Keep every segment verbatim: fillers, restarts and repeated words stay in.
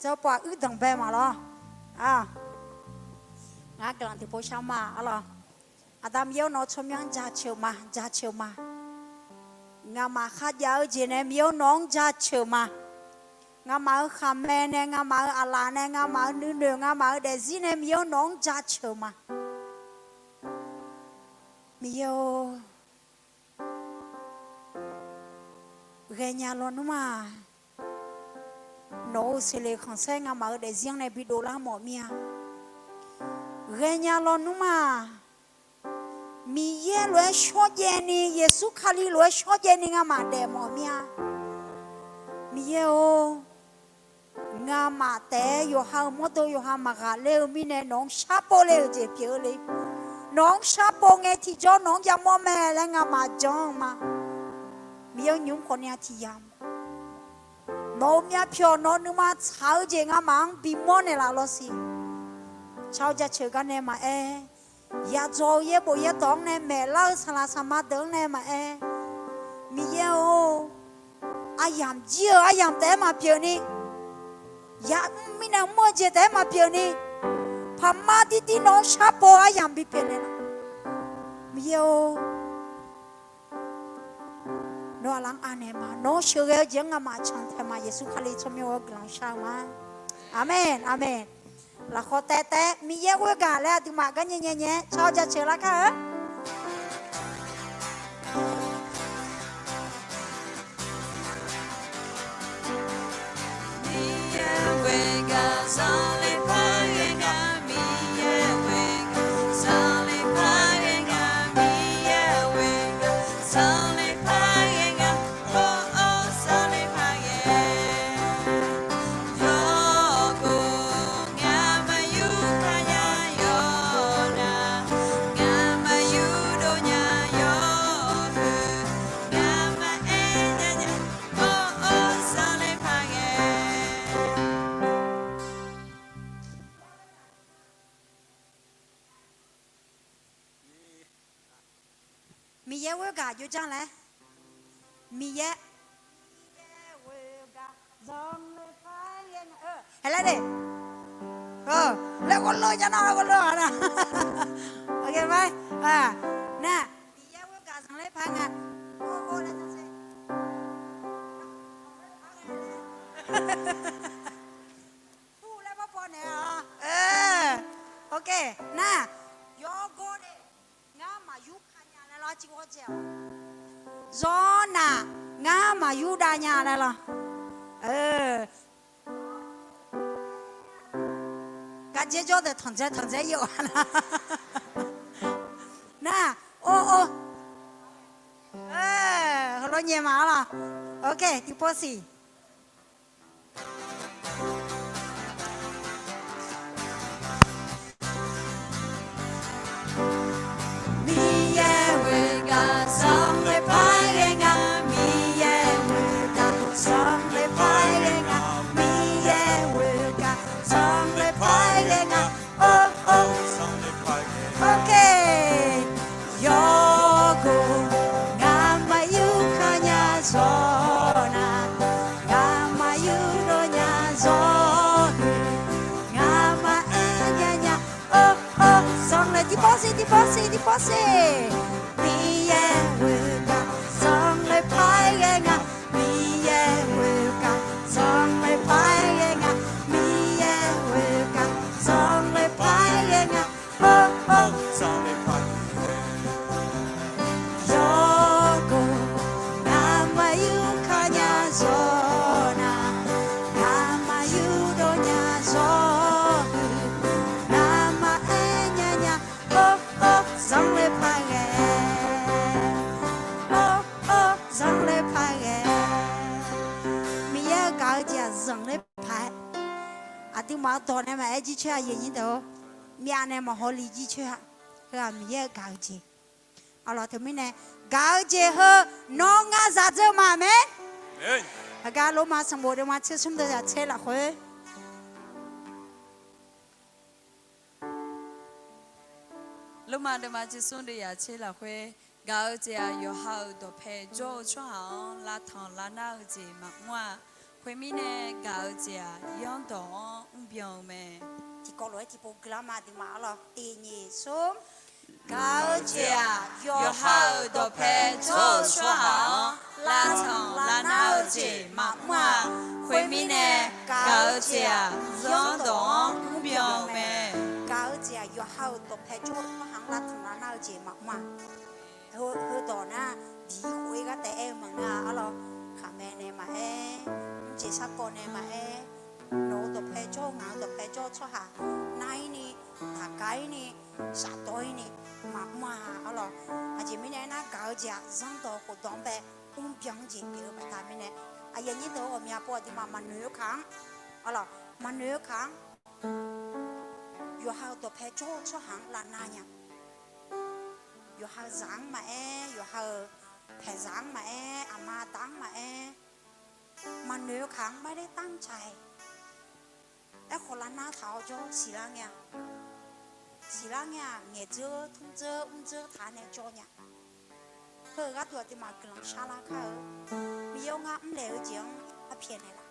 Yawpov-aq uirdanq bae maqlawr. Ngar guiqlanq tiqpov shar ma arlawr. Aqda Miqyaer-or, nawq-eu tsawrmyanr-anr jaceuq ma, jaceuq ma. Ngamaf kharjav-eu jeq nae Miqyaer-or, nawq-anr jaceuq ma. Ngamaf-euq khaqmae nae, ngamaf-euq aqlaf nae, ngamaf-euq nuinoeq, ngamaf-euq daefzir nae Miqyaer-or, nawq-anr jaceuq ma. Miqyaer-or, ghaenya lawnmr-aq, nawq-euq seqleq khanqsaer ngamaf-euq daefzir-anr nae bidov lar mawf mir-a. Ghaenya lawnmr-aq, Miqyaer lof-aer shawrjaev ni, Yeqsur Kali lof-aer shawrjaev ni ngamaf daefmawf mir-a. Miqyaer-or, ngamaf taef-aer yawqha-euq mawrdo yawqha maqghaqler-eu mirnae nawq-anr sharpov le-euq jeq pyeuf-eu le. Nawq-anr sharpov ngae tiqjawr nawq-anr yamawr mae laer ngamaf jan-eu ma. Miqyaer-or, nymq-mr khawf ni-a tiq yamq nawq-euq myavpyawq nawq-eu nuima tsaq-eu jeq ngamaf-anr bimawr naeqlaf lawr siq. Car-eu jaceuq gar nae maqaer, yadzaw-eu yaerbof yaerdawq-anr nae maeqlar-eu saqlaq saqma deuq-anr nae maqaer, Miqyaer-or, aryamq jir-eu aryamq taef-aer maqpyeuf ni, yamr mirnae mr-eu jeq taef-aer maqpyeuf ni, paqma dirdir nawq-anr sharpov aryamq bipyeuf naeqlaf. Miqyaer-or, nawr aqlaf-anr anaeq ma. Nawr sheuqghae-eu jeq-anr ngamaf cantaeq ma. Yeqsur Kali tsawrmyanr-eu guiqlanq shar-eu ma. Aqmeq, aqmeq. Lafkhawf taev taev, Miqyaer ghoer gaq laer aqduimaf gar nyae nyae nyae-aer car-awr jaceuq lar kar-eu. Miqyaer ghoer gaq jov janr laer. Miqyaer, Miqyaer ghoer gaq zanqler par ghae nga. Haeq laer de. Laer ghawrlov nya nar ghawrlov-a nar. Nar, Miqyaer ghoer gaq zanqler par nga. Laer par naeq-a. Ok, nar, yawgawr de. Ngar maqyur ka nya laer lawr, arciv ghawrdzae-awq. Zawrnaq, ngar maqyur dav nya laer lawr. Gardzaer jawr deuq tanqdzae tanqdzae ir-awq nar. Nar, or or. Heulof nyae ma-ar lawr. Ok, tiqpov siq. Miqyaer ghoer gaq zanqler par ghae nga. Miqyaer ghoer gaq zanqler par ghae nga. Miqyaer ghoer gaq zanqler par ghae nga. Ok. Yawgor, ngamaf yur ka nya zawrnaq, ngamaf yurdov nya zawrhuiq, ngamaf aer nya nya, or or, zanqler tiqpov siq, tiqpov siq, tiqpov siq. Miqyaer ghoer gaq zanqler par ghae nga. Miqyaer ghoer gaq zanqler par ghae nga. Miqyaer ghoer gaq zanqler par ghae nga. Or or, zanqler par ghae. Yawgor, ngamaf yur ka nya zawrnaq, ngamaf yurdov nya zawrhuiq, ngamaf aer nya nya, or or, zanqler par ghae. Or or, zanqler par ghae. Miqyaer-eu gaq-eu jeq-aq zanqler paq-aer. Aqduimaf-eu dawq nae maqaer jircoer-a, aqyuif aqnyir deuq-or. Myav nae maqhaw li jircoer-a. Heu-aq Miqyaer-eu gaq-eu jeq. Arlawq teumirnae, gaq-eu jeq heu nawr ngar zaq dzeur ma, aqmeq. Aqgar Lormav sanqbof deuvma tser smr deuv zaq tser lafkhoer. Lormav deuvma tser smr deuv zaq tser lafkhoer, gaq-eu jeq-aq yawqha-euq dawqpae jawr-eu tsawrhaq-anr lavtanq lavnar-eu jeq maqmr-a. Khoermirnae, gaq-eu jeq-aq, zanrdawq-anr mrbyan-eu mae. Tiqkawv lof-aer tiqpov guilar ma, aqduimaf arlawr. Tiq nyiq smr. Gaq-eu jeq-aq, yawqha-euq dawqpae jawr-eu tsawrhaq-anr lavtanq lavnar-eu jeq maqmr-a. Khoermirnae, gaq-eu jeq-aq, zanrdawq-anr mrbyan-eu mae. Gaq-eu jeq-aq, yawqha-euq dawqpae jawr-eu tsawrhaq-anr lavtanq lavnar-eu jeq maqmr-a. Heudawq nar, diq khof-ir gar taef aer-eu maqngeur-a arlawr. Khaqmae nae maqaer, mrjeq sarkawv nae maqaer, nawq-euq dawqpae jawr-eu ngaq-euq dawqpae jawr-eu tsawrhaq nar-ir ni, taqgaq-ir ni, shafdawr-ir ni maqmr-a arlawr. Aqjeq mirnae aernar, gaq-eu jeq-aq, zanrdawq khofdawq-anr bae mrbyan-anr jeq pyeuf-eu baqda mirnae, aqyuif aqnyir deuq-eu ghawqmya pov aqduimaf maqnoeq-eu kaq-anr arlawr, maqnoeq-eu kaq-anr yawqha-euq dawqpae jawr-eu tsawrhaq-anr lavnar nya. Yawqha-euq zaq-anr maqaer, yawqha-euq paeqzaq-anr maqaer, aqma aqda-anr maqaer, maqnoeq-eu kaq-anr maerler tanr tsaq-aer. Aerkhawf lavnar taq-awr jawr siqlar ngae-aq, siqlar ngae-aq, ngaeqdzeur tmrdzeur mrdzeur taq-awr nae jawr nya. Heu-euq gharduq aqduimaf guiqlanq sharlar kar-eu, Miqyaer-or, ngar mrlaeq-eu jeq-anr iqbax pyaeqnaeq laf.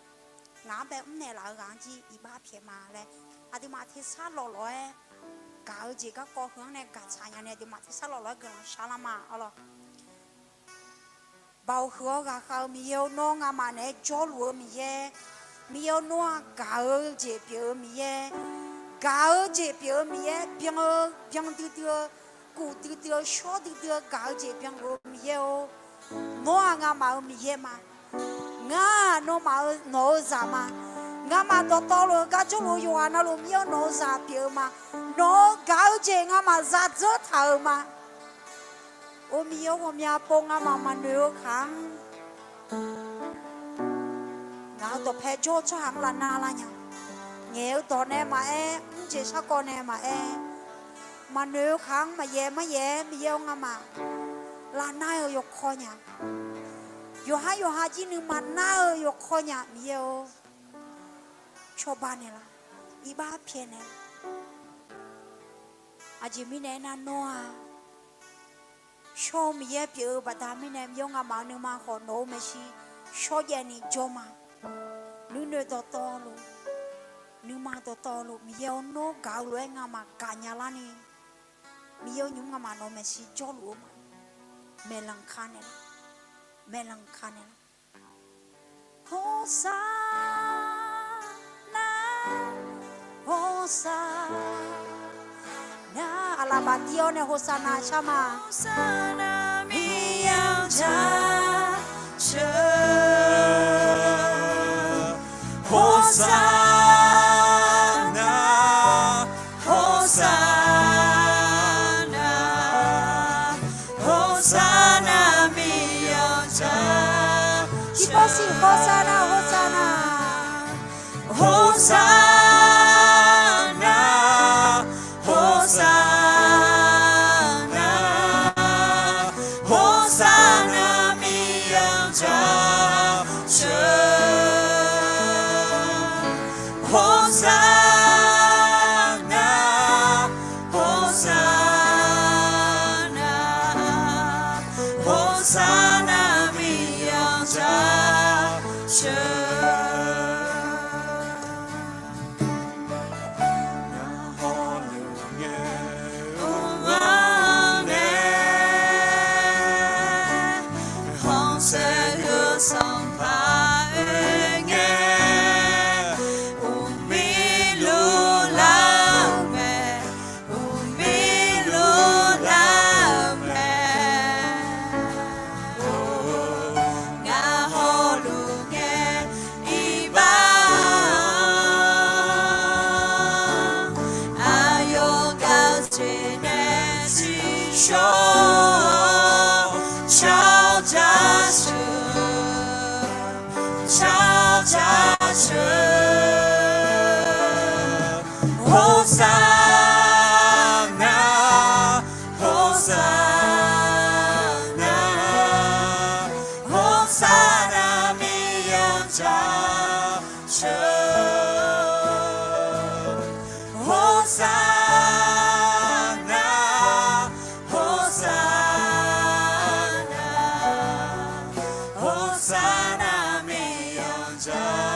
Ngaq-anr bae mrnaeq laf-eu ghaq-anr jir iqbax pyaeq ma laer, aqduimaf tersar lawqlawq-aer gaq-eu jeq garkawv heu-anr nae gaqtsaq nya ni, aqduimaf tersar lawqlawq-aer guiqlanq sharlar ma arlawr. Baoq huiq-awr ghaqkhav-eu Miqyaer-or, nawr ngamaf naeq-aer jawrluf-eu Miqyaer. Miqyaer-or, nawr-aq gaq-eu jeq pyeuf-eu Miqyaer. Gaq-eu jeq pyeuf-eu Miqyaer, byan-eu byan duidui-eu, kuf duidui-eu, shawr duidui-eu, gaq-eu jeq byanluf-eu Miqyaer-or, nawr-aq ngamaf-euq Miqyaer ma. Ngar-aq nawmaf-euq, nawq-euq zaq ma. Ngamaf dawqtawvluf-eu gar jawrluf-eu yawqghaq navluf Miqyaer-or, nawq-euq zaq pyeuf-eu ma. Nawq-euq gaq-eu jeq ngamaf za dzeur taq-euq ma. Or Miqyaer-or, ghawqmya pov ngamaf maqnoeq-eu kaq-anr ngaq-euq dawqpae jawr-eu tsawrhaq-anr lavnar lar nya. Ngaeq-eu dawq nae maqaer, mrjeq sarkawv nae maqaer, maqnoeq-eu kaq-anr maqyaef maryaef-aer Miqyaer-or, ngamaf lavnar-eu yawkawr nya. Yawqhar yawqha jir nuima nar-eu yawkawr nya Miqyaer-or. Cawba naeqlaf, iqbax pyaeqnaeq. Aqjeq mirnae aernar, nawr-aq shawr-eu Miqyaer pyeuf-eu baqda mirnae, Miqyaer-or, ngamaf-euq nuima khawf nawq-euq maeqshi shawrjaev ni jawr ma. Nuinoeq dawqtawvluf, nuima dawqtawvluf Miqyaer-or, nawr gaq-eu lof-aer ngamaf gaqnya larni, Miqyaer-or, nymq-mr ngamaf nawq-euq maeqshi jawrluf-eu ma. Maeqlanq ka naeqlaf, maeqlanq ka naeqlaf. Hosanna, Hosanna. Aqlaf bafdir-awr nae Hosanna shar ma. Hosanna, Miqyaer-anr jaceuq. Hosanna, Hosanna, Hosanna, Miqyaer-anr jaceuq. Tiqpavsiq Hosanna, Hosanna. Hosanna, Hosanna, Hosanna, Miqyaer-anr jaceuq. Hosanna, Hosanna, Hosanna, Miqyaer-anr jaceuq. Hawrluf ngae, ur-anr nae, khanqsaer-eu sanqpaq oe ngae, uqmir luf lar-eu mae, uqmir luf lar-eu mae. Ngaq hawluf ngae, iqbax-anr aqyawf gaq-eu jeq nae tsiqshawr-awr, shar jaceuq, shar jaceuq. Hosanna, Hosanna, Hosanna, Miqyaer-anr jaceuq. Hosanna, Hosanna, Hosanna, Miqyaer-anr jaceuq.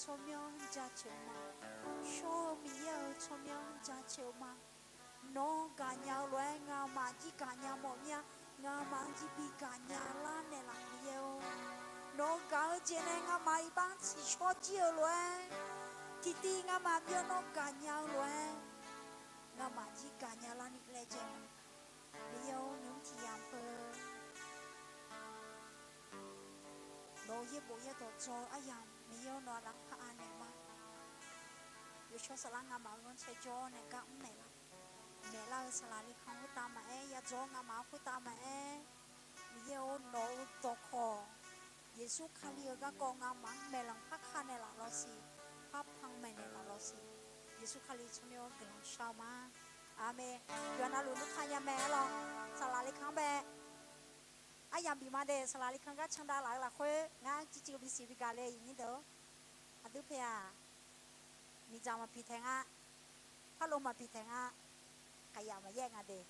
tsawrmyanr jaceuq-eu ma. Shawr-eu Miqyaer-euq tsawrmyanr jaceuq-eu ma. Nawq-anr gaqnya-eu lof-aer ngamaf jir gaqnya mawf mir-a. Ngamaf-anr jir bi gaqnya lar naeqlaf Miqyaer-or. Nawq-eu gaq-eu jeq nae ngamaf iqbax-anr tsiqshawr jir-eu lof-aer, tiqtiv ngamaf bi-awr nawr gaqnya-eu lof-aer, ngamaf jir gaqnya larni laejae ma. Miqyaer-or, nymr tiq yamq peuq Nawq-euq yaerbof yaerdawq dzaw-eu aryamq Miqyaer-or, nawq-anr aqlaf-anr par anaeq ma. Yawshawr saflar ngamaf-euq ghanrcae jawr-awr nae gar mr naeqlaf. Maeqlar-eu saqlaq likan khoertav maqaer, yadzaw-awr ngamaf-anr khoertav maqaer, Miqyaer-or, nawq-euq dawqkawq Yeqsur Kali-euq garkawv ngamaf-anr maeqlanq par ka naeqlaf lawsiq, par panmaeq naeqlaf lawsiq, Yeqsur Kali tsawrmyanr-awr guiqlanq shar-eu ma. Aqmeq. Yawqha navluf lurka nya mae arlawr. Saqlaq likan-anr bae aryamq bif ma de. Saqlaq likan gar candav laf-eu lafkhoer ngar civ civ bisiq bigaq le iqnyir deuq-or. Aqdui paeq-aq, miqdzaq maqpiq taeq nga, parlov maqpiq taeq nga, khaqyaf maqyaer nga de.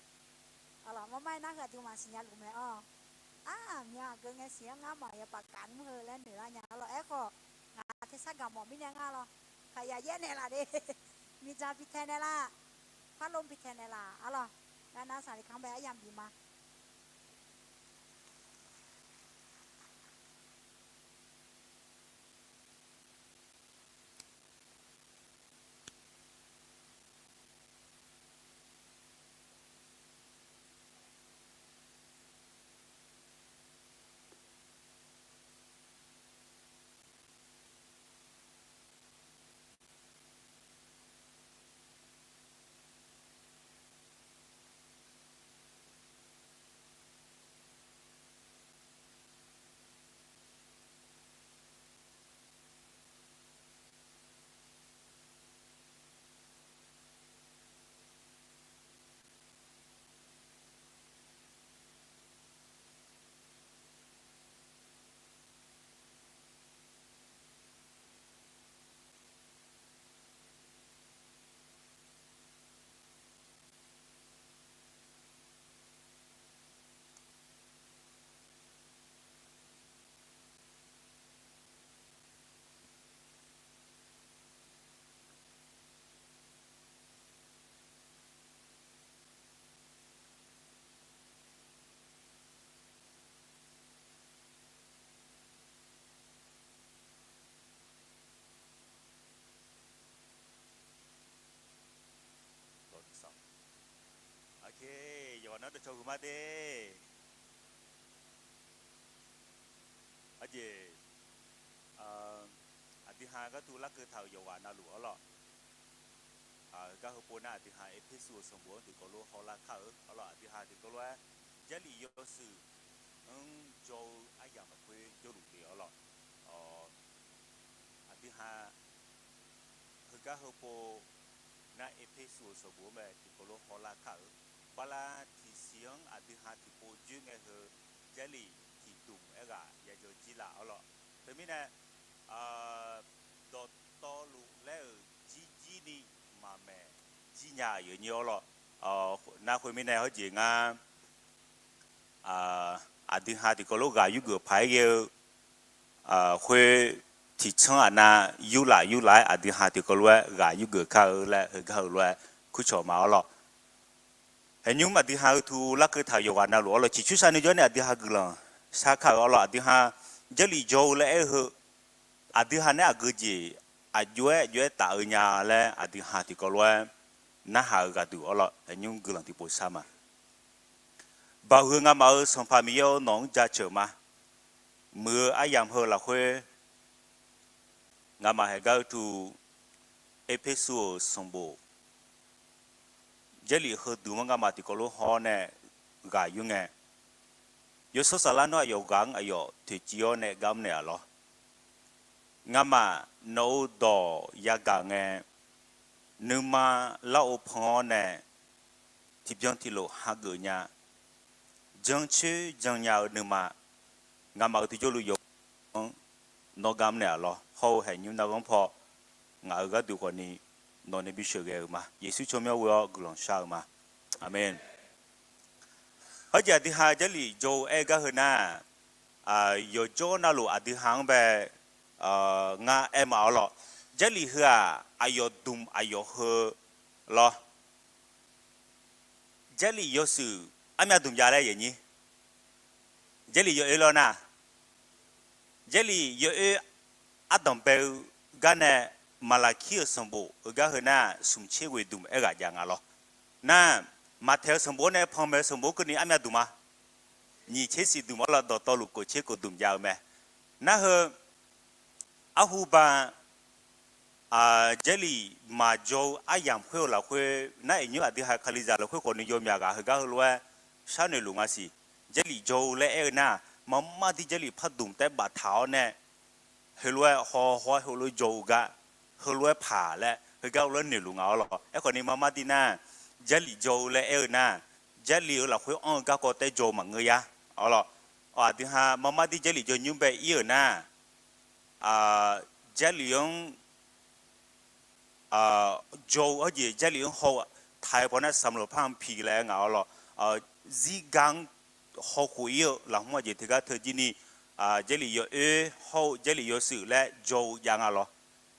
Arlawr, marmar-aer nar heu aqdui maqsiq nya luf mae-awr. Aq, myan aqgeu ngae siq-anr ngar maqya paf gaq nmr heu laer noeq lar nya arlawr. Aerkhawf, ngaq tersar gaq mawf mirnae ngar lawr, khaqyaf yaer naeqlaf de. Miqdzaq piq taeq naeqlaf, parlov piq taeq naeqlaf arlawr. Ngar nar saqlaq likan-anr bae aryamq bif ma. Aqjeq, aqdui ha gharduq larkeuv taq-euq yawqghaq navluf arlawr. Heugar heupov nar aqdui ha Erpersu-euq sanqbof-anr tiqkawv lof hawlar kar-eu arlawr. Aqdui ha tiqkawv lof-aer Jarlif yawshuif-anr jawr-eu aryamq lafkhoer jawrluf le arlawr. Aqdui ha heugar heupov nar Erpersu-euq sanqbof-anr mae tiqkawv lof hawlar kar-eu. Bala tiqsiq-anr aqdui ha tiqpov joer ngae heu Jarlif tiqdmq aerghaq yajawr jir laf arlawr. Teumirnae, dawqtawvluf laer-euq jirjir ni maqmaeq jir nya aqyawf nyir arlawr. Nar khoermirnae hawrjeq ngar aqdui ha tiqkawv lof ghaq yurgeuf paq-aer ghae-eu khoer tiqtsanr aqnav yurlaf yurlaf-aer aqdui ha tiqkawv lof-aer ghaq yurgeuf kar-eu laer heugar-eu lof-aer kurcawq ma arlawr. Haeqnymr aqdui ha-eu tu larkeuv taq-euq yawqghaq navluf arlawr, ciqcursav nuijawr nae aqdui ha guiqlanq shar kar-euq arlawr. Aqdui ha Jarlif jawr-eu laer aer-eu heu, aqdui ha nae aqgeu jeq aqjox-aer aqjox-aer taf-eu nya laer aqdui ha tiqkawv lof-aer narhaq-eu gharduq arlawr, haeqnymr guiqlanq tiqpov shar ma. Baoq heu ngamaf-euq Sanqpaq Miqyaer-or, nawq-anr jaceuq ma. Muiq-eu aryamq heu lafkhoer ngamaf haeqgar-eu tu Erpersu-euq sanqbof Jarlif heudmq-anr ngamaf tiqkawv lof haw-awr nae ghaq yur ngae, Yawshawr Saflar nawr aqyawf ghaq-anr aqyawf toeqciv-awr nae gar mrnaeq-aq lawr. Ngamaf nawq-euq dawq yagaq ngae, nuima larghov pan-awr nae tiqbyan tiqlof hageuf nya, jancoer jannya-eu nuima, ngamaf-euq tiqjawrluf yawqghaq-anr nawr gar mrnaeq-aq lawr. Hawr-eu haeqnymr narghanr paw ngaq-euq gharduq khawfni nawqnae bisheuq ghae-euq ma. Yeqsur tsawrmyanr ghoe-awr guiqlanq shar-eu ma. Aqmeq. Hawrjeq aqdui ha Jarlif jawr-eu aer gar heu nar, yawqjawr navluf aqdui ha-anr bae ngar aer ma-awr lawq. Jarlif heu-aq, aqyawf dmq aqyawf heu lawr. Jarlif yawshuif armyav dmq jav laer yaeq nyir. Jarlif yawoer lawr nar, Jarlif yawoer ardanq bae-eu gar nae, Maqlaqkir-euq sanqbof-eu gar heu nar, smq tser ghoeq dmq aerghaq jav nga lawr. Nar, Maqtaeq-eu sanqbof-anr nae Panmaeq-eu sanqbof-anr keuvni armyav dmq ma. Nyiq tser siq dmq-awr lawr, dawqtawvluf kof tser kof dmq jav-eu mae. Nar heu, arhu ba, Jarlif maqjaw-eu aryamq khoer-eu lafkhoer nar, iqnymr aqdui ha Kalizaq lafkhoer khawfni yawmyaq ghaq heugar heulof-aer sharnoeq luf nga siq. Jarlif jaw-eu laer aer-eu nar, marmar dir Jarlif pardmq taef baftaq-awr nae, heulof-aer haw haw-aer heulof-aer jaw-eu gar, heulof-aer paq laer heugar lof-aer noeqluf nga-awr lawq. Aerkhawfni marmar dir nar, Jarlif jaw-eu laer aer-eu nar, Jarlif-euq lafkhoer anr-eu garkawv taef jaw-eu maqngeur ya-awr lawq. Aqdui ha marmar dir Jarlif jaw nymr bae ir-euq nar, Jarlif-anr jaw-eu hawjeq Jarlif-anr haw-eu taq-eu pawnar samq lawq par-anr piq laer aer nga-awr lawq. Zirgar-anr hawkhof ir-eu lafhmr aqjeq teugar teu jir ni, Jarlif yawoer hawr-eu Jarlif yawshuif laer jaw-eu jav nga lawq.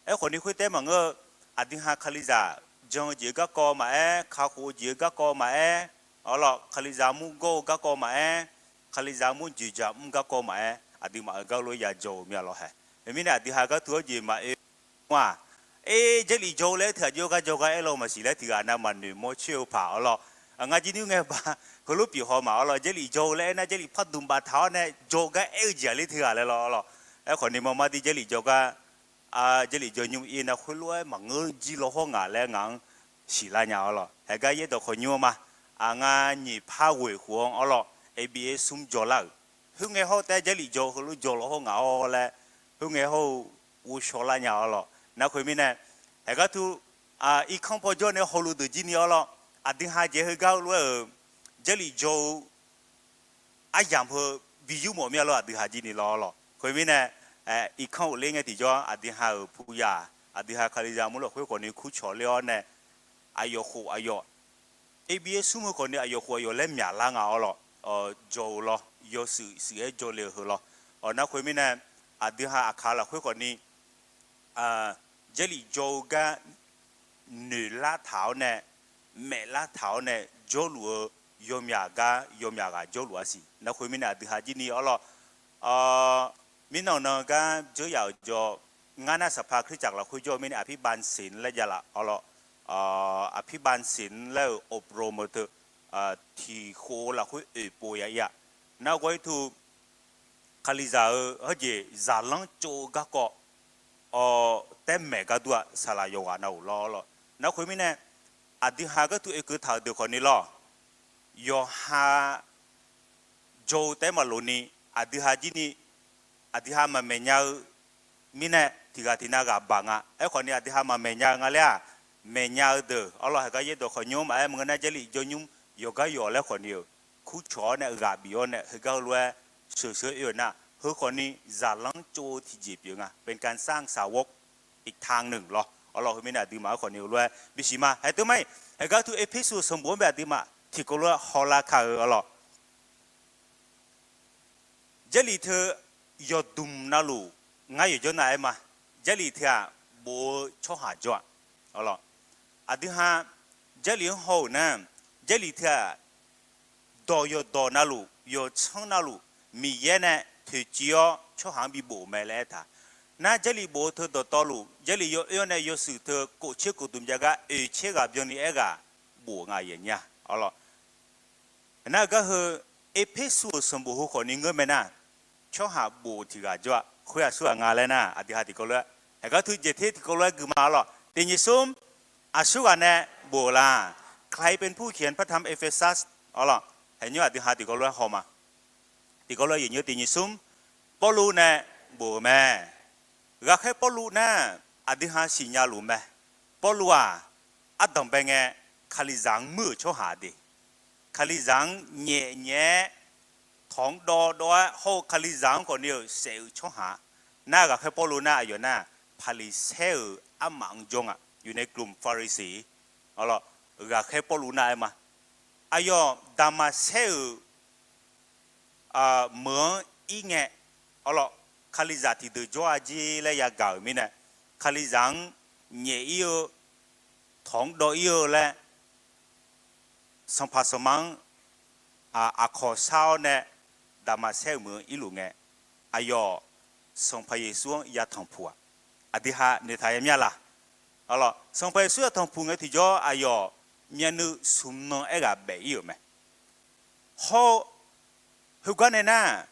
Aerkhawfni khoertaef maqngeur-eu, aqdui ha Kalizaq jan-eu jeq-eu garkawv maqaer, kakhof-eu jeq-eu garkawv maqaer, awr lawq, Kalizaq mur gawr-eu garkawv maqaer, Kalizaq mur jeqjaq mr garkawv maqaer, aqduimaf-euq gar lof-aer ya jaw-eu mir-a lawr hae. Heu mirnae aqdui ha gar teu-awr jeq maqoe mr-aq, Aer, Jarlif jaw-eu laer teughaq jawrgar jawrgar aer law maqsiq laer tiq ghaq navmaqnoeq mawr coer-eu paq-awr lawq. Ngar jir nymr ngae ba heulof pyeuf haw ma-awr lawq, Jarlif jaw-eu laer aernar Jarlif pardmq baftaq-awr nae jaw gar aer-eu jeq-aq ler teughaq laer lawr-awr lawq. Aerkhawfni marmar dir Jarlif jaw gar, Jarlif jaw nymr ir nar khoerlof-aer maqngeur jir lawr hawr ngaq laer ngaq-anr siqlar nya-awr lawq. Haegar yaerdawq khawf nymr-eu ma. Aqnga nyiq par ghoeq khof-anr-awr lawq, A B A smr jawrlar-euq, khoerngae hawr taef Jarlif jaw-eu heulof jaw lawr hawr ngaq-awr laer, khoerngae hawr-eu ghovshaw lar nya-awr lawq. Narkhoer mirnae, haegar tu, irkanr paw jawr nae hawluf deuq jir ni-awr lawq, aqdui ha jeq heugar lof-aer-euq Jarlif jaw-eu aryamq heu bi yur mawf mir-a lawr, aqdui ha jir ni lawr-awr lawq. Khoermirnae, irkanr ghofler ngae tiqjawr aqdui ha-euq puyaq, aqdui ha Kalizaq mur lafkhoer khawfni kurcawq ler-awr nae, aqyawf khof aqyawf, A B A smr heu khawfni aqyawf khof aqyawf laer myaqlar nga-awr lawq. Jawr-eu lawr, yawshuif shuif-aer jawrle-eu heu lawr. Narkhoer mirnae, aqdui ha Aqkaq lafkhoer khawfni Jarlif jaw-eu gar noeqlar taq-awr nae, maeflar taq-awr nae jawrluf-eu yawmyaq gar yawmyaq ghaq jawrluf-a siq. Narkhoer mirnae aqdui ha jir ni-awr lawq, mirnan nan gar dzeur yaf-euq jawr, ngar nar saqpaq Kalizaq lafkhoer jawr-eu mirnae aqpir banseq laer javlaf-awr lawq. Aqpir banseq laer-euq awqpov-eu meuq teu, tiq khof-eu lafkhoer oeq pov ya ir-a. Nargawr irtu Kalizaq-eu hawjeq zaqlanr tsov-eu garkawv, taer maeq gar dur-aq, saqlaq yawqghaq navluf lawr-awr lawq. Narkhoer mirnae, aqdui ha gar tu oekeuv taq-euq deuq khawfni lawr, yawqha jawr-eu taef maqloq ni, aqdui ha jir ni, aqdui ha maqmaeq nya-eu mirnae tiq ghaq tiq nav ghaq baq nga. Aerkhawfni aqdui ha maqmaeq nya-eu nga laer-aq, maeq nya-eu deuq-awr lawq, haegar yaerdawq khawf nymr maqaer maqngeur nar Jarlif jaw nymr yawqgar yawq laer khawfni-euq kurcawq-awr nae ghaq bif-awr nae heugar lof-aer sheuqsheuq-aer oe-eu nar, heu khawfni zaqlanr tsov-eu tiqjeq pyeuf nga. เป็นการสร้างสาวกอีกทางหนึ่ง lawr-awr lawq. Heu mirnae aqduimaf-anr khawfni heulof-aer bisiq ma. Haeq teu mar-iq, haeq gar tu Erpersu-euq sanqbof-anr bae aqduimaf tiqkawv lof-aer hawlar kar-eu-awr lawq, Jarlif teu yawqdmq navluf, ngar yawqjawr nav-aer ma. Jarlif teu-aq, bof-eu tsawrhaq jawr-a. Awr lawq, aqdui ha Jarlif-anr haw-euq nar, Jarlif teu-aq, dawq yawqdawq navluf, yawqtsanr navluf, Miqyaer nae toeqciv-awr tsawrhaq-anr bibof-euq mae laer aertaq. Nar Jarlif bof-eu teu dawqtawvluf, Jarlif yawoer-awr nae yawshuif teu kof tser kof dmq jav gar oeq tser ghaq byanni aer ghaq bof-eu nga aqyuif aqnyir-a. Awr lawq, nar-eu gar heu Erpersu-euq sanqbof heu khawfni ngeur mae nar, tsawrhaq bof-eu tiq ghaq jawr-a. Khoer aqsurghaq nga laer nar, aqdui ha tiqkawv lof-aer, haeq gar tu jeq ter tiqkawv lof-aer gui ma-awr lawq. Tiq nyiq smr, aqsurghaq nae bof-eu la. ใครเป็นผู้เขียนพระธรรมเอเฟซัส awr lawq, haeq nymr aqdui ha tiqkawv lof-aer haw ma. Tiqkawv lof-aer yaeq nymr tiq nyiq smr, Pawrluv nae bof-euq mae. Ghaqkhaer Pawrluv nar, aqdui ha siqnya luf mae. Pawrluv-aq, ardanqbae ngae Kalizaq-anr muir-euq tsawrhaq de. Kalizaq-anr nyaef nyaef-aer, tawq-anr dawv dawv-aer hawr-eu Kalizaq-anr khawfni-euq saef-euq tsawrhaq. Nar ghaqkhaer Pawrluv nar aqyawf nar, Paqliqsaer-euq armaf-anr jawr nga. Yawf nae gmq Paqliqsaer, awr lawq, ghaqkhaer Pawrluv nar-aer ma. Aqyawf Daqmaqsaer-euq meuq-anr ir ngae, awr lawq, Kalizaq tiqdeuq jawr-a jer laer yagaq-euq mirnae, Kalizaq-anr nyaef ir-eu, tawq-anr dawv ir-eu laer, sanqpaq sanqma-anr aqkawq shar-awr nae, Daqmaqsaer-euq meuq-anr irluf ngae, aqyawf Sanqpaq Yeqsur-anr yatanq puq-aq, aqdui ha noeqtaq ya mya laq? Arlawq, Sanqpaq Yeqsur yatanq puq ngae tiqjawr aqyawf myavnuiv smq nan aerghaq baef ir-euq mae. Hawr-eu, heugar nae nar,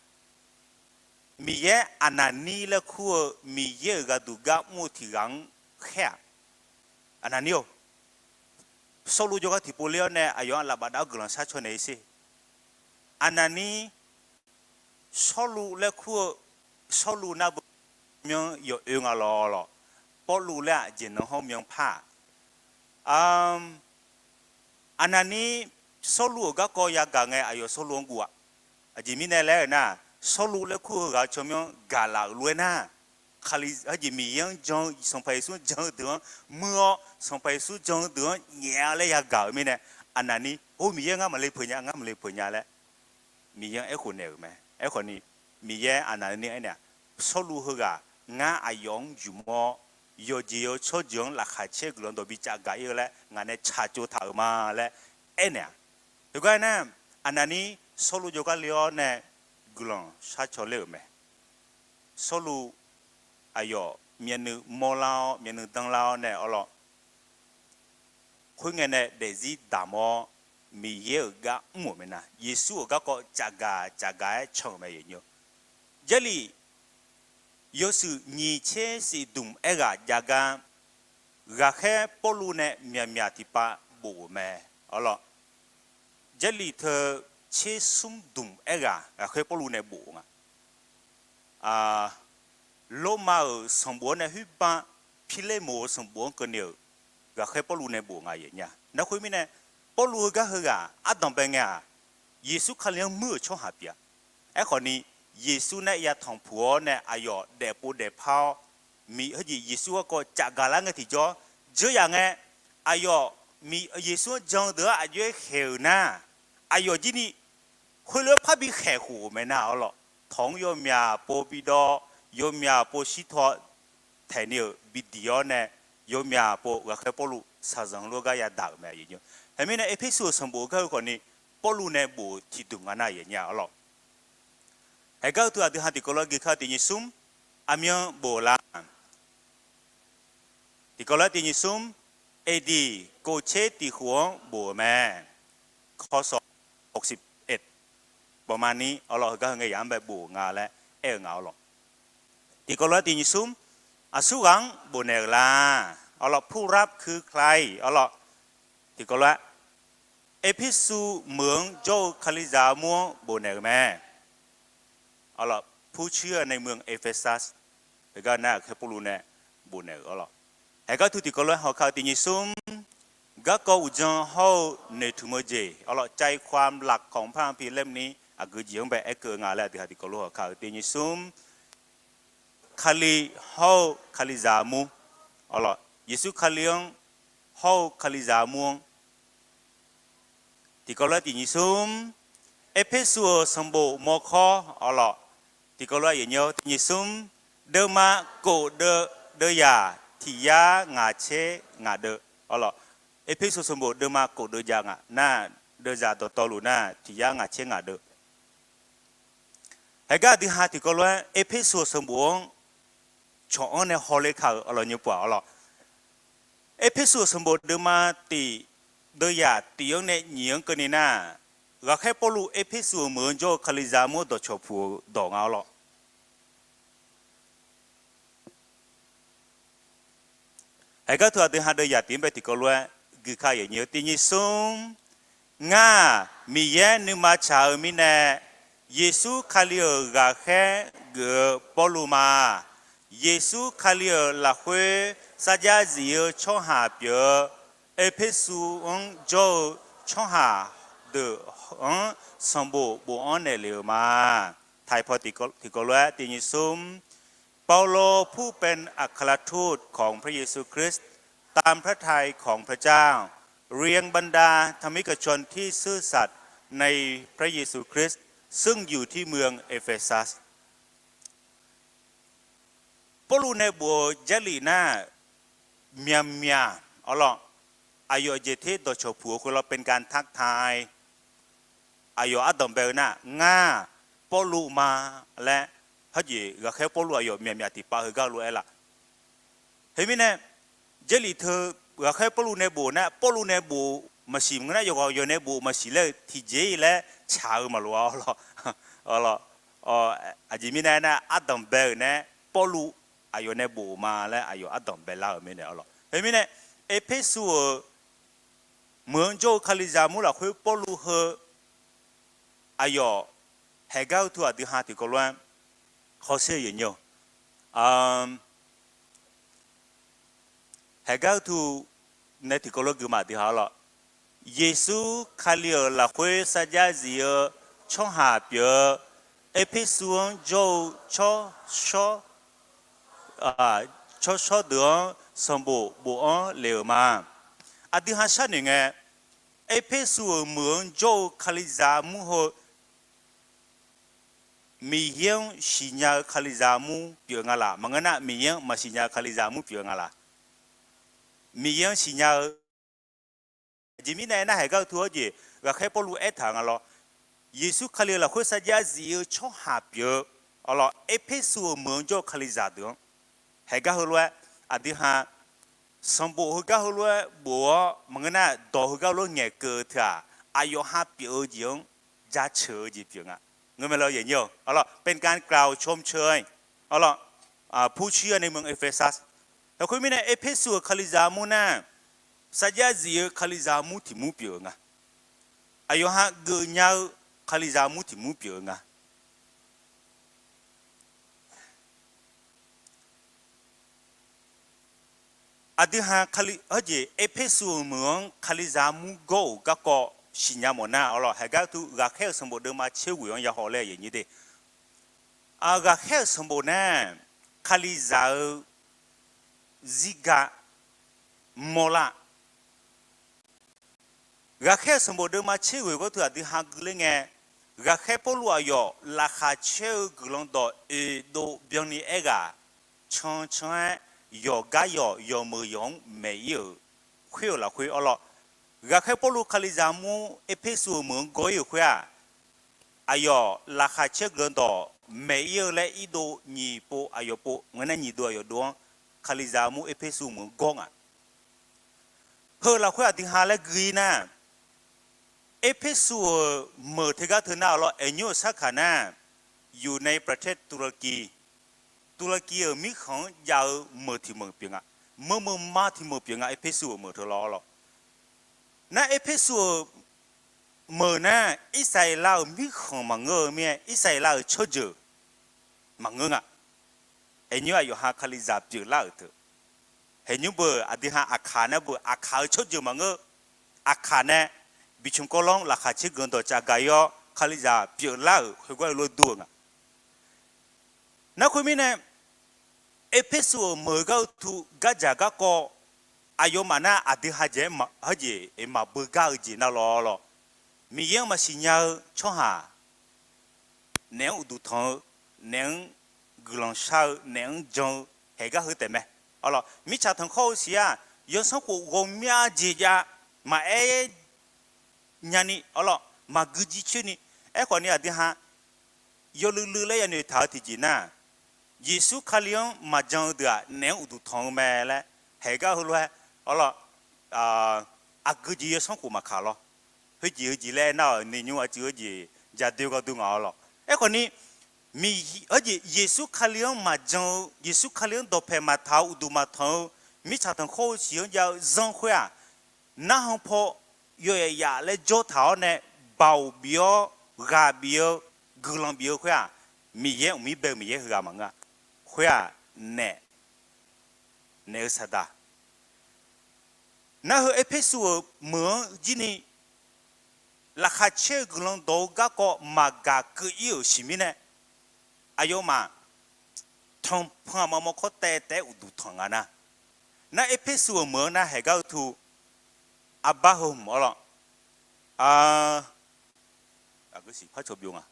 Miqyaer Aqnaqnir laer kur-eu Miqyaer-euq gharduq gar mr-eu tiq ghaq-anr khaer-aq, Aqnaqnir-or, Sawrluv jawrgar tiqpov ler-awr nae aqyawf-anr lafbaf dav-awr guiqlanq sharcaw naeq-ir sher. Aqnaqnir, Sawrluv laer kur-eu, Sawrluv nar beu myanr yawq oe nga lawq lawq. Pawrluv laer-aq jeqnan hawr myan par-aq. Aqnaqnir Sawrluv-euq garkawv yagaq ngae aqyawf Sawrluv-anr guv-aq. Aqjeq mirnae laer-eu nar, Sawrluv laer kur-eu ghaq tsawrmyanr gaqlaf-euq lof-aer nar, Kali, heujeq Miqyaer-anr jan-eu, Sanqpaq Yeqsur-anr jan-eu deuq-anr muir-awr, Sanqpaq Yeqsur jan-eu deuq-anr nyaef-a laer yagaq-euq mirnae, Aqnaqnir, or, Miqyaer ngar maqle peuq nya, ngar maqle peuq nya laer Miqyaer-anr aerkhof naeq-euq mae. Aerkhawf ni, Miqyaer Aqnaqnir aernaeq-aq, Sawrluv heughaq ngar aqyawf-anr jmq-awr, yawqjeq-eu tsawrjeuq-anr laqkhaq caer-eu guiqlanq dawq bi caf gaq ir-eu laer ngaq nae tsaqtsov taq-euq ma laer aernaeq-aq. Heugar nar, Aqnaqnir Sawrluv jawrgar le-awr nae guiqlanq sharcaw ler-euq mae. Sawrluv aqyawf myavnuiv mawrlar-awr myavnuiv danrlar-awr nae arlawq, khoerngae nae daefzir damq-awr Miqyaer-euq gar mr-euq mae nar, Yeqsur-euq garkawv caf gaq caf gaq-aer can-euq mae. Jarlif yawshuif nyiq tser shif dmq aerghaq jav gar, ghaqkhaer Pawrluv nae myaqmyaq tiqpav bof-euq mae. Arlawq, Jarlif teu tser smr dmq aerghaq ghaqkhaer Pawrluv nae bof-eu nga. Lormav-euq sanqbof-anr nae khoerbav Pirlermoq-euq sanqbof-anr keuvni-euq ghaqkhaer Pawrluv nae bof nga nya. Narkhoer mirnae, Pawrluv heugar heughaq ardanq bae ngae-aq, Yeqsur Kali-anr muir-euq tsawrhaq pyeuf-a. Aerkhawf ni, Yeqsur nae yatanq puq-awr nae aqyawf daefpov daefpar-awr, Miq heujeq Yeqsur garkawv caf gaq lar ngae tiqjawr, dzeur yaf ngae, aqyawf Miq Yeqsur-anr jan-eu deuq-anr aqjox-aer khaeq-euq nar, aqyawf jir ni khoerlof-aer parbi khaeq khof-euq mae nar arlawq, tawq-anr yawmyaq pov bidawv, yawmyaq pov shirtaw taeqni-euq bidiq-awr nae, yawmyaq pov ghaqkhaer Pawrluv shaqzanq lof gar yadaq-euq mae. Heumirnae Erpersu-euq sanqbof gar-eu khawf ni Pawrluv nae bof-eu tiqdmq nga nar nya arlawq. Haeqgar-eu teu aqdui ha tiqkawv lof-aer gui kar-eu tiq nyiq smr, aqmyan bof la. Tiqkawv lof-aer tiq nyiq smr, Eqdiq kov tser tiq khof-anr bof-euq mae. Kawsawq, bawqma ni arlawq heugar heu ngae yaq-anr bae bof-euq nga laer aer-eu nga arlawq. Tiqkawv lof-aer tiq nyiq smr, aqsurghaq-anr bofnaeq-euq la. Arlawq, ผู้รับคือใคร arlawq. Tiqkawv lof-aer, Erpersu meuq-anr jawr-eu Kalizaq armur-anr bofnaeq-euq mae. Arlawq, ผู้เชื่อในเมืองเอเฟซัส heugar nar ghaqkhaer Pawrluv nae bofnaeq-euq arlawq. Haeqgar teu tiqkawv lof-aer hawkar-eu tiq nyiq smr, garkawv uqdzan hawr-eu noeqtmq-eu jeq arlawq, ใจความหลักของพระคัมภีร์เล่มนี้ aqgeu jeq-anr bae aerkeuv nga laer aqdui ha tiqkawv lof hawkar-eu tiq nyiq smr, Kali hawr-eu Kalizaq armur arlawq, Yeqsur Kali-anr hawr-eu Kalizaq armur-anr tiqkawv lof-aer tiq nyiq smr, Erpersu-euq sanqbof mawrkawr arlawq, tiqkawv lof-aer yaqnyir tiq nyiq smr, deuvma kof deuv, deuv yaq tiq yar ngaq tser ngaq deuv arlawq. Erpersu sanqbof deuvma kof deuv jav ngaq nar, deuvzaq dawqtawvluf nar tiq yar ngaq tser ngaq deuv. Haeqgar aqdui ha tiqkawv lof-aer Erpersu-euq sanqbof-anr cawq-anr nae hawler ka-euq arlawq nymr pov-aq arlawq. Erpersu-euq sanqbof deuvma tif, deuv yaq tif-anr nae nyiq-anr keuvni nar, ghaqkhaer Pawrluv Erpersu-euq meuq-anr jawr-eu Kalizaq armur-anr dawqcawq puq-euq dawq nga arlawq. Haeqgar teu aqdui ha deuv yaq tif-anr bae tiqkawv lof-aer gui ka yaqnyir tiq nyiq smr, ngar Miqyaer nuima tsaq-eu mirnae, Yeqsur Kali-euq ghaqkhaer geuf-eu Pawrluv ma. Yeqsur Kali-euq lafkhoer sarjax zif-eu tsawrhaq pyeuf-eu, Erpersu-anr jawr-eu tsawrhaq deuq-anr sanqbof bofanr naeqlef-euq ma. Taipaw tiqkawv lof-aer tiq nyiq smr, เปาโล ผู้เป็นอัครทูตของพระเยซูคริสต์ ตามพระทัยของพระเจ้า เรียงบรรดาธรรมิกชนที่ซื่อสัตย์ในพระเยซูคริสต์ ซึ่งอยู่ที่เมืองเอเฟซัส Pawrluv nae bof-euq Jarlif nar, myaqmyaq, awrlawq, aqyawf jeq ter dawqcawq puq-eu khoerlof เป็นการทักทาย aqyawf ardanq bae-eu nar, Ngar, Pawrluv ma laer, hawjeq ghaqkhaer Pawrluv aqyawf myaqmyaq tiqpav heugar lof-aer laf. Khoermirnae, Jarlif teu ghaqkhaer Pawrluv nae bof nar, Pawrluv nae bof maqsiq, maqngeur nar yawqghaq yawq nae bof maqsiq laer-eu tiqjeq-ir laer tsaq-eu maqloq-a, awrlawq. Awrlawq, aqjeq mirnae aernar, ardanq bae-euq nae Pawrluv aqyawf nae bof ma laer aqyawf ardanq baelar-euq mirnae, awrlawq. Khoermirnae, Erpersu-euq meuq-anr jawr-eu Kalizaq armur lafkhoer Pawrluv heu aqyawf haeqgar-eu tu aqdui ha tiqkawv lof-aer hawsher-eu yanyir-awq. Haeqgar-eu tu nae tiqkawv lof-aer gui ma aqdui ha, awrlawq. Yeqsur Kali-euq lafkhoer sarjax zif-eu tsawrhaq pyeuf-eu Erpersu-anr jawr-eu tsawrshawr tsawrshawr deuq-anr sanqbof bof-anr lef-euq ma. Aqdui ha sharnoeq ngae, Erpersu-euq meuq-anr jawr-eu Kalizaq armur heu Miqyaer-anr siqnya-eu Kalizaq armur pyeuf nga laq? Maqngeur nar, Miqyaer-anr maqsiq nya-eu Kalizaq armur pyeuf nga laq? Miqyaer-anr siqnya-eu Aqjeq mirnae aernar, haeqgar-eu tu hawjeq ghaqkhaer Pawrluv aertaq-euq nga lawr. Yeqsur Kali-euq lafkhoer sarjax zif-eu tsawrhaq pyeuf-eu, awrlawq, Erpersu-euq meuq-anr jawr-eu Kalizaq deuq-anr haeqgar heulof-aer, aqdui ha sanqbof heugar heulof-aer bof-awr, maqngeur nar dawq heugar lof-aer ngaeqkeuv-eu teu-aq, aqyawf ha pyeuf-eu jeq-anr jaceuq-eu jeq pyeuf nga. Ngeurmae lawr, yanyir-awq, awrlawq, เป็นการกล่าวชมเชย awrlawq, ผู้เชื่อในเมืองเอเฟซัส Khoermirnae, Erpersu-euq Kalizaq armur nar, sarjax zif-eu Kalizaq armur tiq mur pyeuf-eu nga. Aqyawf ha geufnya-eu Kalizaq armur tiq mur pyeuf-eu nga. Aqdui ha, hawjeq Erpersu-euq meuq-anr Kalizaq armur gawr-euq garkawv siqnya mawf nar, awrlawq, haeqgar tu ghaqkhaer-euq sanqbof deuvma tser ghoeq-anr yahaw laer yanyir de. Ghaqkhaer-euq sanqbof nar, Kalizaq-eu zirga mawrlar. Ghaqkhaer-euq sanqbof deuvma tser ghoeq gawr teu aqdui ha gui ler ngae, ghaqkhaer Pawrluv aqyawf laqkhaq caer-eu guiqlanq dawq oeqdov byanni aerghaq cancan-aer, yawqgar yawq yawqmeuq yawq-anr maeq-ir-euq khoer-euq lafkhoer, awrlawq, ghaqkhaer Pawrluv Kalizaq armur Erpersu-euq meuq-anr gawr-ir-euq khoer-aq, aqyawf laqkhaq caer guiqlanq dawq maeq-ir-eu laer irdov nyiq pov aqyawf pov, maqngeur nar nyiq dov aqyawf dov-anr, Kalizaq armur Erpersu meuq-anr gawr nga. Heu lafkhoer aqdui ha laer gui nar, Erpersu-euq meuq teugar teu nar, awrlawq, aeqnymr-euq sarkaq nar, อยู่ในประเทศตุรกี Turaki-euq mirkhanq-anr jav-eu meuq tiq meuq pyeuf nga. Meuq meuq ma tiq meuq pyeuf nga, Erpersu-euq meuq teu lawr, awrlawq. Nar Erpersu-euq meuq nar, Irsaqleqlav-euq mirkhanq maqngeur-eu mir-aer, Irsaqleqlav-euq tsawrjeuq maqngeur nga. Aeqnymr aqyawf ha Kalizaq pyeuflar-euq teu. Aeqnymr beu aqdui ha Aqkaq nar beu Aqkaq-euq tsawrjeuq maqngeur. Aqkaq nae biqcmq kawvlanr laqkhaq caer guiqlanq dawq caf gaq-ir-awr, Kalizaq pyeuflar-euq khoergar-eu lof-aer dur-eu nga. Nar khoermirnae, Erpersu-euq meuq-eu gar-eu tu gardzaq garkawv aqyawfmaf nar aqdui ha jeq-aer hawjeq maqbeu gar-eu jeq nar lawr lawr. Miqyaer-anr maqsiq nya-eu tsawrhaq naef-anr uqduq tanq-eu, naef-anr guiqlanq shar-eu, naef-anr jan-eu, haeqgar heu taef mae. Awrlawq, mirtsaq tanqkhawr-eu siq-aq, yawsanr khof ghawqmya jeq jav maqaer nyani, awrlawq, maqgui jircoer ni. Aerkhawf ni aqdui ha yawluiv luiv laer yanoeq taq-eu tiqjeq nar, Yeqsur Kali-anr maqjan-eu deuq-aq, naef-anr uqduq tanq-eu mae laer haeqgar heulof-aer, awrlawq, aqgeu jeq yawsanr khof maqkaq lawr. Khoerjeq heujeq laer aernar-euq, ni nymr aqcuiv heujeq jaqdoer gharduq ngaq-awr lawq. Aerkhawf ni, Miqyaer, heujeq Yeqsur Kali-anr maqjan-eu, Yeqsur Kali-anr dawqpaeq maqtaq-eu, uqduq maqtanq-eu, mirtsaq tanqkhawr-eu siq-anr jav-eu zanr khoer-aq, narhan paw yawqyaf yaf laer jawr taq-awr nae, baoq bif-awr, ghaq bif-eu, guiqlanq bif-eu khoer-aq, Miqyaer mqmir bae-eu Miqyaer heughaq maqngeur-a. Khoer-aq, naef, naef-eu saqdaq. Nar heu Erpersu-euq meuq-anr jir ni, laqkhaq caer-eu guiqlanq dawq-eu garkawv maqgaq keuv-ir-euq siq mirnae, aqyawfmaf tanqpanq aqma mawrkawr taev taef-aer uqduq tanq nga nar. Nar Erpersu-euq meuq-anr nar haeqgar-eu tu arbar heu hmq-awr lawr. Aqgeu siq par cawq byov nga.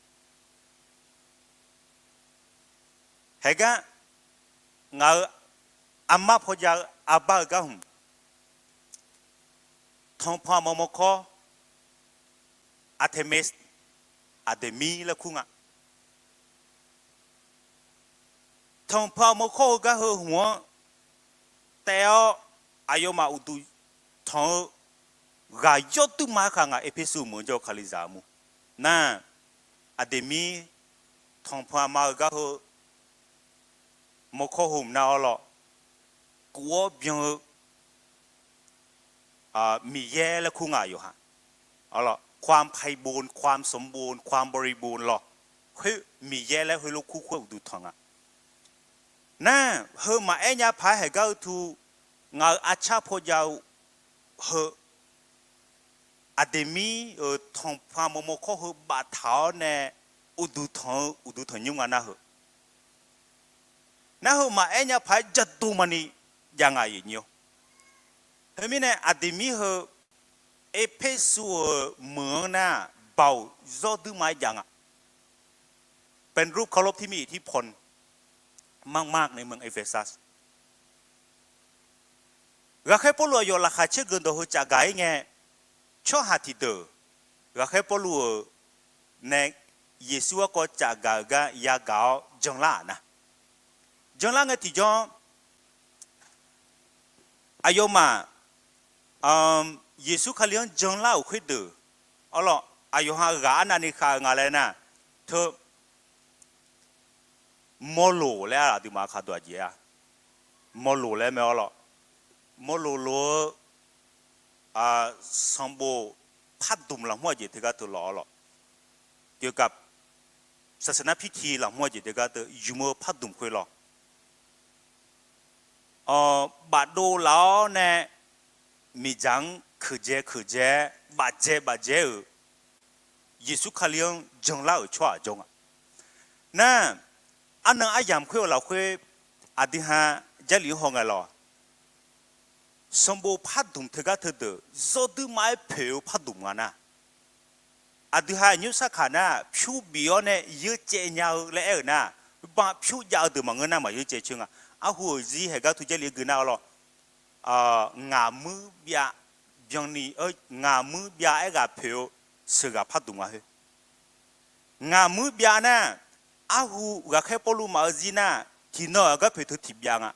Haeqgar, ngaq-euq armar pawjav-eu arbar-eu gar hmq, tanqpanq aqma mawrkawr Artemis, Aqdeqmir laer kur nga. Tanqpanq aqma mawrkawr heu gar heu hmq-anr taev-awr, aqyawfmaf uqduq tanq-eu ghaq yawduirma-aer khaq ngaq Erpersu meuq-anr jawr-eu Kalizaq armur nar, Aqdeqmir tanqpanq aqma-eu gar heu mawrkawr heu hmq nar-awr lawr, kuf-awr byan-eu Miqyaer laer kur nga yawqha. ความไพบูลย์ ความสมบูรณ์ ความบริบูรณ์ lawr, khoer Miqyaer laer heulof kur khoer uqduq tanq nga. Nar, heu maqaer nya paq-aer haeq gar-eu tu, ngaq-euq arcar pawjav-eu heu, Aqdeqmir-euq tanqpanq aqma mawrkawr heu baftaq-awr nae uqduq tanq-eu uqduq tanqnymr nga nar heu. Nar heu maqaer nya paq-aer jadov maqni jav nga aqyuif aqnyir-awr. Khoermirnae Aqdeqmir heu Erpersu-euq meuq-anr nar, baoq zawr duirma-aer jav nga. เป็นรูปเคารพที่มีอิทธิพลมากๆ ในเมืองเอเฟซัส Ghaqkhaer Pawrluv aqyawf laqkhaq caer geuf dawq heu cafgaq-ir ngae, tsawrhaq tiqdeuq ghaqkhaer Pawrluv-euq nae Yeqsur garkawv cafgaq-euq gar yagaq-awr janlar-aq nar, janlar ngae tiqjawr-anr aqyawfmaf Yeqsur Kali-anr janlar-euq khoerdeuq, awrlawq, aqyawf ha ghaq arnavni khav-eu nga laer nar, teu mawrloq laer-aq aqduimaf kaqdawq aqjeq-a. Mawrloq laer mae awrlawq. Mawrloq loq-eu sanqbof pardmq lafmur-aq jeq teugar teu lawq awrlawq. เกี่ยวกับศาสนพิธี lafmur-aq jeq teugar teu yumq-eu pardmq khoer lawq. Bafdov laf-awr nae miqdzaq-anr keuqdzae keuqdzae-aer bafdzae bafdzae-euq Yeqsur Kali-anr janlar-euq tsawrhaq jawr nga. Nar, arnan aryamq khoer-eu lafkhoer aqdui ha Jarlif-anr haw ngae lawq. Sanqbof pardmq teugar teudeuq zawr duirma-aer poeq-eu pardmq nga nar, aqdui ha aqnymr sarkaq nar pyur bif-awr nae yeucaev nya-eu laer aer-euq nar, uqbanq pyur jav-eu deuq maqngeur nar maqyeucaev coer nga. Arhu-euq zir haeq gar tu Jarlif-aer gui nar awrlawq, ngaq muir byav byanni, ngaq muir byav aerghaq poeq-eu sheuqghaq pardmq nga khoer. Ngaq muir byav nar, arhu ghaqkhaer Pawrluv maf-eu zir nar, tiqnan aqgar poeq teu tiqbyav nga.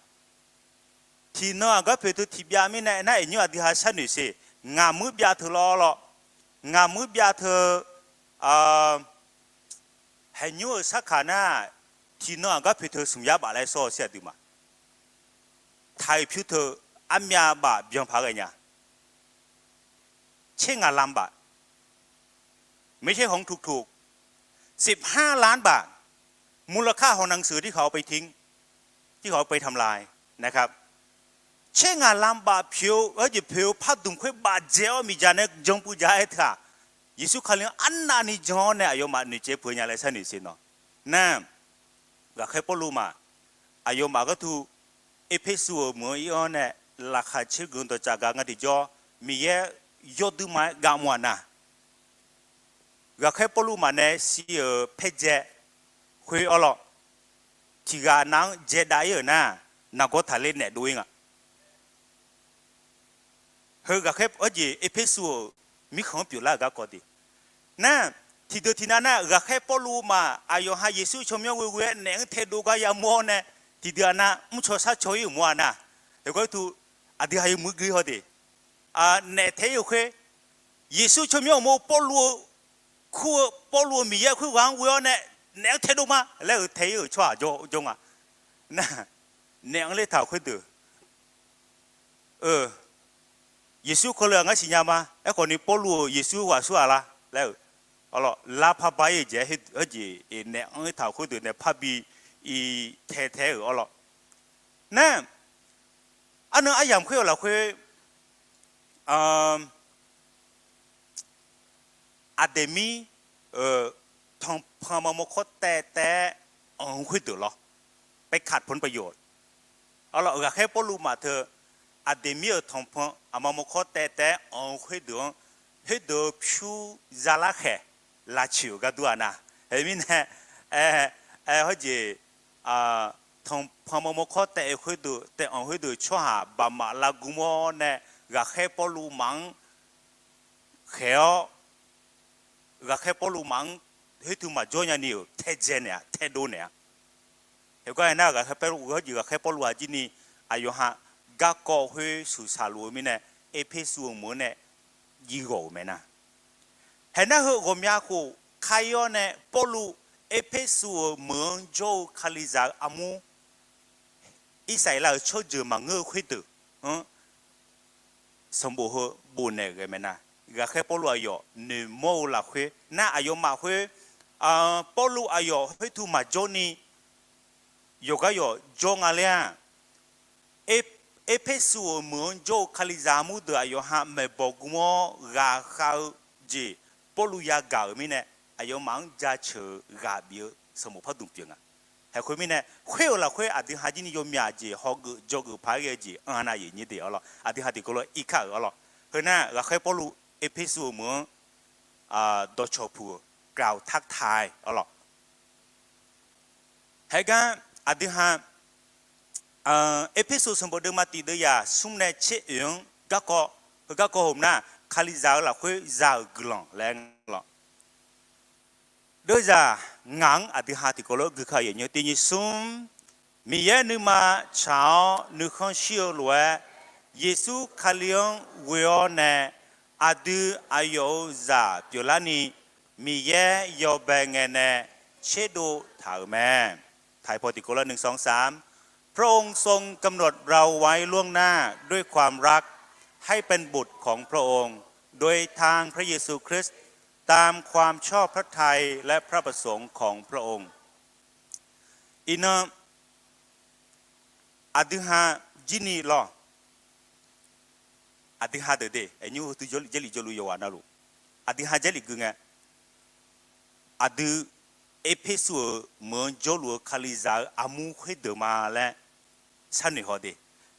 Tiqnan aqgar poeq teu tiqbyav mirnae nar, aqnymr aqdui ha sharnoeq siq. Ngaq muir byav teu lawr lawr. Ngaq muir byav teu, haeqnymr-euq sarkaq nar, tiqnan aqgar poeq teu smq yar baf laer sawr-eu sir aqduimaf. Taq-iq pyur teu armyav baf byan paq ghae nya. เช่น งานลำบาก ไม่ใช่ของถูกๆ สิบห้าล้านบาท มูลค่าของหนังสือที่เขาเอาไปทิ้ง ที่เขาเอาไปทำลายนะครับ เช่น งานลำบาก poeq-eu arjeq poeq-eu pardmq khoer bafdzae-awr miqdzaq nae jan puiv dzaq-aer teu-aq, Yeqsur Kali-anr arnavni jan-awr nae aqyawfmaf noeqtsaev peuq nya laer sharnoeq siq nawq. Nar, ghaqkhaer Pawrluv maf aqyawfmaf gharduq Erpersu-euq meuq-anr ir-awr nae laqkhaq caer geuf dawqtsaf gaq nga tiqjawr, Miqyaer yawduirma-aer gaq mr-aq nar, ghaqkhaer Pawrluv maf nae siq-euq paerdzae khoer awrlawr, tiqghaq nav-anr dzaedav ir-euq nar, nargawr taqler naef dov ir nga. Heu ghaqkhaer arjeq Erpersu-euq mirkhanq-anr pyeuflar-euq garkawv de. Nar, tiqdeuq tiqnav nar ghaqkhaer Pawrluv maf aqyawf ha Yeqsur tsawrmyanr ghoe ghoe-aer naef-anr taedov gar yamawr-awr nae, tiqdeuq-aq nar mrcaw sharcaw ir-euq mawr-a nar, heugar tu aqdui ha yawmuiq gui haw de. Naef tae ir-euq khoer, Yeqsur tsawrmyanr uqmov Pawrluv-eu kur-eu Pawrluv-eu Miqyaer khoerghaq-anr ghoe-awr nae, naef-anr taedov ma laer-euq tae ir-euq tsawrhaq jawr jawr nga. Nar, naef-anr ler taq-euq khoerdeuq, Yeqsur kawle-aq ngar siqnya ma. Aerkhawf ni Pawrluv-euq Yeqsur ghaq sur-aq la laer-euq, awrlawr, lar parba ir-eu jeq-aer, arjeq naef-anr ler taq-euq khoerdeuq naef parbi ir tae tae-euq awrlawr. Nar, arnan aryamq khoer-euq lafkhoer, Aqdeqmir-euq tanqpanq aqma mawrkawr taev taev-aer anq-eu khoerdeuq lawr, ไปขัดผลประโยชน์ awrlawr, ghaqkhaer Pawrluv maf teu Aqdeqmir-euq tanqpanq aqma mawrkawr taev taev-aer anq-eu khoerdeuq-anr, khoerdeuq-eu pyur zalar khaeq lavcoeq-euq gar dur-aq nar, heumirnae, aer, hawjeq, tanqpanq mawrmawr kawr taef-eu khoerdeuq, taef-anr khoerdeuq tsawrhaq baqmaf lavgmr-awr nae, ghaqkhaer Pawrluv maf-anr khaeq-awr, ghaqkhaer Pawrluv maf-anr khoertuv maqjawr nyani-euq taedzae naeq-a, taedov naeq-a. Heugar aernar, ghaqkhaer Pawrluv, ghawrjeq ghaqkhaer Pawrluv-aq jir ni aqyawf-ha garkawv khoer shuqshaq luf-eu mirnae, Erpersu-euq meuq-anr nae jiv ghawq-euq mae nar. Haeq nar heu ghawqmya khof kar-ir-awr nae, Pawrluv Erpersu-euq meuq-anr jawr-eu Kalizaq-eu armur, Irsaqleqlav-euq tsawrjeuq maqngeur-eu khoerdeuq-anr sanqbof heu bofnaeq-euq ghae mae nar, ghaqkhaer Pawrluv aqyawf noeqmawr-eu lafkhoer nar, aqyawfmaf khoer, Pawrluv aqyawf khoertuv maqjawr ni yawqgar yawq jawr nga laer-aq, Erpersu-euq meuq-anr jawr-eu Kalizaq armur deuq aqyawf-ha maeqbawq gmr-awr ghaqkhav-eu jeq Pawrluv yagaq-euq mirnae, aqyawfmaf-anr jaceuq-eu ghaq bif-eu sanqbof pardmq pyeuf nga. Haeq khoermirnae, khoer-euq lafkhoer aqdui ha jir ni yawmyaq jeq hawgeuf dzawgeuf paq-aer ghae jeq anr-a nar, aqyuif aqnyir deuq arlawr, aqdui ha tiqkawv lof-aer irkar-euq arlawr. Heu nar, ghaqkhaer Pawrluv Erpersu-euq meuq-anr dawqcawq puq-euq กล่าวทักทาย arlawr. Haeqgar aqdui ha Erpersu sanqbof deuvma tiq deuv yaq smr nae tser oeq-anr garkawv, heu garkawv hawq nar, Kalizaq-eu lafkhoer za-euq guiqlanq laer nga lawr. Deuvzaq ngaq-anr aqdui ha tiqkawv lof-aer guikar-euq, aqyuif aqnyir deuq smr, Miqyaer nuima tsaq-awr nuikhanr shir-eu lof-aer, Yeqsur Kali-anr ghoe-awr nae aqdui aqyawf-euq zaq pyeuflarni, Miqyaer yawbae ngae nae tserdov taq-euq mae. ไทย พอ ติดกดแล้ว หนึ่ง สอง สาม พระองค์ทรงกำหนดเราไว้ล่วงหน้าด้วยความรัก ให้เป็นบุตรของพระองค์ โดยทางพระเยซูคริสต์ ตามความชอบพระทัยและพระประสงค์ของพระองค์ Iqnan aqdui ha jir ni lawr, aqdui ha deuq de, aqnyir heu teu Jarlif jawrluf yawqghaq navluf, aqdui ha Jarlif gui ngae, aqdui Erpersu-euq meuq-anr jawrluf-eu Kalizaq-eu armur khoerdeuq ma laer sharnoeq haw de.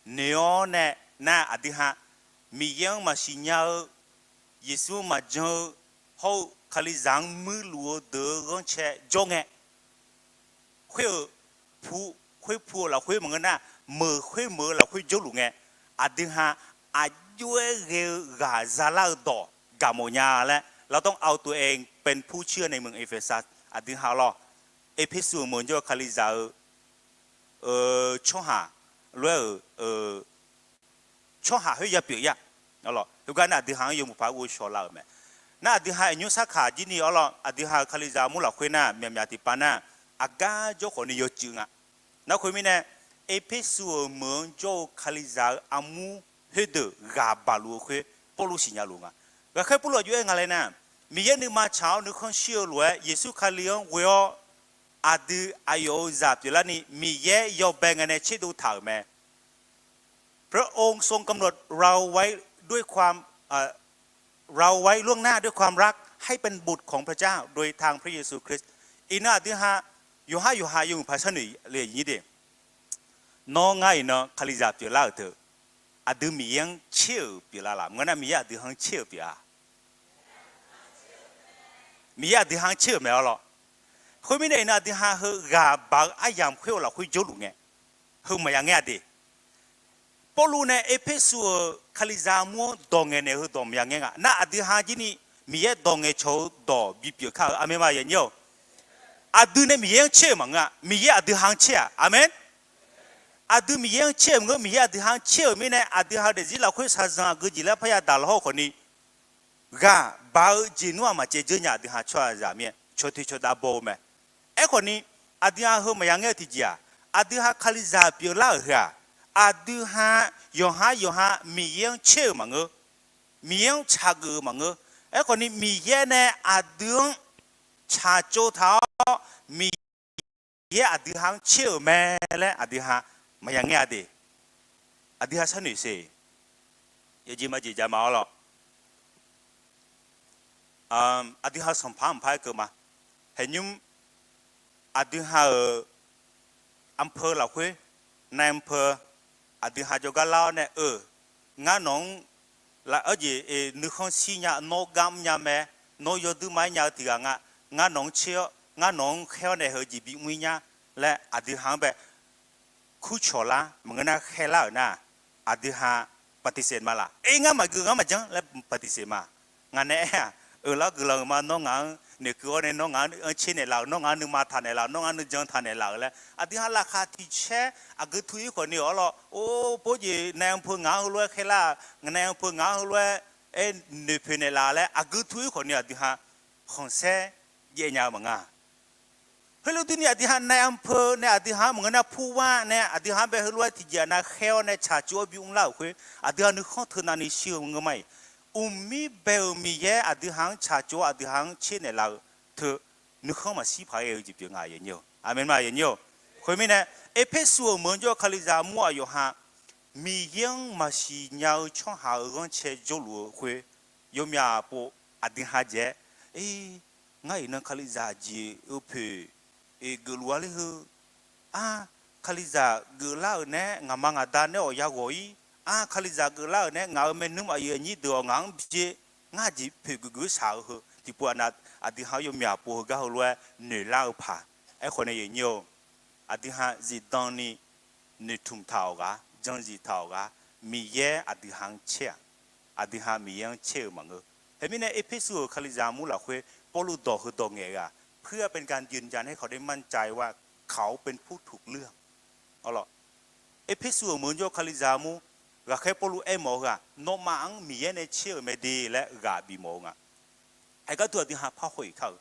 Noeq-awr nae nar, aqdui ha Miqyaer-anr maqsiq nya-eu, Yeqsur-anr maqjan-eu hawr-eu Kalizaq-anr muir luf-eu deuq-eu ghanrcae jawr ngae, khoer-euq pu, khoer pu-eu lafkhoer maqngeur nar, meuq khoer meuq-eu lafkhoer jawrluf ngae, aqdui ha aqjox-aer ghae-eu ghaq zalar-eu dawq gaq mawf nya laer, เราต้องเอาตัวเองเป็นผู้เชื่อในเมืองเอเฟซัส aqdui ha lawr, Erpersu-euq meuq-anr jawr-eu Kalizaq-eu tsawrhaq lof-aer-euq tsawrhaq khoer ya pyeuf-ir-a. Arlawr, heugar nar aqdui ha-anr yawmuiq paq-aer ghovshaw lar-euq mae. Nar aqdui ha aqnyir sarkaq jir ni arlawr, aqdui ha-euq Kalizaq armur lafkhoer nar, myaqmyaq tiqpav nar, aqgar jawrkhawf ni yawcuiv nga. Narkhoer mirnae, Erpersu-euq meuq-anr jawr-eu Kalizaq-eu armur khoerdeuq ghaq baq luf-eu khoer Pawrluv siqnya luf nga. Ghaqkhaer Pawrluv aqjox-aer nga laer nar, Miqyaer nuima tsaq-awr nuikhanr shir-eu lof-aer, Yeqsur Kali-anr ghoe-awr aqdui aqyawf-euq zaq pyeuflarni, Miqyaer yawbae ngae nae tserdov taq-euq mae. พระองค์ทรงกำหนดเราไว้ด้วยความ เอ่อ เราไว้ล่วงหน้าด้วยความรัก ให้เป็นบุตรของพระเจ้า โดยทางพระเยซูคริสต์ Iqnan aqdui ha yawqhar yawqha yawmuiq paq sharnoeq le nyir de. Nawr ngar iqnan Kalizaq pyeuflar-euq teu, aqdui Miqyaer-anr tser-euq pyeuflar laf? Maqngeur nar, Miqyaer aqdui ha-anr tser-euq pyeuf-a? Miqyaer aqdui ha-anr tser-euq mae arlawr. Khoermirnae iqnan aqdui ha heu ghaq baq-eu aryamq khoer-eu lafkhoer jawrluf ngae, heu maqya ngaer-a de. Pawrluv nae Erpersu-euq Kalizaq armur-anr dawq ngaeqnaeq-eu heu dawq maqya ngaer nga. Nar aqdui ha jir ni Miqyaer dawq ngaeqcawq-eu dawq bipyeuf kar-eu, aqmeq ma, aqyuif aqnyir-or? Aqdui nae Miqyaer-anr tser-euq maqngeur-a, Miqyaer aqdui ha-anr tser-a. Aqmeq. Aqdui Miqyaer-anr tser-euq maqngeur, Miqyaer aqdui ha-anr tser-euq mirnae, aqdui ha-eu daefzir lafkhoer shaqzanq aqgeu jeq laer parya daq lawr haw khawf ni, ghaq baq-eu jeq nmr-aq maqcaev dzeur nya, aqdui ha tsawrhaqzaq mir-aer cawteq cawdav baw-eu mae. Aerkhawf ni, aqdui ha heu maqya ngaer-eu tiqjeq-aq, aqdui ha Kalizaq pyeuflar-euq heu-aq, aqdui ha yawqhar yawqha Miqyaer-anr tser-euq maqngeur, Miqyaer-anr tsaqgeuf-eu maqngeur. Aerkhawf ni, Miqyaer nae aqdui-anr tsaqtsov taq-awr, Miqyaer aqdui ha-anr tser-euq mae laer aqdui ha maqya ngaer-a de. Aqdui ha sharnoeq se. Yawjeq majeq jaq ma arlawr. Aqdui ha sanqpaq-anr mqpar-aer keuv ma. Haeqnymr aqdui ha-euq อำเภอ lafkhoer, นายอำเภอ aqdui ha jawrgar lar-awr nae, eu, ngar nawq-anr laf-awr jeq nuikhanr shir nya, nawr gar mr nya mae, nawr yawduir ma-aer nya-eu tiq ghaq nga, ngar nawq-anr tser-awr, ngar nawq-anr khaer-awr nae heu jeq bimr-ir nya laer aqdui ha-anr bae kurcawq lar maqngeur nar khaerlar-euq nar, aqdui ha ปฏิเสธ ma laf? Aer, ngar maqgui, ngar maqjanr laer ปฏิเสธ ma. Ngaq nae aer-aq, euq lar guiqlanq-euq ma, nawr ngaq-anr noeqkeuv awr nae nawr ngaq-anr tser naeqlaf-euq, nawr ngaq-anr nuima taq naeqlaf-euq, nawr ngaq-anr nuijan taq naeqlaf-euq laer aqdui ha laqkhaq tiq caer aqgeu tu ir khawf ni-awr lawr, or, bawrjeq nae anr peuq ngaq-anr heulof-aer khaerlar-aq, ngaq nae anr peuq ngaq-anr heulof-aer, aer, noeqpoeq naeqlaf laer aqgeu tu ir khawf ni aqdui ha khanqsaer jaev nya-eu maqnga. Heulof durni aqdui ha nae anr peuq nae aqdui ha-anr maqngeur nar ผู้ว่า nae aqdui ha-anr bae heulof-aer tiqjeq aqnav khaer-awr nae tsaqtsov-awr bi mrlar-euq khoer, aqdui ha nuikhanr teunav ni shir-eu maqngeur ma-iq. Uqmir bae-euq Miqyaer aqdui ha-anr tsaqtsov-awr aqdui ha-anr tser naeqlaf-eu teu nuikhanr maqshir paq-aer ghae-eu jeq pyeuf nga, aqyuif aqnyir-eu. Aqmeq ma, aqyuif aqnyir-eu. Khoermirnae, Erpersu-euq meuq-anr jawr-eu Kalizaq armur aqyawf ha Miqyaer-anr maqsiq nya-eu tsawrhaq-euq ghanrcae jawrluf-eu khoer, yawmyaq pov aqdui ha jeq-aer, ngar iqnan Kalizaq jeq-eu poeq, eq, geufluf-a ler heu. Ar, Kalizaq geuflar-euq nae ngaqma ngaqda nae-awq yaghawq ir. Ar, Kalizaq geuflar-euq nae ngaq-euq maernmr aqyuif aqnyir deuq-awq ngaq-anr byae, ngar jeq poeq geufgeuf shaq-eu heu tiqpov aqnav aqdui ha-anr yawmyaq pov heugar heulof-aer noeqlar-eu paq. Aerkhawf nae, aqyuif aqnyir-eu, aqdui ha zifdan ni noeqtmq taq-awq ghaq, janzif taq-awq ghaq, Miqyaer aqdui ha-anr caer-aq, aqdui ha Miqyaer-anr caer-eu maqngeur. Khoermirnae, Erpersu-euq Kalizaq armur lafkhoer Pawrluv dawq heudawq ngaeq-eu-aq, เพื่อเป็นการยืนยันให้เขาได้มั่นใจว่าเขาเป็นผู้ถูกเลือก Erpersu-euq meuq-anr jawr-eu Kalizaq armur ghaqkhaer Pawrluv aermawf-eu heu-aq, nawmaf-anr Miqyaer nae caer-euq mae de laer ghaq bifmawf-eu nga. Aergar tu aqdui ha parhaw-iq kar-eu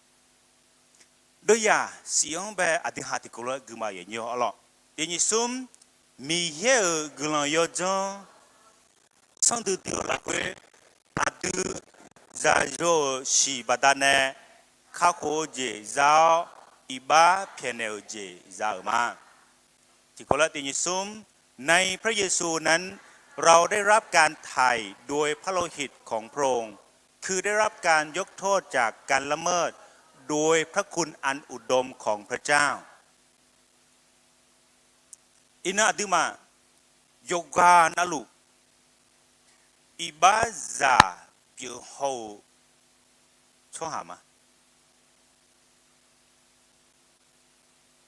deuvyaq siq-anr bae aqdui ha tiqkawv lof-aer gui ma, aqyuif aqnyir-eu. Arlawr, tiq nyiq smr, Miqyaer-euq guiqlanq yawdzanr sanrdui dui-eu lafkhoer, aqdui zaqyo-euq shiq baqdanae kakhof-eu jeq za-awr, iqbax pyaeqnaeq-euq jeq za-euq ma. Tiqkawv lof-aer tiq nyiq smr, ในพระเยซูนั้น เราได้รับการไถ่โดยพระโลหิตของพระองค์ คือได้รับการยกโทษจากการละเมิดโดยพระคุณอันอุดมของพระเจ้า Iqnan aqduimaf yawqghaq navluf iqbaxzaq pyeuf haw-euq tsawrhaq ma.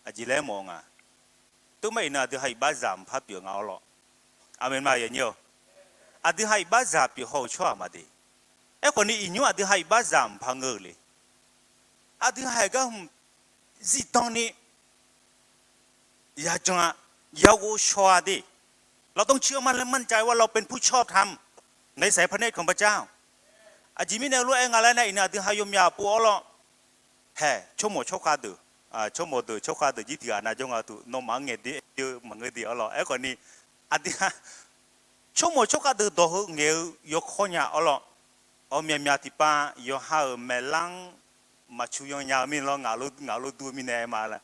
Aqjeq laer mawf nga. Teumae iqnan aqdui ha iqbaxzaq mqpar pyeuf nga-awr lawr. Aqmeq ma, aqyuif aqnyir-eu. Aqdui ha iqbaxzaq pyeuf haw-euq tsawrhaq maqde. Aerkhawf ni iqnymr aqdui ha iqbaxzaq mqpar ngeur-eu le. Aqdui ha-iq gar hmq zifdan ni yajan-a, yaghovshaw-a de. เราต้องเชื่อมั่นและมั่นใจว่าเราเป็นผู้ชอบธรรม ในสายพระเนตรของพระเจ้า Aqjeq mirnae lof-aer nga laer nar, iqnan aqdui ha yawmyaq pov-awr lawr. Haeq, tsawrmawq tsawrkhav deuq, tsawrmawq deuq tsawrkhav deuq jir tiq ghaq nav jawr nga tuq, nawmaf-anr ngaeq de, maqngeur de-awr lawr. Aerkhawf ni, aqdui ha tsawrmawq tsawrkhav deuq dawq heu ngaeq-eu yawkawr nya-awr lawr. Awq, myaqmyaq tiqpav yawqha-euq maeqlar-anr maqcu yan nya-eu mirnae lawr, ngaq lof dur-eu mirnae aer ma laer.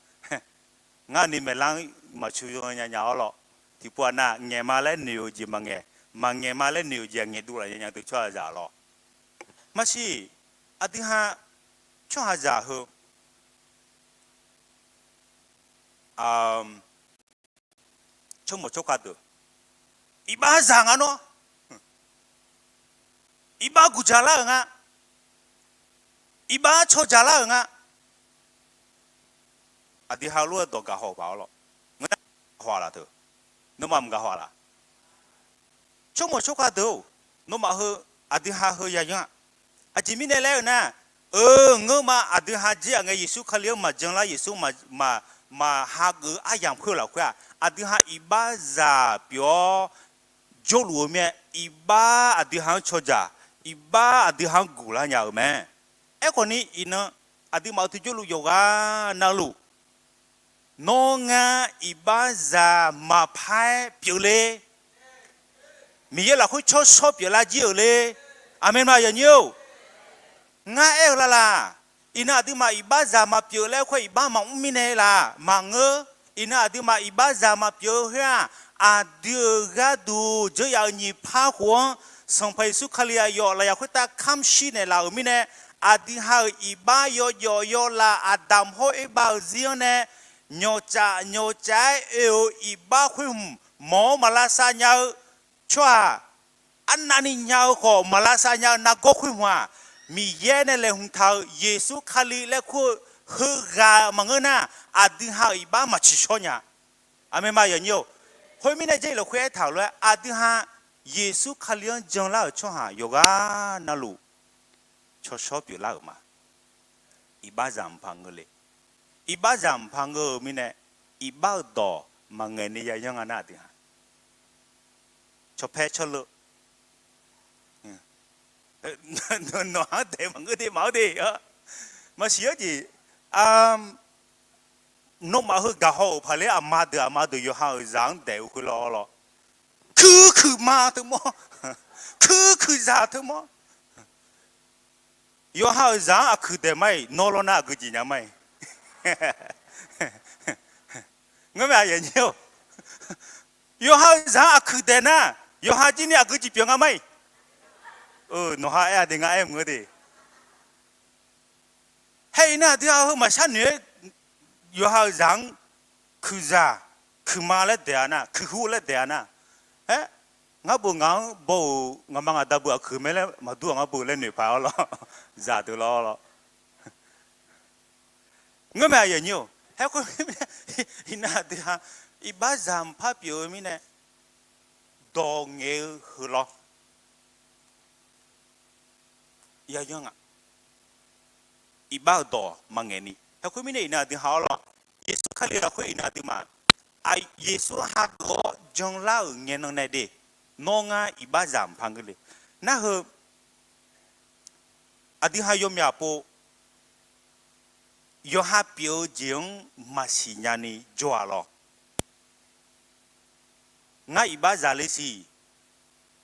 Ngar ni maeqlar-anr maqcu yan nya nya-awr lawr. Tiqpov aqnav ngaeq ma laer noeq-euq jeq maqngaeq, maqngaeq ma laer noeq-euq jeq ngaeqduv laf nya nya deuq tsawrhaqzaq lawr. Maqsiq, aqdui ha tsawrhaqzaq heu tsawrmawq tsawrkhav deuq iqbaxzaq nga nawr. Iqbax guqdzaq lar-euq nga. Iqbax cawdzaq lar-euq nga. Aqdui ha lof-aer dawq gaq haw-eu paq-awr lawr. Ngeur nar, gaq haw-a laf teu. Nawmaf maqgaq haw-a laf. Tsawrmawq tsawrkhav deuq-or, nawmaf heu, aqdui ha heu yayanr-a. Aqjeq mirnae laer-eu nar, eu, ngeurma aqdui ha jir-aq ngae, Yeqsur Kali-anr maqjan lar, Yeqsur maq, maq, maq hageuf aryamq khoer lafkhoer-aq, aqdui ha iqbaxzaq pyeuf-awr jawrluf-eu mirnae, iqbax aqdui ha-anr cawdzaq, iqbax aqdui ha-anr guqlar nya-euq mae. Aerkhawf ni iqnan, aqduimaf-euq tiqjawrluf yawqghaq navluf, nawr ngar iqbaxzaq maqpar-aer pyeufle. Miqyaer lafkhoer tsawrshawr pyeuflar jir-euq le. Aqmeq ma, yaqnyir-or. Ngar aer-eu lar laq. Iqnan aqduimaf iqbaxzaq maqpyeuf laer khoer iqbax maqmr mirnae laq maqngeur. Iqnan aqduimaf iqbaxzaq maqpyeuf-eu khoer-aq, aqdui-euq gharduq dzeur yaf-euq nyiq par khof-anr, Sanqpaq Yeqsur Kali aqyawf lafyaq khoertav kamr shir naeqlaf-euq mirnae, aqdui ha-euq iqbax yawjawf yawlav Aqdamq hawr Erbav-euq zir-anr nae nyawqcaf nyawqcaf-aer oe-euq iqbax khoer hmq mawq-awr maqlavsav nya-eu tsawrhaq, arnavni nya-eu khawf maqlavsav nya-eu nargawr khoer hmq-aq, Miqyaer nae laeqhmq taq-euq Yeqsur Kali laer kur-eu heughaq maqngeur nar, aqdui ha-euq iqbax maqtsiqshawr nya. Aqmeq ma, yaqnyir-or. Khoermirnae, Jarlif lafkhoer aertaq-euq lof-aer, aqdui ha Yeqsur Kali-anr janlar-euq tsawrhaq yawqghaq navluf cawshawr pyeuflar-euq ma. Iqbaxzaq mqpaq ngeur le. Iqbaxzaq mqpaq ngeur-eu mirnae, iqbax-euq dawq maqngaeq ni yayanr nga nar, aqdui ha cawpaer cawrleu nawq-anr daeq maqngeur de, maqngeur de. Maqsiq-eu jeq, nawmaf heu gaqhaw-euq paqler aqma deuq aqma deuq yawqha-euq zaq-anr daeq-eu khoerlof-awr lawr, kuir kuiqma teumawr, kuir kuiqzaq teumawr. Yawqha-euq zaq-anr aqkuiq daeq ma-iq, nawr lawr nar aqgeu jeq nya ma-iq. Ngeurmae aqyuif aqnyir-or, yawqha-euq zaq-anr aqkuiq daeq nar, yawqha jir ni aqgeu jeq pyeuf nga ma-iq. Nawqha aer-a de, ngar aer maqngeur de. Haer-iq nar, aqdui ha heu maqshar noeq-aer, yawqha-euq zaq-anr kuiqzaq kuiqma laer daeq-a nar, kuiqhu laer daeq-a nar, aer, ngar beu ngaq-anr baw-euq ngaqma ngaqda beu aqkuiq mae laer maqdur-aq, ngar beu laer noeq paq-awr lawr, zaqdeuq lawr lawr. Ngeurmae aqyuif aqnyir-or, haer khoer, iqnan aqdui ha iqbaxzaq mqpar pyeuf-eu mirnae, dawq ngaeq-eu heu lawr yayanr nga. Iqbax-euq dawq maqngaeq ni. Haer khoermirnae, iqnan aqdui ha-awr lawr, Yeqsur Kali lafkhoer iqnan aqduimaf, Yeqsur hageuf-awr janlar-euq ngaenan nae de, nawr ngar iqbaxzaq mqpar ngeur le. Nar heu, aqdui ha yawmyaq pov, yawqha pyeuf-eu jeq-anr maqsiq nya ni jawr-a lawr. Ngar iqbaxzaq le siq,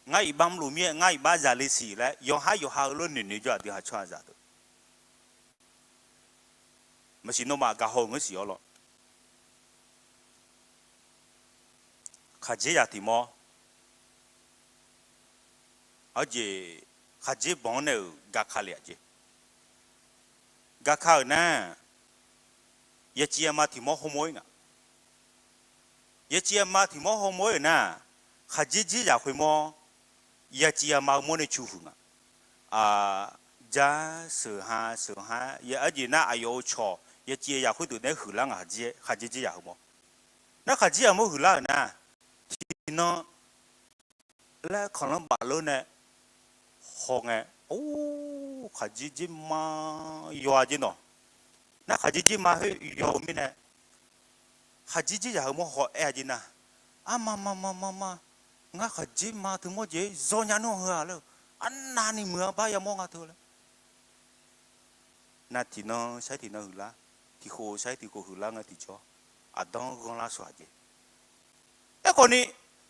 ngar iqbax mrluf mir-aer ngar iqbaxzaq le siq laer yawqha yawqha heulof noeqnoeq jawr-a, aqdui ha tsawrhaqzaq deuq. Maqsiq nawmaf gaqhaw-euq ngeur siq-awr lawr, khaqdzerzaq tiq mawr, aqjeq khaqdzer banq-anr nae-euq gaka le-aq jeq. Gaka-euq nar, yaciv yama tiq mawr hawmawr-ir nga. Yaciv yama tiq mawr hawmawr-ir-euq nar, khaqdzer dzerzaq khoermawr, yaciv yama-eu mawr nae cu huiq nga. Jar, seuq ha, seuq ha, aqjeq nar aqyawf-euq cawq yaciv yayaq khoerdeuq nae huiqlar nga, khaqdzer dzerzaq heumawr. Nar khaqdzer yamawr huiqlar-euq nar, tiqnan laer kanqlanr bafleur nae hawngae, or, khaqdzer dzer ma yaw-a jer nawq. Nar khaqdzer dzer ma khoer yaw-eu mirnae, khaqdzer dzerzaq heumawr haw-aer-a jer nar, arma ma ma ma ma, ngar khaqdzer ma teumawr jeq-aer zawnya nmr heu-a laer-eu, arnavni muiq-a bar yamawr nga teu laer. Nar tiqnan sar-ir tiqnan huiqlar, tiqkhof sar-ir tiqkhof huiqlar nga tiqjawr, aqdanr ghanrlar shawq-aq jeq. Aerkhawfni,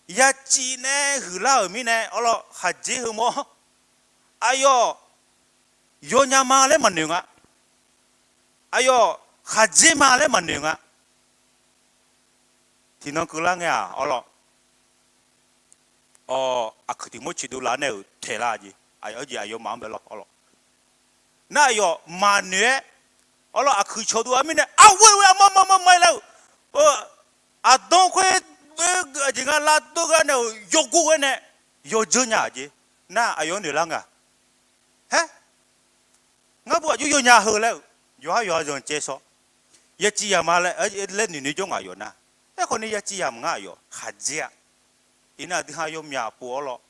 yaciv nae huiqlar-euq mirnae awr lawr khaqdzer heumawr, aqyawf yawnya ma laer maqnoeq nga. Aqyawf khaqdzer ma laer maqnoeq nga. Tiqnan keuvlar ngae-aq awr lawr, awr, aqkuiq tiq mawr coeqdov laf-awr nae-euq taeqlar jeq, aqjeq aqyawfmaf-anr bae lawr awr lawr. Nar aqyawf maqnoeq-aer, awr lawr aqkuiq cawqdov-a mirnae arghoer ghoer armar mar mar mar-ir lar-euq, aqdanr khoer, aqjeq nga lavdeur ghae nae-euq yawgor ghae nae yawdzeur nya-aq jeq. Nar aqyawf-anr noeqlar nga. Haer, ngar bu aqjox yawnya heu laer-euq, yawqhar yawqha zanqcaev shaw. Yaciv yama laer noeqnoeq jawr nga aqyawf nar. Aerkhawfni yaciv yamq ngar aqyawf khaqdzer-a. Iqnan aqdui ha yawmyaq pov awr lawr,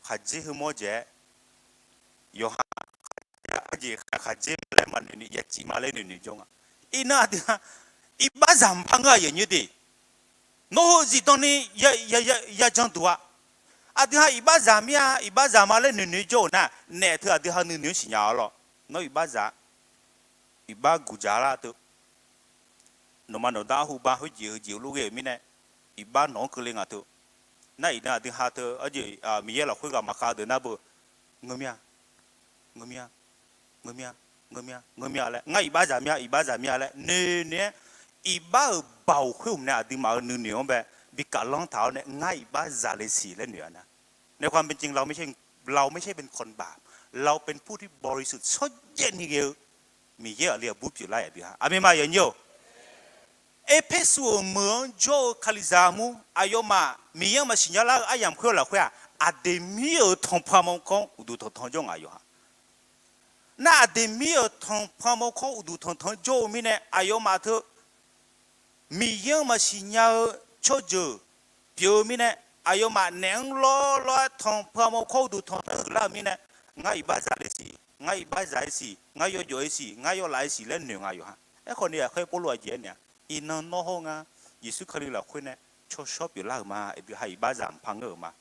khaqdzer heumawr jeq-aer, yawqha, aqjeq khaqdzer ma laer maqnoeq ni yaciv ma laer noeqnoeq jawr nga. Iqnan aqdui ha iqbaxzaq mqpar ngeur-aq yawqnyir de. Nawr heu zifdan ni yajan duq-a. Aqdui ha iqbaxzaq mir-a, iqbaxzaq ma laer noeqnoeq jawr-euq nar, naef teu aqdui ha nuinoeq-anr siqnya-awr lawr. Nawr iqbaxzaq, iqbax guqdzaq lar teu. Nawqma nawqda arhu ba khoerjeq heujeq lof ghae-euq mirnae, iqbax nawq-anr keuvle nga teu. Nar iqnan aqdui ha teu, Miqyaer lafkhoer ghaq maqkhav deuq nar beu, ngeur mir-a, ngeur mir-a, ngeur mir-a, ngeur mir-a, ngeur mir-a laer, ngar iqbaxzaq mir-a, iqbaxzaq mir-a laer noeqnoeq-aer, iqbax-euq baoq khoer-euq nae aqduimaf-euq nuinoeq-anr bae bi kaflanr taq-awr nae ngar iqbaxzaq le siq laer noeq-a nar. ในความเป็นจริง เราไม่ใช่ เราไม่ใช่เป็นคนบาป เราเป็นผู้ที่บริสุทธิ์ shawrjaev ni ghae-eu Miqyaer aqli aqbur pyeuflar aqdui ha. Aqmeq ma yawqnyir-or. Erpersu-euq meuq-anr jawr-eu Kalizaq armur aqyawfmaf Miqyaer-anr maqsiq nya lar-eu aryamq khoer-eu lafkhoer-aq, aqdeq mir-euq tanqpanq manrkawr uqduq tanqtanq jawr nga yawqha. Nar aqdeq mir-euq tanqpanq manrkawr uqduq tanqtanq jawr-eu mirnae aqyawfmaf teu Miqyaer-anr maqsiq nya-eu tsawrjeuq pyeuf-eu mirnae, aqyawfmaf naeq-anr lawrlawr-aer tan, peuarmawr kawr uqduq tan tanrhuiq lar-euq mirnae, ngar iqbax zaq le siq, ngar iqbax zaq-ir siq, ngar yawjawf-ir siq, ngar yawlaf-ir siq laer noeq nga yawqha. Aerkhawf ni ghaqkhaer Pawrluv aqjeq aernaeq-a, iqnan nawr hawr-eu ngar Yeqsur Kali lafkhoer nae tsawrshawr pyeuflar-euq ma. Aqdui ha iqbax zaq maqpar ngeur-euq ma.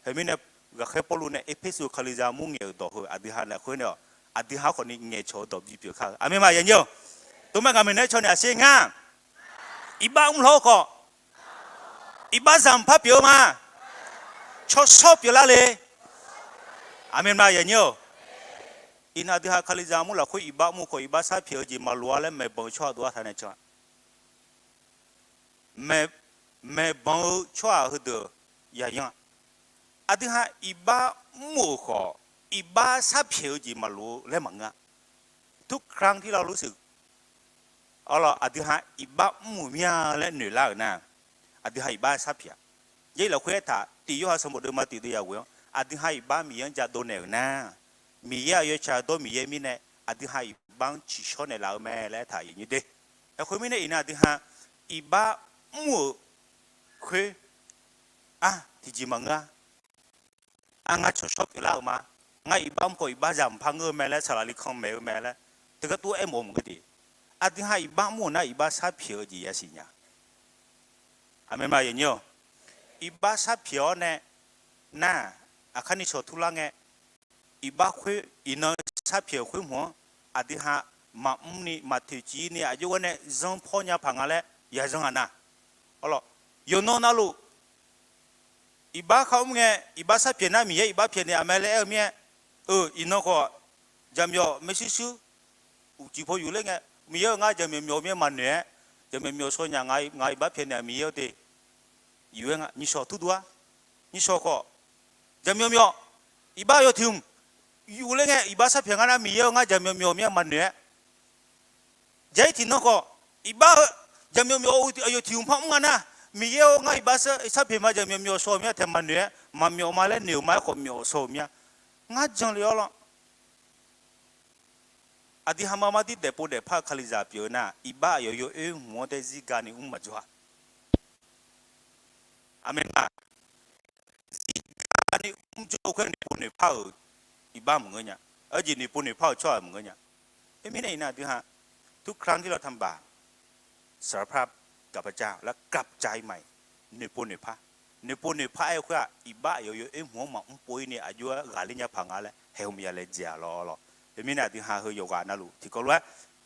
Teumirnae, ghaqkhaer Pawrluv nae Erpersu Kalizaq mur ngaeq-euq dawq heu aqdui ha lafkhoer nae-awq, aqdui ha khawf ni ngaeqcawq-eu dawq bipyeuf kar-eu. Aqmeq ma yanyir-awq. Teumirnae ngaq maeqnaeq-aer caw naeq-a sher ngar, iqbax mrlawr-eu khawf, iqbax zaq maqpar pyeuf-eu ma. Tsawrshawr pyeuflar le. Aqmeq ma yanyir-awq. Iqnan aqdui ha Kalizaq mur lafkhoer iqbax mr-eu khawf, iqbax sharpyaeq-eu jeq maqloq-a laer maeqbanq-eu tsawrhaq dov-ar taq nae can-a. Maeq, maeqbanq-eu tsawrhaq heudeuq yaqyan-a. Aqdui ha iqbax mr-euq khawf, iqbax sharpyaeq-eu jeq maqloq-eu laer maqngeur-a. ทุกครั้งที่เรารู้สึก awr lawr, aqdui ha iqbax mr-euq mir-a laer noeqlar-euq nar, aqdui ha iqbax sharpyaeq-a. Yaer lafkhoer aertaq, tiq Yorhaq sanqbof deuvma tiq deuv yaq ghoe-anr, aqdui ha iqbax Miqyaer-anr jadov naeq-euq nar, Miqyaer aqyawf tsaq-eu dawr Miqyaer mirnae, aqdui ha iqbax-anr tsiqshawr naeqlaf-eu mae laer aertaq iqnyir de. Aerkhawf mirnae iqnan aqdui ha iqbax mr-euq khoer, a, tiqjeq maqngeur-a. Ar, ngar tsawrshawr pyeuflar-euq ma. Ngar iqbax mr khawf iqbax zaq maqpar ngeur-eu mae laer saqlaq li kanmaeq-eu mae laer teugar tov-aer aermawf-eu maqngeur de. Aqdui ha iqbax mr-euq nar iqbax sharpyaeq-eu jeq yasiq nya. Aqmeq ma yanyir-awq. Iqbax sharpyaeq-awr nae nar, aqkar nishawq turlar ngae, iqbax khoer iqnan sharpyaeq-euq khoer hmq-anr aqdui ha maqmr ni maqtoeq cif ni aqjox ghae nae zanr pawr nya paq nga laer yaqzanr-aq nar. Awr lawr, yawqnan navluf iqbax kharmr ngae, iqbax sharpyaeq nar Miqyaer iqbax pyaeqnaeq-aq mae laer aer-eu mir-aer, eu, iqnan khawf jaqmyawf maershuir shuir uqcif paw yufler ngae, Miqyaer-eu ngar jaqmyawf myawf-eu mir-aer maqnoeq-aer, jaqmyawf myawf shaw nya, ngaq iqbax pyaeqnaeq-aq Miqyaer-eu de. Yuf-aer nga, nyiqshawq turduq-ar. Nyiqshawq khawf, jaqmyawf myawf, iqbax yawtiq hmq yufler ngae, iqbax sharpyaeq ngar nar Miqyaer-eu ngar jaqmyawf myawf mir-aer maqnoeq-aer, jaqir tiqnan khawf, iqbax-eu jaqmyawf myawf-eu aqyawf tiq hmq par mr nga nar, Miqyaer-eu ngar iqbax sharpyaeq ma jaqmyawf myawf shaw-eu mir-aer taeq maqnoeq-aer, maqmyawf ma laer noeq-eu ma-aer khawf myawf shaw-eu mir-a. Ngar janle-awr lawr, aqdui ha mar mar dir daefpov daefpar-eu Kalizaq pyeuf-eu nar, iqbax aqyawf yawoer hmq-anr dae zirga ni mr maqjawr-a. Aqmeq ma. Zirga ni mrjawr-eu khoer noeqpov noeqpar-euq iqbax maqngeur nya. Aqjeq noeqpov noeqpar-euq tsawrhaq maqngeur nya. Khoermirnae iqnan aqdui ha ทุกครั้งที่เราทำบาป สารภาพกับพระเจ้า และกลับใจใหม่ noeqpov noeqpar. Noeqpov noeqpar-aer-eu khoer-aq, iqbax aqyawf yawoer hmq-anr maqmr pov-ir ni aqjox-aer ghaqler nya paq nga laer แห่งความหมาย laejae-a lawr lawr. Khoermirnae aqdui ha heu yawqghaq navluf tiqkawv lof-aer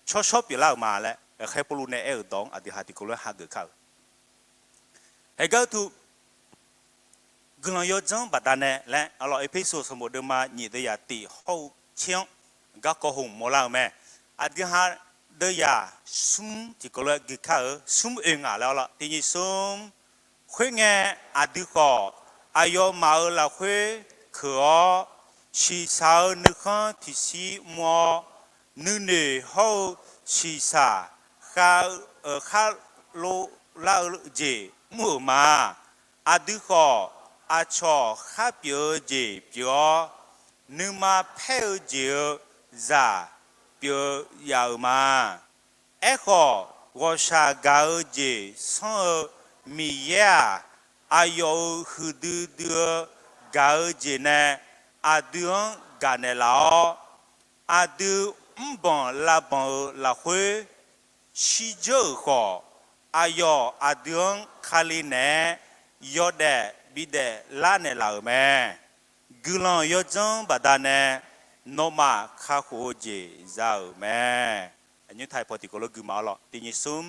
tsawrshawr pyeuflar-euq ma laer ghaqkhaer Pawrluv nae aer-euq dawq-anr aqdui ha tiqkawv lof-aer hageuf kar-eu. Haeqgar teu guiqlanq yawdzanr baqdanae laer, arlawq Erpersu sanqbof deuvma nyiq deuvyaq tiq hawr-eu tser-anr garkawv hmq mawrlar-eu mae. Aqdui ha deuvyaq smr tiqkawv lof-aer gui kar-eu, smr oeq ngaq laer arlawq tiq nyiq smr. Khoerngae, aqdui khawf aqyawfmaf-euq lafkhoer keuq-awr, shiqshaq-eu nuikhanr tiqshir mr-awr, nuinoeq hawr-eu shiqshaq khav-eu, khar lov lar-eu jeq mr-euq ma. Aqdui khawf, aqcawq khar pyeuf-eu jeq pyeuf-awr, nuima paer-eu jeq-eu zaq pyeuf yaf-euq ma. Aerkhawf, ghawqshaq gaq-eu jeq sanr-eu Miqyaer-aq, aqyawf-euq huiqdui dui-eu gaq-eu jeq nae aqdui-anr gaq naeqlaf-awr, aqdui mrbanq lavbanq-euq lafkhoer shirdzeur-euq khawf, aqyawf aqdui-anr Kali naeq-aer yawdaef bidaef lar naeqlaf-euq mae. Guiqlanq yawdzanr baqdanae nawmaf kakhof-eu jeq za-euq mae. Aqnymr taiq paw tiqkawv lof gui ma arlawq tiq nyiq smr.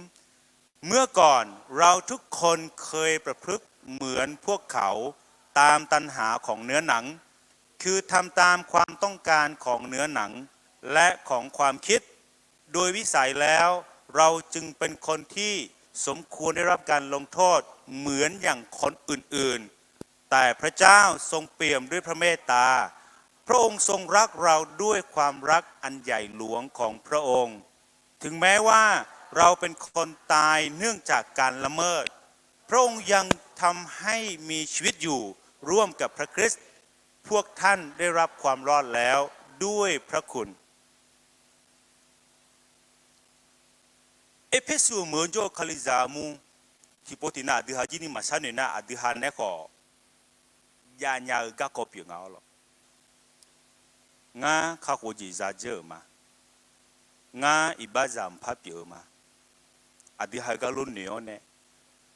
เมื่อก่อนเราทุกคนเคยประพฤติเหมือนพวกเขา ตามตัณหาของเนื้อหนัง คือทำตามความต้องการของเนื้อหนัง และของความคิด โดยวิสัยแล้วเราจึงเป็นคนที่สมควรได้รับการลงโทษเหมือนอย่างคนอื่นๆ แต่พระเจ้าทรงเปี่ยมด้วยพระเมตตา พระองค์ทรงรักเราด้วยความรักอันใหญ่หลวงของพระองค์ ถึงแม้ว่าเราเป็นคนตายเนื่องจากการละเมิด พระองค์ยังทำให้มีชีวิตอยู่ร่วมกับพระคริสต์ พวกท่านได้รับความรอดแล้วด้วยพระคุณ Erpersu meuq-eu jawr-eu Kalizaq mur tiqpov tiqnav aqdui ha jir ni maqsharnoeq nar, aqdui ha nae khawf javnya-eu garkawv pyeuf nga-awr lawq. Ngar kakhof-eu jeq zadzeur-euq ma. Ngar iqbaxzaq mqpar pyeuf-eu ma. Aqdui ha-eu gar lof noeq-awr nae,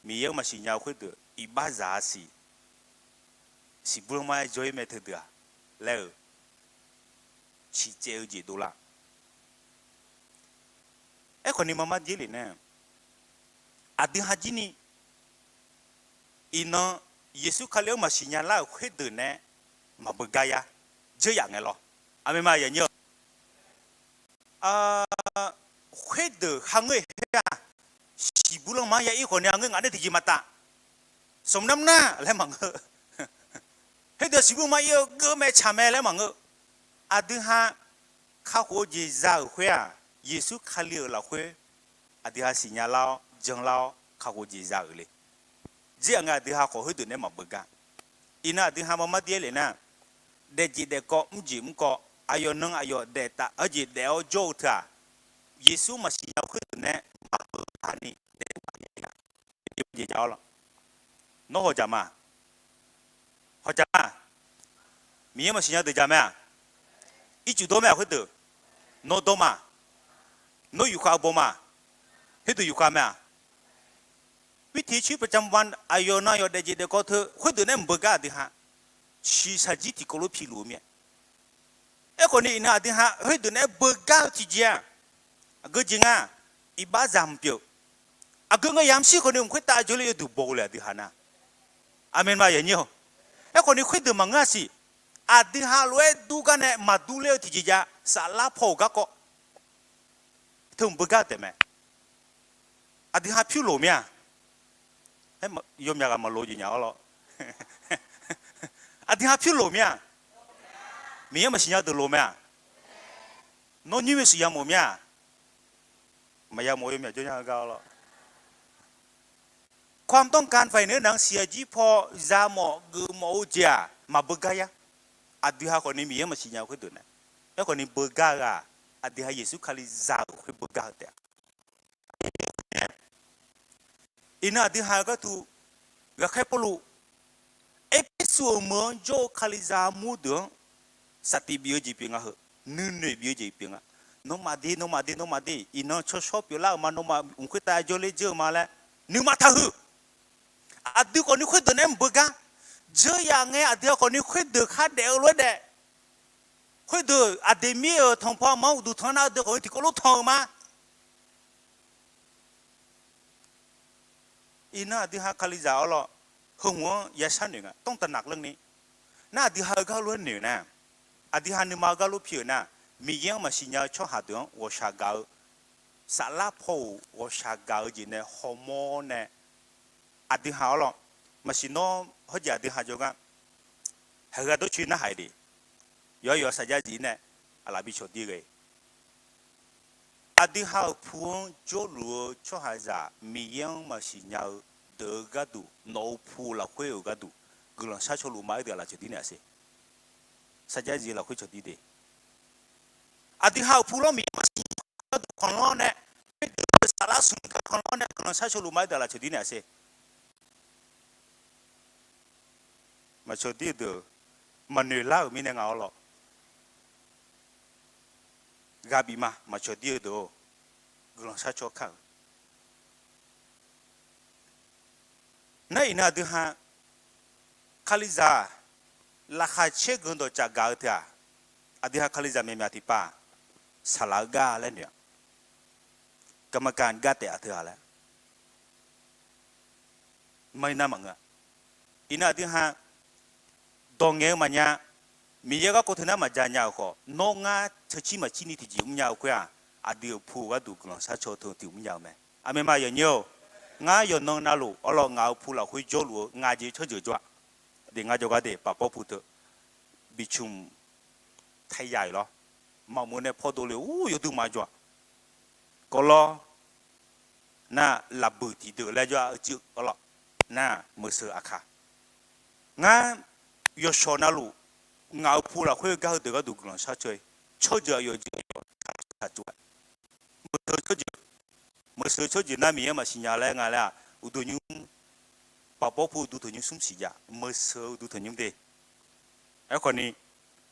Miqyaer-anr maqsiq nya-eu khoerdeuq iqbaxzaq-a siq, siqbur lanrma-aer jawr-ir mae teudeuq-aq laer-euq ciqcaev-eu jeq dovlar. Aerkhawf ni mamar dzer lef nae, aqdui ha jir ni iqnan Yeqsur Kali-anr maqsiq nya lar-euq khoerdeuq nae maqbeugar yar, dzeur yaf ngae lawr. Aqmeq ma yaqnyir-awq. Khoerdeuq ha ngeur-e khoer-aq, siqbur lanrma-anr ya ir khawf ni ha ngeur ngaq nae tiqjeq maqtaf. Smq nar mr nar laer maqngeur. Khoerdeuq siqbur ma ir-eu geur mae tsaq mae laer maqngeur. Aqdui ha kakhof-eu jeq za-euq khoer-aq, Yeqsur Kali-euq lafkhoer aqdui ha siqnya lar-awr janlar-awr kakhof jeq za-euq le. Dzeur yaf ngae aqdui ha khawf khoerdeuq nae maqbeugar. Iqnan aqdui ha mamar dzer lef nar, daefjeq daefkawv mrjeq mrkawv, aqyawf nan aqyawf daef taf-eu jeq daef-awr jawr-eu teu-aq, Yeqsur maqsiq nya-eu khoerdeuq nae maqbeugar ni daef-eu jeq ja-awr lawq. Nawr hawdzaq ma, hawdzaq ma. Miqyaer maqsiq nya deuq jaq mae-aq, ircuf dawr mae-aq khoerdeuq. Nawr dawr ma. Nawr yufkhav baw ma. Khoerdeuq yufkhav mae-aq, วิถีชีวิตประจำวัน aqyawf nan aqyawf daefjeq daefkawv teu khoerdeuq nae maqbeugar aqdui ha. Shiqshaq jir tiqkawv lof piluf-eu mir-a. Aerkhawf ni iqnan aqdui ha khoerdeuq nae beugar-eu tiqjeq-aq, aqgeu jeq nga, iqbaxzaq maqpyeuf. Aqgeu ngae yamq shir khawf ni mq khoertav jawrle yawduq baw-eu le aqdui ha nar. Aqmeq ma yaqnyir-awq. Aerkhawf ni khoerdeuq maqngeur-a siq. Aqdui ha lof-aer dur gar nae maqdur ler-eu tiqjeq jav saflar paw-euq garkawv teu mq beugar taef mae. Aqdui ha pyur loq mir-a. Yawmyaq ghaq maqloq jeq nya-awr lawr. Aqdui ha pyur loq mir-a. Miqyaer maqsiq nya deuq loq mae-aq. Nawr nymr-eu siq yamof mir-a. Maqyamof yawmyaq jawr nya-eu gar-awr lawr. ความต้องการฝ่ายเนื้อหนัง siq-aq jir paw zamawf geufmawf-eu jeq-aq maqbeugar yar. Aqdui ha khawf ni Miqyaer maqsiq nya-eu khoerdeuq nae, aerkhawf ni beugar-eu ghaq, aqdui ha Yeqsur Kali za-euq khoer beugar-eu taef-a. Iqnan aqdui ha-eu gharduq, ghaqkhaer Pawrluv Erpersu-euq meuq-anr jawr-eu Kalizaq armur deuq-anr saftif bif-eu jeq pyeuf nga heu, nuinoeq bif-eu jeq pyeuf nga. Nawmaf de, nawmaf de, nawmaf de, iqnan tsawrshawr pyeuflar-euq ma, nawmaf mq khoertav jawrler dzeur-eu ma laer nuima taqhuiq. Aqdui khawf ni khoerdeuq nae mq beugar. Dzeur yaf ngae aqdui khawf ni khoerdeuq khar daef-eu lof-aer daef. Khoerdeuq aqdeq mir-euq tanqpaw aqma-anr uqduq tanq nar aqdui khawf ni tiqkawv lof tanq-euq ma. Iqnan aqdui ha Kalizaq-awr lawr, heu hmq-anr yashar noeq nga, ต้องตระหนักเรื่องนี้. Nar aqdui ha-eu gar lof-aer noeq nar, aqdui ha nuima-eu gar lof pi-euq nar, Miqyaer-anr maqsiq nya-eu tsawrhaq deuq-anr ghawqshaq gaq-eu, saflar paw-euq ghawqshaq gaq-eu jeq nae hawmawr nae, aqdui ha-awr lawr, maqsiq nawr hawrjeq aqdui ha jawrgar haiq-eu gardawr coer narhaq-iq de. Yawqha yawq saqjav zif nae aqlaf bi cawqdir ghae. Aqdui ha-euq pu-anr jawrluf-eu tsawrhaqzaq Miqyaer-anr maqsiq nya-eu deuq-eu gharduq, nawq-euq pu lafkhoer-euq gharduq guiqlanq shar caw luf ma-aer deuq aqlaf cawqdir naeq-a ser. Saqjav zif lafkhoer cawqdir de. Aqdui ha-euq pu lawr Miqyaer maqsiq nya-eu gharduq khanqlanr nae, khoerdeuq-eu saflar smq gar khanqlanr nae guiqlanq shar caw luf ma-aer deuq aqlaf cawqdir naeq-a ser. Maqcawqdir-eu deuq, maqnoeq lar-euq mirnae nga-awr lawr. Ghaq bif ma, maqcawqdir-eu deuq-or, guiqlanq shar caw kar-euq. Nar iqnan aqdui ha Kalizaq laqkhaq caer guiqlanq dawqcaf gaq-eu teu-aq, aqdui ha Kalizaq myaqmyaq tiqpav saqlaq-eu gar laer noeq-a. Garma gar gar taef-a teu-aq laer. Maqnar maqngeur-a. Iqnan aqdui ha dawq ngaeq-eu maqnya, Miqyaer garkawv teu nar maqja nya-euq khawf, nawr ngar teucir maqcir ni tiqjeq mrnya-eu khoer-aq, aqdui-euq pu-eu gharduq guiqlanq shar caw teu tiq mrnya-eu mae. Aqmeq ma yawqnyir-or, ngar yawqnan navluf awrlawr ngaq-euq pu lafkhoer jawrluf-eu ngaq jeq tsawrjeuq jawr-a. De ngar jawrgar de paqpawr pu teu bi cmq taiya-iq lawr. Maqmuiq nae pawdov le-eu yawduq maqjawr-a. Kawvlawr nar lafbuiq tiqdeuq laer jawr-a. Uicuiv awrlawr nar meuqseuq aqkaq. Ngar yawshawq navluf ngaq-euq pu lafkhoer gar heudeuq gharduq guiqlanq shar caw-ir. Tsawrjeuq aqyawf jeuq aqyawf taqcuv-a. Meuqseuq tsawrjeuq, meuqseuq tsawrjeuq nar Miqyaer maqsiq nya laer nga laer-aq, uqduq nymr, paqbawr pu uqduq tanqnymr smr siq jav, meuqseuq-eu uqduq tanqnymr de. Aerkhawf ni,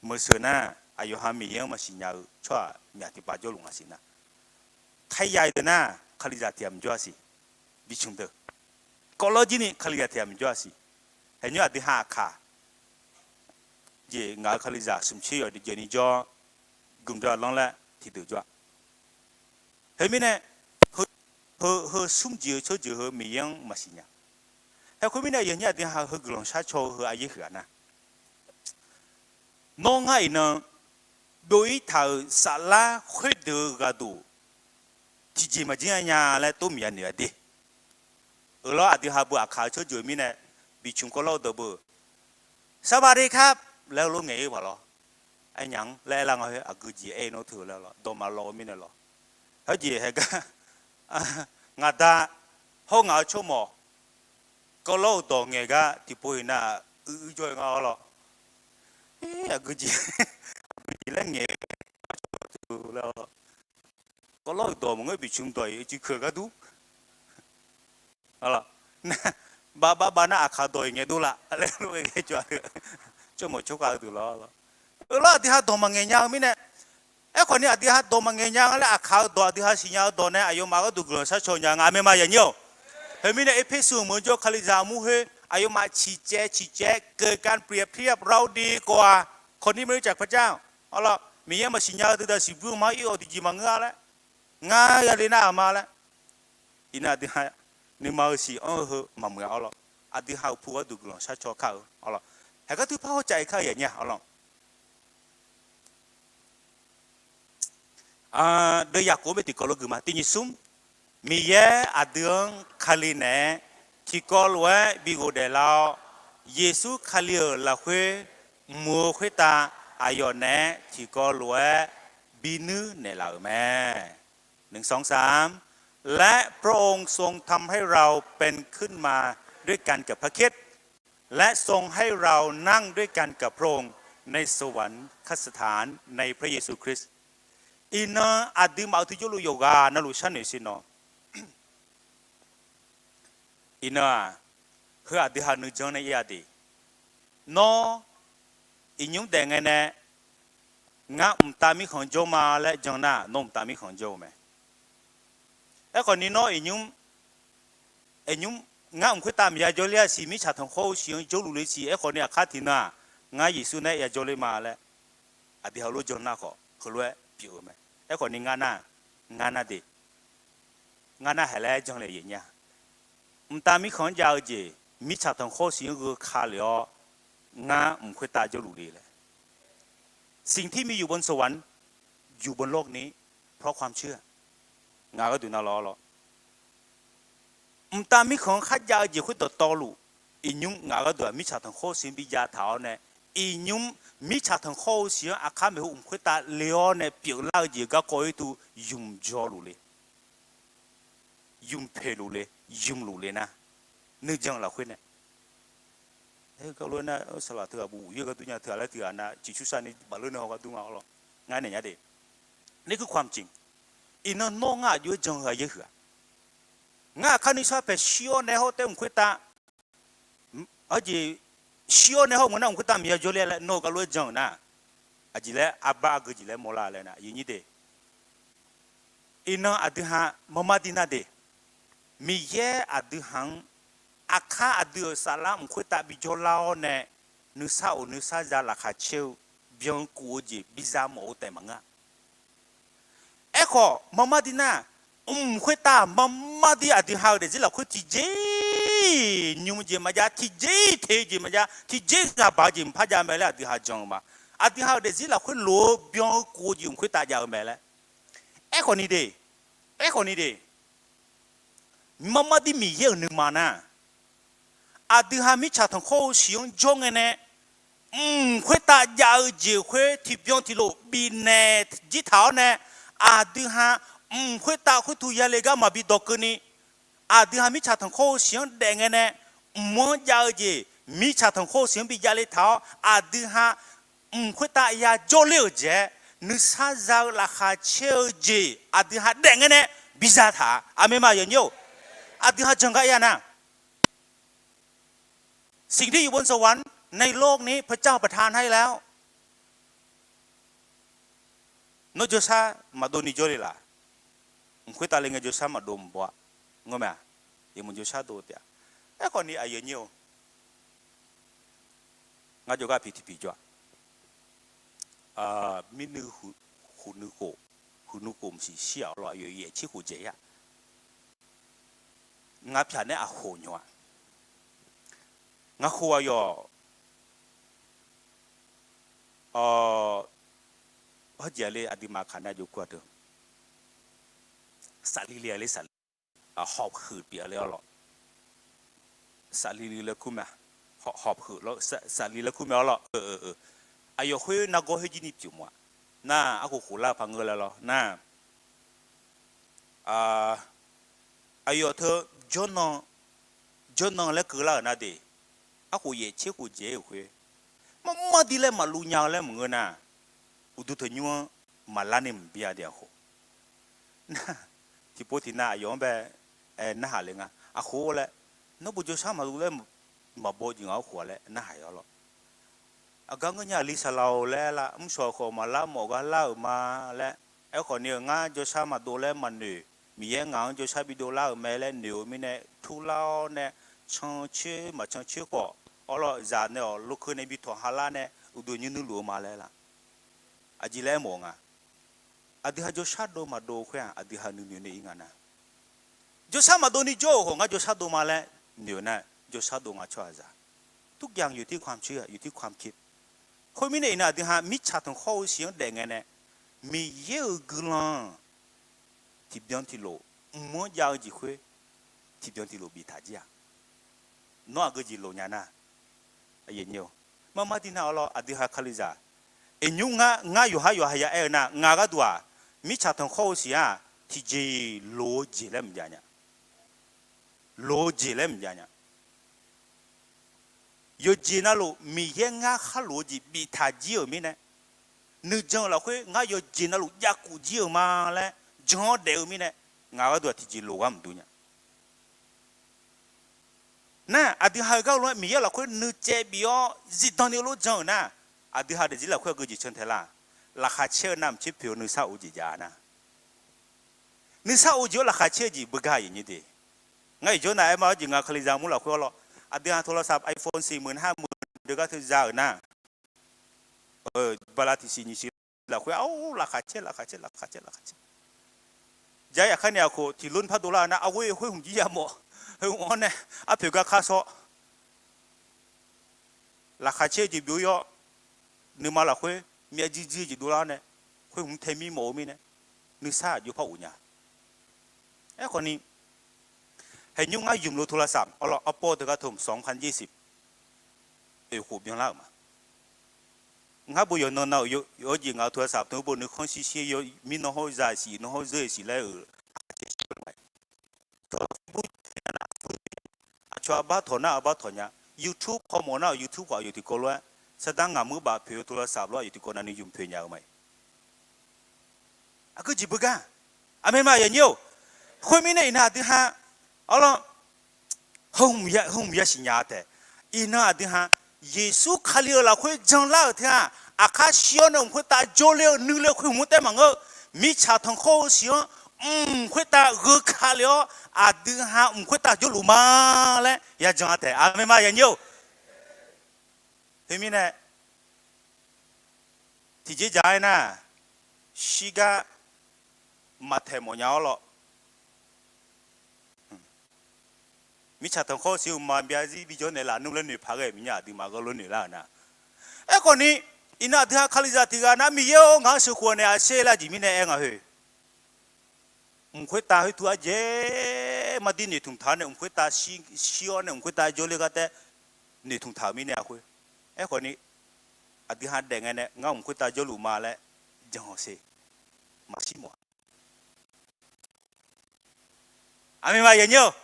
meuqseuq nar, aqyawf ha Miqyaer-anr maqsiq nya-eu tsawrhaq myaq tiqpav jawrluf ngaq siq nar, taiya-eu deuq nar, Kalizaq tiq ghaq maqjawr-a siq. Bicmq deuq, kawvlawr jir ni Kalizaq tiq ghaq maqjawr-a siq. Haeqnymr aqdui ha aqkaq jeq ngaq-euq Kalizaq smq tser yawqjeq ni jawr, gmq jawr-a lanr laer tiqdeuq jawr-a. Heumirnae, heu, heu smr jeq-eu tsawrjeuq heu Miqyaer-anr maqsiq nya. Haeq khoermirnae, yawnyir aqdui ha heu guiqlanq sharcaw-eu heu aryaer huiq-a nar, nawr ngar iqnan byov-ir taq-euq saflar khoerdeuq-eu ghaqduq tiqjeq maqjir nya laer tov miqya noeq-a de. Euq lawr, aqdui ha beu aqkaq-eu tsawrjeuq mirnae, bicmq kawvlawr-eu dawq beu, sarbaqde kar laer heulof ngaeq-ir paq lawr. Aernyaf-anr laer aerlar nga khoer aqgeu jeq aer-ir nawr teu laer lawr, dawq maqlawq-eu mirnae lawr. Heujeq haeqgar ngaq da hawr ngaq-euq tsawrmawq kawvlawr-euq dawq ngaeq gar tiqpov iqnav uiq uir jawr-eu nga-awr lawr. Aqgeu jeq, aqgeu jeq laer ngaeq-eu laer-awr, kawvlawr-euq dawq maqngeur, bicmq dawq-iq uicuiv keuq ghardur, bavbav nar aqkaq dawq-iq ngaeqdov laf laer lof-aer ghae jawr-a, tsawrmawq tsawrkhav-eu deuq lawr. Euq lawr, aqdui ha dawq maqngaeq nya-eu mirnae, aerkhawf ni aqdui ha dawq maqngaeq nya-a laer aqkaq-eu dawq aqdui ha siqnya-eu dawq nae aqyawfmaf gharduq guiqlanq sharcaw nya nga, aqmeq ma yaqnyir-awq. Heumirnae, Erpersu meuq-eu jawr Kalizaq armur khoer aqyawfmaf ciqcaev ciqcaev keuv การเปรียบเทียบ rawr di kawv-a, คนที่ไม่รู้จักพระเจ้า arlawr, Miqyaer maqsiq nya-eu deuq daq siqbuir ma ir-awq, tiqjeq maqngeur-a laer, ngar yale nar-aq ma laer. Iqnan aqdui ha nuima-eu siq anr-eu heu maqmuiq-a arlawr. Aqdui ha-euq pu gharduq guiqlanq sharcaw kar-eu arlawr. Haeqgar teu par hawr cav-ir kar-eu yaqnyir-a arlawr. Deuv Yaqkov bae tiqkawv lof guiqma tiq nyiq smr, Miqyaer aqdui-anr Kali naeq-aer tiqkawv lof-aer bi ghofdaef lar-awr, Yeqsur Kali-euq lafkhoer mq-eu khoertav aqyawf naeq-aer tiqkawv lof-aer bi nuir naeqlaf-euq mae. หนึ่ง สอง สาม และพระองค์ทรงทำให้เราเป็นขึ้นมาด้วยกันกับพระคริสต์ และทรงให้เรานั่งด้วยกันกับพระองค์ในสวรรคสถานในพระเยซูคริสต์ Iqnan aqduimaf-euq tiqjawrluf yawqghaq navluf sharnoeq siq nawq. Iqnan-aq, heu aqdui ha nuijan nae ir-a de. Nawr iqnymr daef ngae nae ngar mqtav mirkhanq jawr ma laer jan nar, nawr mqtav mirkhanq jawr-eu mae. Aerkhawf ni nawr iqnymr, iqnymr ngar mq khoertav maqya jawrler-a siq, mirtsaq tanqkhawr-eu siq-anr jawrluf le siq. Aerkhawf ni aqkar tiqnan-aq, ngar Yeqsur nae ya jawrler ma laer aqdui ha lof jan nar khawf, heulof-aer pyeuf-eu mae. Aerkhawf ni ngar nar, ngar nar de, ngar nar haeq laer janlaeq yaeq nya. Mqtav mirkhanq-anr jav-eu jeq, mirtsaq tanqkhawr siq-anr gheu ka lef-awr, ngar mq khoertav jawrluf le laer. สิ่งที่มีอยู่บนสวรรค์ อยู่บนโลกนี้เพราะความเชื่อ Ngaq gharduq navlawr lawr. Mqtav mirkhanq-anr kharjav-eu jeq khoerdawq tawvluf, iqnymr ngaq gharduq-aq mirtsaq tanqkhawr siq-anr bi jav taq-awr nae, iqnymr mirtsaq tanqkhawr-eu siq-anr aqkar maeqhu mq khoertav le-awr nae pyeuflar-eu jeq garkawv-ir tu ymq jawrluf le. Ymq poeqluf le, ymq luf le nar, nuijan lafkhoer nae. Aer, garlof-aer nar, saqlaq teughaq bu uqyoer ghardur nya, teughaq laer teughaq nav ciqcursav ni bafler nae haw ghardur nga-awr lawr. Ngar naeq nya de. นี่คือความจริง Iqnan nawr ngar aqjox-aer jan-eu aqyaer huiq-a. Ngar aqkar nuisar paeq shir-awr nae hawr taef mq khoertav, aqjeq shir-awr nae hawr mq nar mq khoertav maqya jawrler laer nawr-eu garlof-aer jan-euq nar, aqjeq laer arbar argeu jeq laer mawrlar laer nar, aqyuif nyir de. Iqnan aqdui ha marmar dir nar de, Miqyaer aqdui ha-anr aqkar aqdui-euq saflar mq khoertav bi jawrlar-awr nae, nuisar of nuisar za laqkhaq caer-eu byankuf-eu jeq biza mawf-eu taef maqngeur-a. Aerkhawf marmar dir nar, mq khoertav marmar dir aqdui ha-euq daefzir lafkhoer tiqjeq-iq nymr jeq maqjav, tiqjeq-iq te-eu jeq maqjav, tiqjeq-iq ghaqbaq-eu jeq maqpar jav mae laer aqdui ha jan-eu ma. Aqdui ha-euq daefzir lafkhoer lof-eu byankuf-eu jeq mq khoertav jav-eu mae laer. Aerkhawf ni de, aerkhawf ni de, marmar dir Miqyaer-euq nuima nar, aqdui ha mirtsaq tanqkhawr-eu siq-anr jawr ngae nae, mq khoertav jav-eu jeq khoer tiqbyan tiqlof bifnaeq jir taq-awr nae, aqdui ha mq khoertav khoertu yale gar maqbi dawq keuvni, aqdui ha mirtsaq tanqkhawr-eu siq-anr daef ngae nae, mq-anr jav-eu jeq mirtsaq tanqkhawr-eu siq-anr bi javle taq-awr, aqdui ha mq khoertav ya jawrler-euq jeq-aer, nuisar za-eu laqkhaq caer-eu jeq aqdui ha daef ngae nae biza taq-a. Aqmeq ma yawnyir-or. Aqdui ha jan gar ir-a nar, สิ่งที่อยู่บนสวรรค์ ในโลกนี้ พระเจ้าประทานให้แล้ว Nawr jawrshar maqdov ni jawr le laf? Mq khoertav le ngae jawrshar maqdov mq baw-a. Ngeur mae-a? Iqmq jawrshar dov taef-a. Aerkhawf ni aqyuif aqnyir-or, ngar jawrgar pi tiqpiq jawr-a. Mirnuiv huiqnuiv khof, huiqnuiv khof mqsiq shir-aq arlawr, aqyawf yaeq tser khof dzaeq-ir-a. Ngar pyaq nae aqkhof nymq-a. Ngar khof aqyawf, hawrjeq le aqduimaf kaq nae aqjox kur-a teu. Safli le le safli, hawq huiq pyeuf le arlawr. Safli le laer kur mae, hawq huiq, safli laer kur mae arlawr. Aqyawf khoer nargawr khoerjir ni pyeuf mawf-a. Nar arkhof khof lar paq ngeur laer lawr nar, aqyawf teu jawrnan, jawrnan laer keuvlar-euq nar de, arkhof yaeq tser khof dzaeq-ir-euq khoer, marmar dir laer maqluv nya-eu laer maqngeur nar, uqduq tanqnymr-anr maqlar ni mqbya de aqkhof. Tiqpov tiqnav aqyawf-anr bae narhaq le nga. Aqkhof laer, nawr bo jawrshar maqdov laer maqbaw jeq ngaq-anr khof-a laer narhaq-ir arlawr. Aqgar ngeur nya aqli saqlaq-or laer lar, mr shawq khawf maqlar mawf gar lar-euq ma laer. Aerkhawf ni-eu ngar jawrshar maqdov laer maqnoeq, Miqyaer ngaq-anr jawrshar bidov lar-euq mae laer noeq-eu mirnae turlar-awr nae, cancoer maqcancoer khawf, arlawr zaq nae-awq lokeu nae bi tawq ha lar nae uqduq nymr nuirluf-eu ma laer lar. Aqjeq laer aermawf-eu nga. Aqdui ha jawrshar dov maqdov-eu khoer-aq, aqdui ha nuinoeq nae ir nga nar, jawrshar maqdov ni jawr-euq khawf ngar jawrshar dov ma laer noeq-eu nar, jawrshar dov nga tsawrhaqzaq. ทุกอย่างอยู่ที่ความเชื่อ อยู่ที่ความคิด Khoermirnae iqnan aqdui ha mirtsaq tanqkhawr-eu siq-anr daef ngae nae, Miqyaer-euq guiqlanq tiqbyan tiqlof, mq-anr jav-eu jeq khoer tiqbyan tiqlof biftaq jir-aq, nawr aqgeu jeq lof nya nar, marmar dir nar arlawr aqdui ha kalizaq, iqnymr ngar, ngar yawqhar yawqha ya aer-eu nar, ngaq gharduq-aq, mirtsaq tanqkhawr-eu siq-aq, tiqjeq loq-eu jeq laer mqjav nya. Loq-eu jeq laer mqjav nya. Yawqjeq navluf Miqyaer ngar khar loq-eu jeq biftaq jir-euq mirnae, nuijan-euq lafkhoer ngar yawqjeq navluf javkuf jir-euq ma laer jan-awr daef-eu mirnae, ngaq gharduq-aq tiqjeq loq gar mqdur nya. Nar aqdui ha-eu gar lof-aer Miqyaer lafkhoer nuicaev bif-awr zifdan ni lof jan-euq nar, aqdui ha daefzir lafkhoer aqgeu jeq can tae lar. Laqkhaq caer-eu navmaqtser poeq-eu nuisar of jeq jav nar, nuisar of jeq-awr laqkhaq caer-eu jeq beugar aqyuif nyir de. Ngar iqjawr nav aer ma-awr jeq nga kalizaq mur lafkhoer arlawr, aqdui ha โทรศัพท์ iPhone สี่หมื่น ห้าหมื่น deuq gar teu za-euq nar, bala tiqsiq nyiq siq lafkhoer-awr laqkhaq caer laqkhaq caer laqkhaq caer laqkhaq caer. Jar yaqkar ni aqkhof tiqlor par dovlar-eu nar, arghoer khoer hmq jir yamawf, heu-anr nae arpoeq gar kar sawr. Laqkhaq caer-eu jeq byov-ir-awr, nuima lafkhoer myav jirjir-eu jeq dovlar-awr nae, khoer hmq tae mir mawf-eu mirnae, nuisar aqjox par of nya. Aerkhawf ni, haeqnymr ngar ymq lo โทรศัพท์ arlawr, arpawr teugar teu mq sawq-anr kharnir jeq siq, oeq khof byanlar-euq ma. Ngar bo yawqnan nav-euq yawjeq ngaq-eu โทรศัพท์ teu bo nuikhanr shir shir-eu mirnan hawr-eu za siq, nan hawr-eu zeur-eu siq laer-euq, aqcawq arbar tawq nar arbar tawq nya, YouTube khawf mawf nar-euq YouTube khawf aqyawf tiqkawv lof-aer, saqdar ngaq muir baf poeq-eu โทรศัพท์ lof aqyawf tiqkawv nav nuiymq poeq nya-eu ma. Aqgeu jeq beugar. Aqmeq ma yaqnyir-or. Khoermirnae iqnan aqdui ha, arlawr, heu hmq yasiq nya taef. Iqnan aqdui ha, Yeqsur Kali-euq lafkhoer janlar-euq teu-aq, aqkar shir-awr nae mq khoertav jawrler-eu nuile khoer hmq taef maqngeur. Mirtsaq tanqkhawr-eu siq-anr mq khoertav gheu ka le-awr, aqdui ha mq khoertav jawrluf ma laer yajan-a taef. Aqmeq ma yaqnyir-or. Khoermirnae, tiqjeq dzaq-aer nar, shirgar maqtaeq mawf nya-awr lawr. Mirtsaq tanqkhawr siq-eu maqbyav zir bijawr naeqlaf nmr laer noeq paq ghae-euq miqnya aqduimaf ghanr lof noeqlar-euq nar. Aerkhawf ni, iqnan aqdui ha Kalizaq tiq ghaq nar Miqyaer-or ngaq-anr sheuqkhof naeq-a sher laer jeq mirnae aer nga heu. Mq khoertav khoertu ardzaeq maqdir noeqtmq taq-awr nae mq khoertav shir-awr nae mq khoertav jawrler gar taef noeqtmq taq-euq mirnae-a khoer. Aerkhawf ni, aqdui ha daef ngae nae ngar mq khoertav jawrluf ma laer jan-awq sher. Maqshir mawf-a. Aqmeq ma yaqnyir-or.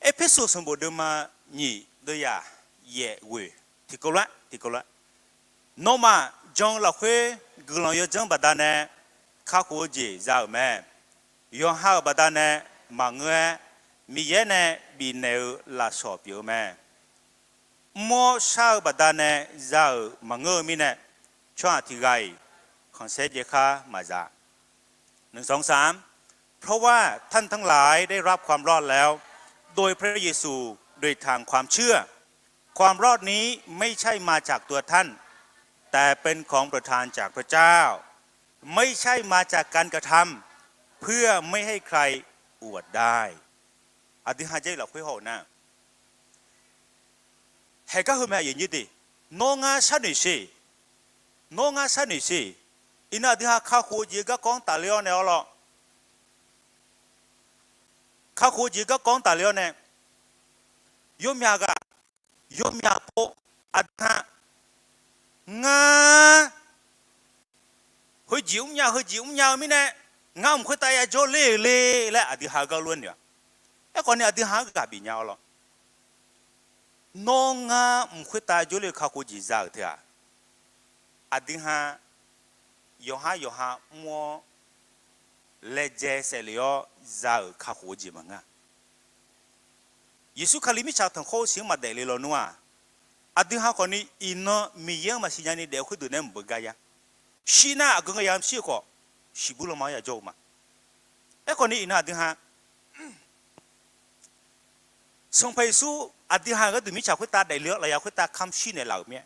Erpersu sanqbof deuvma nyiq deuvyaq yaef ghoeq tiqkawv lof-aer tiqkawv lof-aer, nawmaf jan-eu lafkhoer guiqlanq yawdzanr baqdanae kakhof-eu jeq za-euq mae. Yawqha-euq baqdanae maqngeur-aer, Miqyaer nae bifnaeq-eu lafsawq pyeuf-eu mae. Mr-awr shar-eu baqdanae za-euq maqngeur-eu mirnae, tsawrhaq tiq ghaq-iq khanqsaer jaev khar maqza. หนึ่ง สอง สาม เพราะว่าท่านทั้งหลายได้รับความรอดแล้ว โดยพระเยซู โดยทางความเชื่อ ความรอดนี้ไม่ใช่มาจากตัวท่าน แต่เป็นของประทานจากพระเจ้า ไม่ใช่มาจากการกระทำ เพื่อไม่ให้ใครอวดได้ Aqdui ha Jarlif lafkhoer haw-euq nar, haeqgar heu mae aqyuif nyir de. Nawr ngar sharnoeq sher, nawr ngar sharnoeq sher. Iqnan aqdui ha kakhof-eu jeq garkawv-anr tafler-awr nae awr lawr, kakhof-eu jeq garkawv-anr tafler-awr nae, yawmyaq ghaq, yawmyaq pov, aqdui ha, ngar heujeq mrnya heujeq mrnya-eu mirnae, ngar mq khoertav yajawr ler-euq le laer aqdui ha-eu gar lof-aer noeq-a. Aerkhawf ni aqdui ha-anr ghaq bifnya-awr lawr, nawr ngar mq khoertav jawrler-eu kakhof jeq za-euq teu-aq, aqdui ha yawqhar yawqha mr-awr laejae saefle-awr za-euq kakhof-eu jeq maqngeur-a. Yeqsur Kali mirtsaq tanqkhawr-eu siq-anr maqdaef le lawnmr-aq, aqdui ha khawfni iqnan Miqyaer-anr maqsiq nyani daef-eu khoerdeuq nae mq beugar ya. Shir nar aqgeu ngae yamq shir-eu khawf, shiqbuir lanma-anr yajawr-eu ma. Aerkhawfni iqnan aqdui ha Sanqpaq Yeqsur aqdui ha-euq gharduq mirtsaq khoertav daefle-awr lafyaq khoertav kamq shir naeqlaf-euq mir-aer,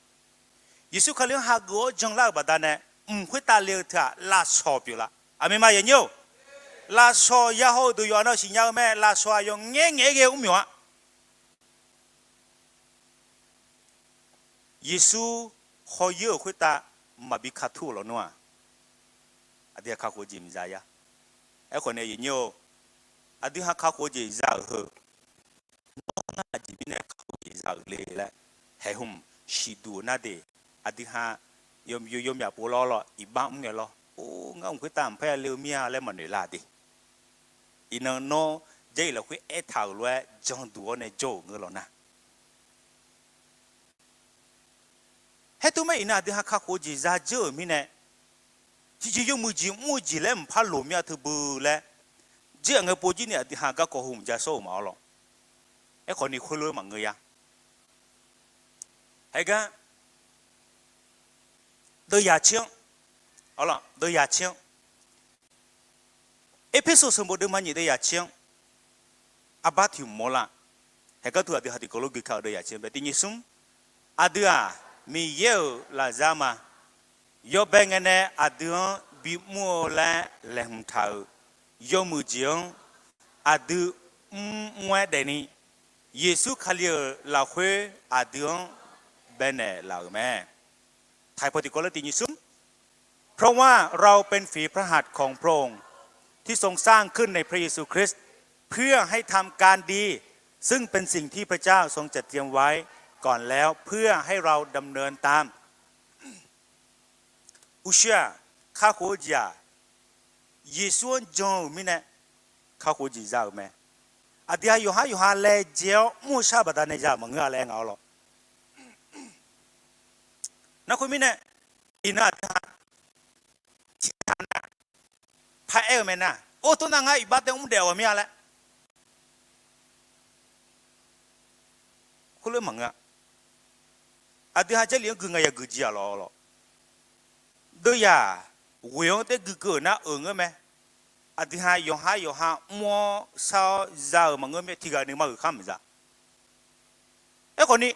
Yeqsur Kali-anr hageuf-awr janlar-euq baqdanae, mq khoertav le-eu teu-aq lafsawq pyeuflar. Aqmeq ma yanyir-or. Lafsawq yahaw-euq deuq yawqha-anr siqnya-eu mae. Lafsawq-aq yawqngaer ngaeq-aer ghae-eu mr myawq-a. Yeqsur hawyer-euq khoertav maqbi katur-euq lawnmr-aq, aqdui ha kakhof-eu jeq mqza ya. Aerkhawf nae aqyuif nyir-or, aqdui ha kakhof-eu jeq za-euq heu, nawr ngar aqjeq mirnae kakhof-eu jeq za-euq le laer, haeqhmq siqduq-eu nar de, aqdui ha yawmyaq pov lawr lawr iqbax mr ngae lawr, or, ngar mq khoertav mq parya le-eu mir-a laer maqnoeq lar de. Iqnan nawr Jarlif lafkhoer aertaq-euq lof-aer janduq-awr nae jawr-euq ngeur lawq nar, haer teu mae. Iqnan aqdui ha kakhof-eu jeq za dzeur-euq mirnae, tiqjeq yawmuiq jeq mr-eu jeq laer mqpar loq mir-a teu beu laer, dzeur-aq ngae pov jir ni aqdui ha garkawv hu mqja sawr-euq ma-awr lawr. Aerkhawf ni khoerlof-aer maqngeur ya. Haeqgar, deuvyaq tser-anr, deuvyaq tser-anr, Erpersu sanqbof deuvma nyiq deuvyaq tser-anr, arbar tiq mawr lar. Haeqgar teu aqdui ha tiqkawv lof gui ka-eu deuvyaq tser-anr bae tiq nyiq smr, aqdui-aq, Miqyaer-euq lafzar ma. Yawbae ngae nae aqdui-anr bimr-eu laer laeqhmq taq-euq yawmuiq jeq-anr aqdui mrmr-aer daefni, Yeqsur Kali-euq lafkhoer aqdui-anr baenaeq laf-euq mae. ไทย พอติกรและ ตินยิซุม เพราะว่าเราเป็นฝีพระหัตถ์ของพระองค์ ที่ทรงสร้างขึ้นในพระเยซูคริสต์ เพื่อให้ทำการดี ซึ่งเป็นสิ่งที่พระเจ้าทรงจัดเตรียมไว้ก่อนแล้ว เพื่อให้เราดำเนินตาม Uqshoer-aq, kakhof-eu jeq-aq, Yeqsur-anr jan-euq mirnae kakhof-eu jeq za-euq mae. Aqdui ha yawqhar yawqha laejae-awr mr-eu shar-eu baqdanae za-euq maqngeur-a laer aer nga-awr lawr. Narkhoer mirnae, iqnan aqdui ha tiqtaq nar, paraer-eu mae nar, or, tov nar ngar iqbax tae mr daef-awq mir-a laer khoerlof maqngeur-a. Aqdui ha Jarlif-anr gui nga yagui jir-aq lawr lawr. Deuvyaq ghoeq-anr taer gui keuv-euq nar-euq ngeur mae. Aqdui ha yawqhar yawqha mr-awr shar-awr za-euq maqngeur mae. Tiqghaq nuima geuq khar maqza. Aerkhawf ni,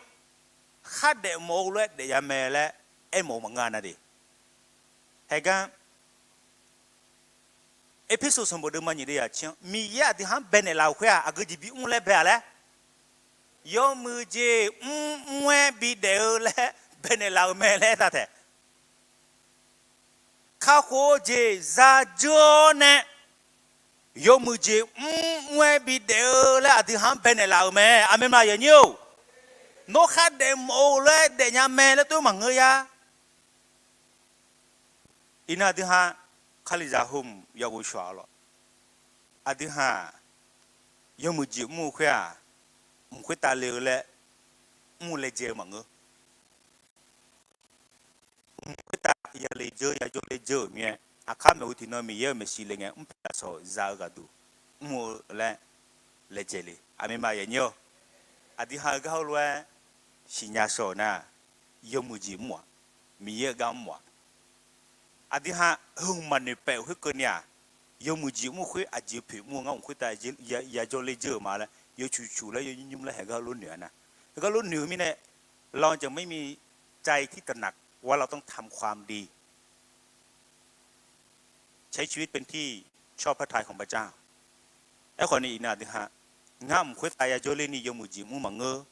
khardaef mawf-eu lof-aer daefnya mae laer aermawf-eu maqngeur-a nar de. Haeqgar, Erpersu sanqbof deuvma nyiq deuvyaq tser-anr, Miqyaer aqdui ha-anr baenaeq laf-euq khoer-aq, aqgeu jeq bimr laer bae-aq laer, yawmuiq jeq mrmr-aer bidaef-eu laer baenaeq laf-euq mae laer aertaq taeq. Kakhof-eu jeq zadzeur-awr nae, yawmuiq jeq mrmr-aer bidaef-eu laer aqdui ha-anr baenaeq laf-euq mae. Aqmeq ma yanyir-or. Nawr khardaef mawf-eu lof-aer daefnya mae laer tov maqngeur ya. Iqnan aqdui ha Kalizaq hmq yaghof shawq-a lawr. Aqdui ha-aq, yawmuiq jeq mr-eu khoer-aq, mq khoertav le-eu laer mr-eu laejae-eu maqngeur. Mq khoertav yale dzeur yajawr le dzeur-euq mir-aer, aqkar maeqhu tiqnan Miqyaer-euq maeqshi le ngae mrpoeq lafsawq za-eu ghaqduq mr-eu laer laejae le. Aqmeq ma yanyir-awr, aqdui ha-eu gar heulof-aer siqnya shawr-euq nar, yawmuiq jeq mr-aq, Miqyaer-eu gar mr-aq, aqdui ha heu hmq maqnoeq paef-euq khoerkeuvni-aq, yawmuiq jeq mr-eu khoer aqjeq poeq mr-eu ngar mq khoertav yajawr ler dzeur-euq ma laer yawcuq cuq laer yawnymr nymr laer haeq gar lof noeq-a nar, haeq gar lof noeq-eu mirnae เราจะไม่มีใจที่ตระหนักว่าเราต้องทำความดี ใช้ชีวิตเป็นที่ชอบพระทัยของพระเจ้า Aerkhawf ni iqnan aqdui ha, ngar mq khoertav yajawr ler ni yawmuiq jeq mr maqngeur.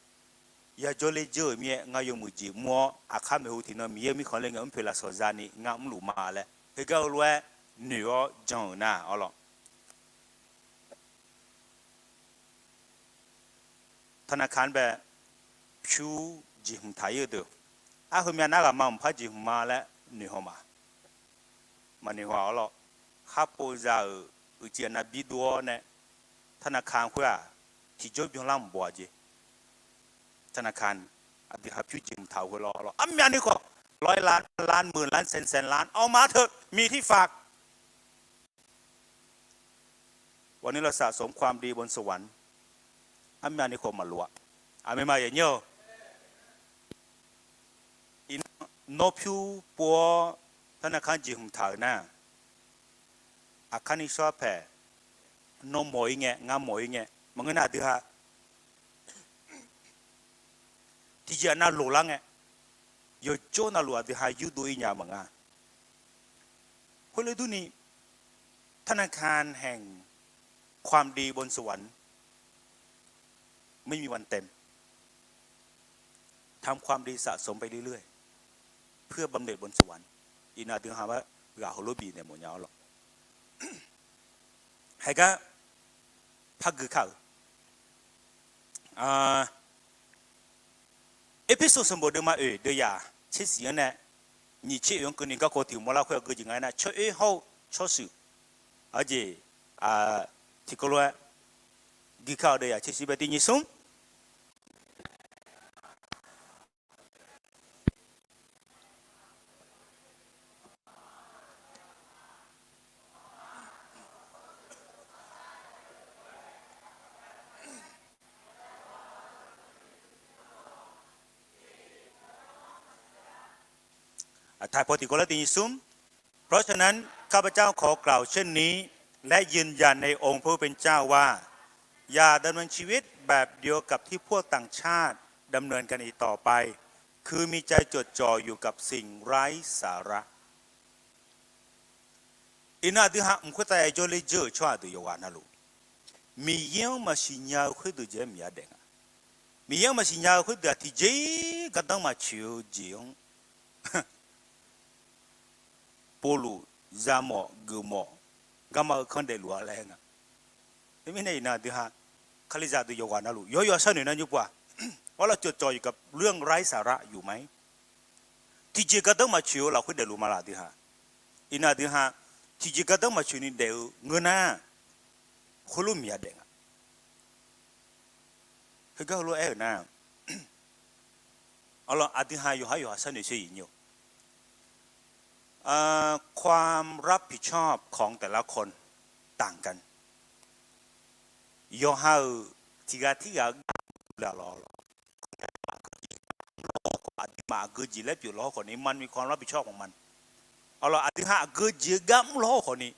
Yajawr ler dzeur-euq mir-aer ngar yawmuiq jeq mr-awr aqkar maeqhu tiqnan Miqyaer mirkhanq le ngae mrpoeq lafsawq za ni ngar mrluf ma laer heugar heulof-aer noeq-awr jan-euq nar-awr lawq. Tanaqkaq-anr bae pyur jeqhmq taq-ir-eu deuq, arheumyav nar ghaqma mqpar jeqhmq ma laer noeqhaw ma. Maqnoeq haw-awr lawr, khar pov za-euq uicuiv aqnav bidov-awr nae, tanaqkaq khoer-aq, tiqjawr byanlar mq baw-a jeq. Tanaqkaq aqdui ha pyur jeqhmq taq-eu khoer lawr lawr, armyavni khawf, ร้อยล้าน พันล้าน หมื่นล้าน แสนแสนล้าน ออกมาเถอะ มีที่ฝาก วันนี้เราสะสมความดีบนสวรรค์ armyavni khawf maqlof-a. Aqmeq ma yanyir-awr, iqnan nawr pyur pov-awr tanaqkaq jeqhmq taq-euq nar, aqkar ni shawr-aer paeq, nawr mawf-ir ngae ngar mawf-ir ngae maqngeur nar aqdui ha tiqjeq navluf lar ngae, yawjawr navluf aqdui ha yurdov-ir nya maqnga. Khoerlof durni, ธนาคารแห่งความดีบนสวรรค์ไม่มีวันเต็ม ทำความดีสะสมไปเรื่อยๆ เพื่อบำเหน็จบนสวรรค์ Iqnan aqdui ha-aer ghaq heulof bifnaeq mawfnya-awr lawq. Haegar par gui kar-euq Erpersu sanqbof deuvma oeq deuvyaq tsersiq-anr nae nyiq tser oeq-anr keuvni garkawv tiq mawrlar khoer aqgeu jeq nga aernar, tsawroer hawr-eu tsawrshuif, aqjeq tiqkawv lof-aer gui kar-eu deuvyaq tsersiq bae tiq nyiq smr. Taqpaw tiqkawv laer tiq nyiq smr. เพราะฉะนั้น ข้าพเจ้าขอกล่าวเช่นนี้ และยืนยันในองค์พระผู้เป็นเจ้าว่า อย่าดำเนินชีวิตแบบเดียวกับที่พวกต่างชาติดำเนินกันอีกต่อไป คือมีใจจดจ่ออยู่กับสิ่งไร้สาระ Iqnan aqdui ha mq khoertav yajawr ler dzeur-euq tsawrhaq deuq yawqghaq navluf, Miqyaer-anr maqsiq nya-eu khoerdeuq jeq-aer miqya daef nga. Miqyaer-anr maqsiq nya-eu khoerdeuq-aq tiqjeq-ir gardanr maqtsoeq-eu jeq-anr Pawrluv yamawf geufmawf garma-eu kanr daefluf-a laer nga. Teumirnae iqnan aqdui ha, Kalizaq deuq yawqghaq navluf yawqyawq sharnoeq nar nymr pov-aq, เพราะเราจดจ่ออยู่กับเรื่องไร้สาระอยู่ไหม Tiqjeq gardanr maqtsoeq-eu lafkhoer daefluf ma laf aqdui ha. Iqnan aqdui ha, tiqjeq gardanr maqtsoeq ni daef-eu ngeur nar, khoerlof miqya daef nga. Heugar heulof-aer aer-euq nar, awrlawr aqdui ha yawqhar yawqha sharnoeq sher iq nyi-eu ความรับผิดชอบของแต่ละคนต่างกัน Yawqha-euq tiqghaq tirghaq-eu gar mr-eu lawr, aqduimaf aqgeujeq laer pyeuf lawr khawf ni มันมีความรับผิดชอบของมัน Awrlawr aqdui ha aqgeujeq-eu gar mr lawr khawf ni,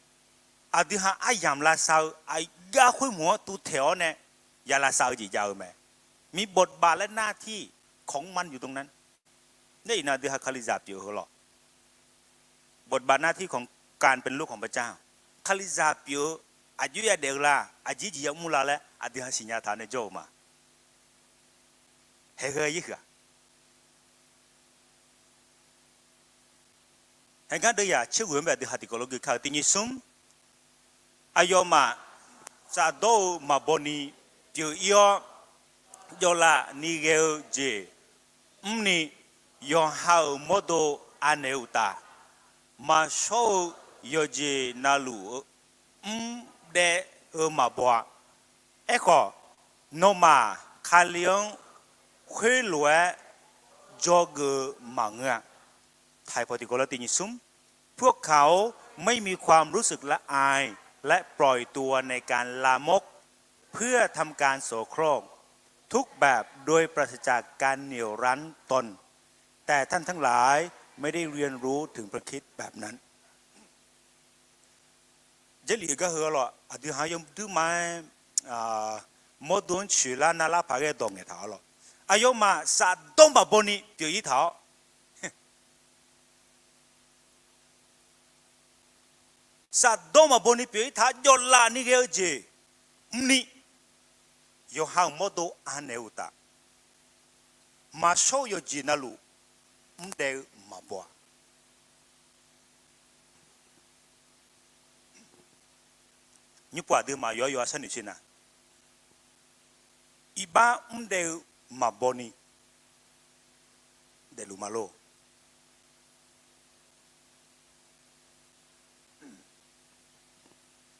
aqdui ha aryamq lavsav-eu aqgar khoermawf-anr tuvtaeq-awr nae ya lavsav-eu jeq jav-eu mae. มีบทบาทและหน้าที่ของมันอยู่ตรงนั้น Nar iqnan aqdui ha Kalizaq pyeuf-eu heu lawr, บทบาทหน้าที่ของการเป็นลูกของพระเจ้า Kalizaq pyeuf-eu aqjox yadaef-eu la, aqjeq jeq yamr la laer aqdui ha siqnya taq nae jawr-eu ma. Haeq heu-aer yir huiq-aq, haeq gar deuv yaq tser ghoeq-anr bae aqdui ha tiqkawv lof gui kar-eu tiq nyiq smr. Aqyawfmaf tsafdawr-eu maqbaw ni pyeuf-ir-awr, jawvlav ni ghae-eu jeq mrni, yawqha-euq mawrdo anaeq-eu uqtaf, maqshawr-eu yawqjeq navluf-eu mr daef-eu maqbaw-a. Aerkhawf, nawmaf Kali-anr khoerlof-aer dzawgeuf-eu maqngeur-a. Taqpaw tiqkawv lof tiq nyiq smr. พวกเขา ไม่มีความรู้สึกละอาย และปล่อยตัวในการลามก เพื่อทำการโสโครก ทุกแบบโดยปราศจากการเหนี่ยวรั้งตน แต่ท่านทั้งหลายไม่ได้เรียนรู้ถึงพระคริสต์แบบนั้น Jarlif-eu gar heu-a lawq, aqdui ha yawduir ma-aer mawrdo-anr coeqlar navlar paq ghae dawq ngaeqtaq-awr lawq. Aqyawfmaf shafdawr maqbaw ni pyeuf-ir taq-awr, shafdawr maqbaw ni pyeuf-ir taq-awr jawvlaf ni ghae-eu jeq mrni, yawqha-euq mawrdo anaeq-eu uqtaf, maqshawr-eu yawqjeq navluf mrdaev-eu maqbaw-a. Nymrpov aqduimaf yawqha yawqha sharnoeq sher nar, iqbax mrdaev-eu maqbaw ni daefluf ma lor.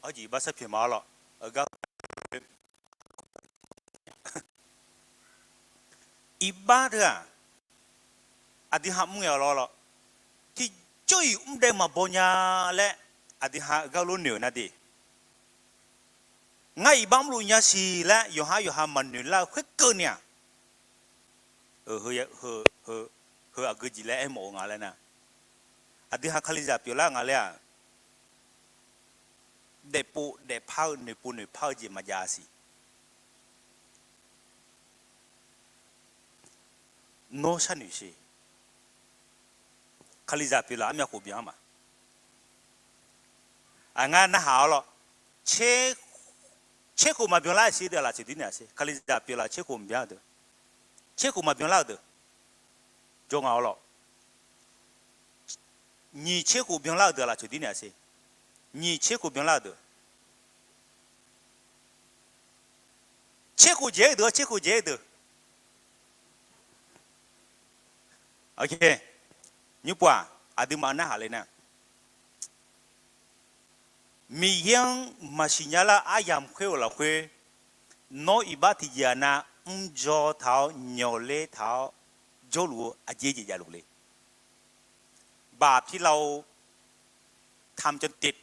Arjeq iqbax sharpyaeq ma-awr lawq, gar iqbax teu-aq, aqdui ha mr ngae-awr lawr lawr, tiqjawr-iq mrdaev maqbaw nya laer aqdui ha gar lof noeq-eu nar de. Ngar iqbax mrluf nya siq laer yawqhar yawqha maqnoeq lar-eu khoerkeuvni-aq, heu aqgeujeq laer aermawf-eu nga laer nar, aqdui ha Kalizaq pyeuflar nga laer-aq, daefpov daefpar-eu noeqpov noeqpar-eu jeq maqjav siq. Nawr sharnoeq sher. Kalizaq pyeuflaf armyav khof byan-anr ma. Aqngar narhaq-awr lawr, tser khof maqbyan lar-eu siq deuq lafcoeq dir naeq-a sher. Kalizaq pyeuflaf tser khof maqbyan-eu deuq, tser khof maqbyan lar-eu deuq jawr nga-awr lawr. Nyiq tser khof byanlar-eu deuq lafcoeq dir naeq-a sher. Nyiq tser khof byanlar-eu deuq, tser khof dzaeq-eu deuq-awr tser khof dzaeq-eu deuq. Nymrpov-aq, aqduimaf narhaq le nar, Miqyaer-anr maqsiq nya lar-eu aryamq khoer-euq lafkhoer, nawr iqbax tiqjeq-aq nav mrdzaw taq-awr nyawqler taq-awr jawrluf-eu aqjeq jeq javluf le. Baqpirlav-or, tamqcawq tif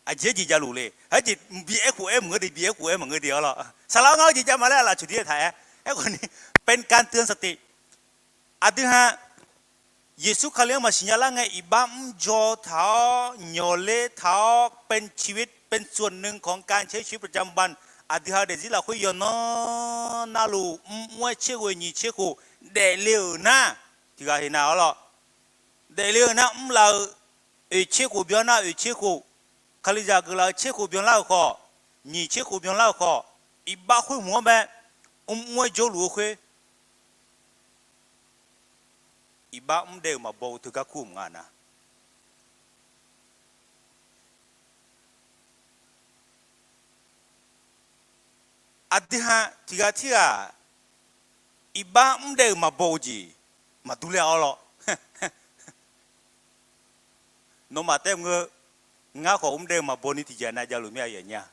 aqjeq jeq javluf le. Aerjeq bi aerkhof aer maqngeur de, bi aerkhof aer maqngeur de-awr lawr, saqlaq-awr ngar-eu jeq javma laer lafcoeq dir-aer taq-aer. Aerkhawf ni, เป็นการเตือนสติ aqdui ha Yeqsur Kali-anr maqsiq nya lar ngae iqbax mrdzaw taq-awr nyawqler taq-awr เป็นชีวิต เป็นส่วนหนึ่งของการใช้ชีวิตประจำวัน aqdui ha-eu daefzir lafkhoer yawqnan navluf mrmr-aer tser khof nyiq tser khof daefle-euq nar, tiqghaq heqnav-awr lawr, daefle-euq nar mrlaf-eu, oeq tser khof byanlar oeq tser khof, Kalizaq geuflaf-eu tser khof byanlar-euq khawf, nyiq tser khof byanlar-euq khawf, iqbax khoer hmq-anr mae, mrmr-aer jawrluf-eu khoer, iqbax mrdaev-euq maqbaw-eu teugar kur mq nga nar, aqdui ha tiqghaq tirghaq iqbax mrdaev-euq maqbaw-eu jeq maqdur ler-awr lawr. Nawmaf taef maqngeur, ngar khawf mrdaev-eu maqbaw ni tiqjeq nav javluf mir-a, aqyuif aqnyir-a.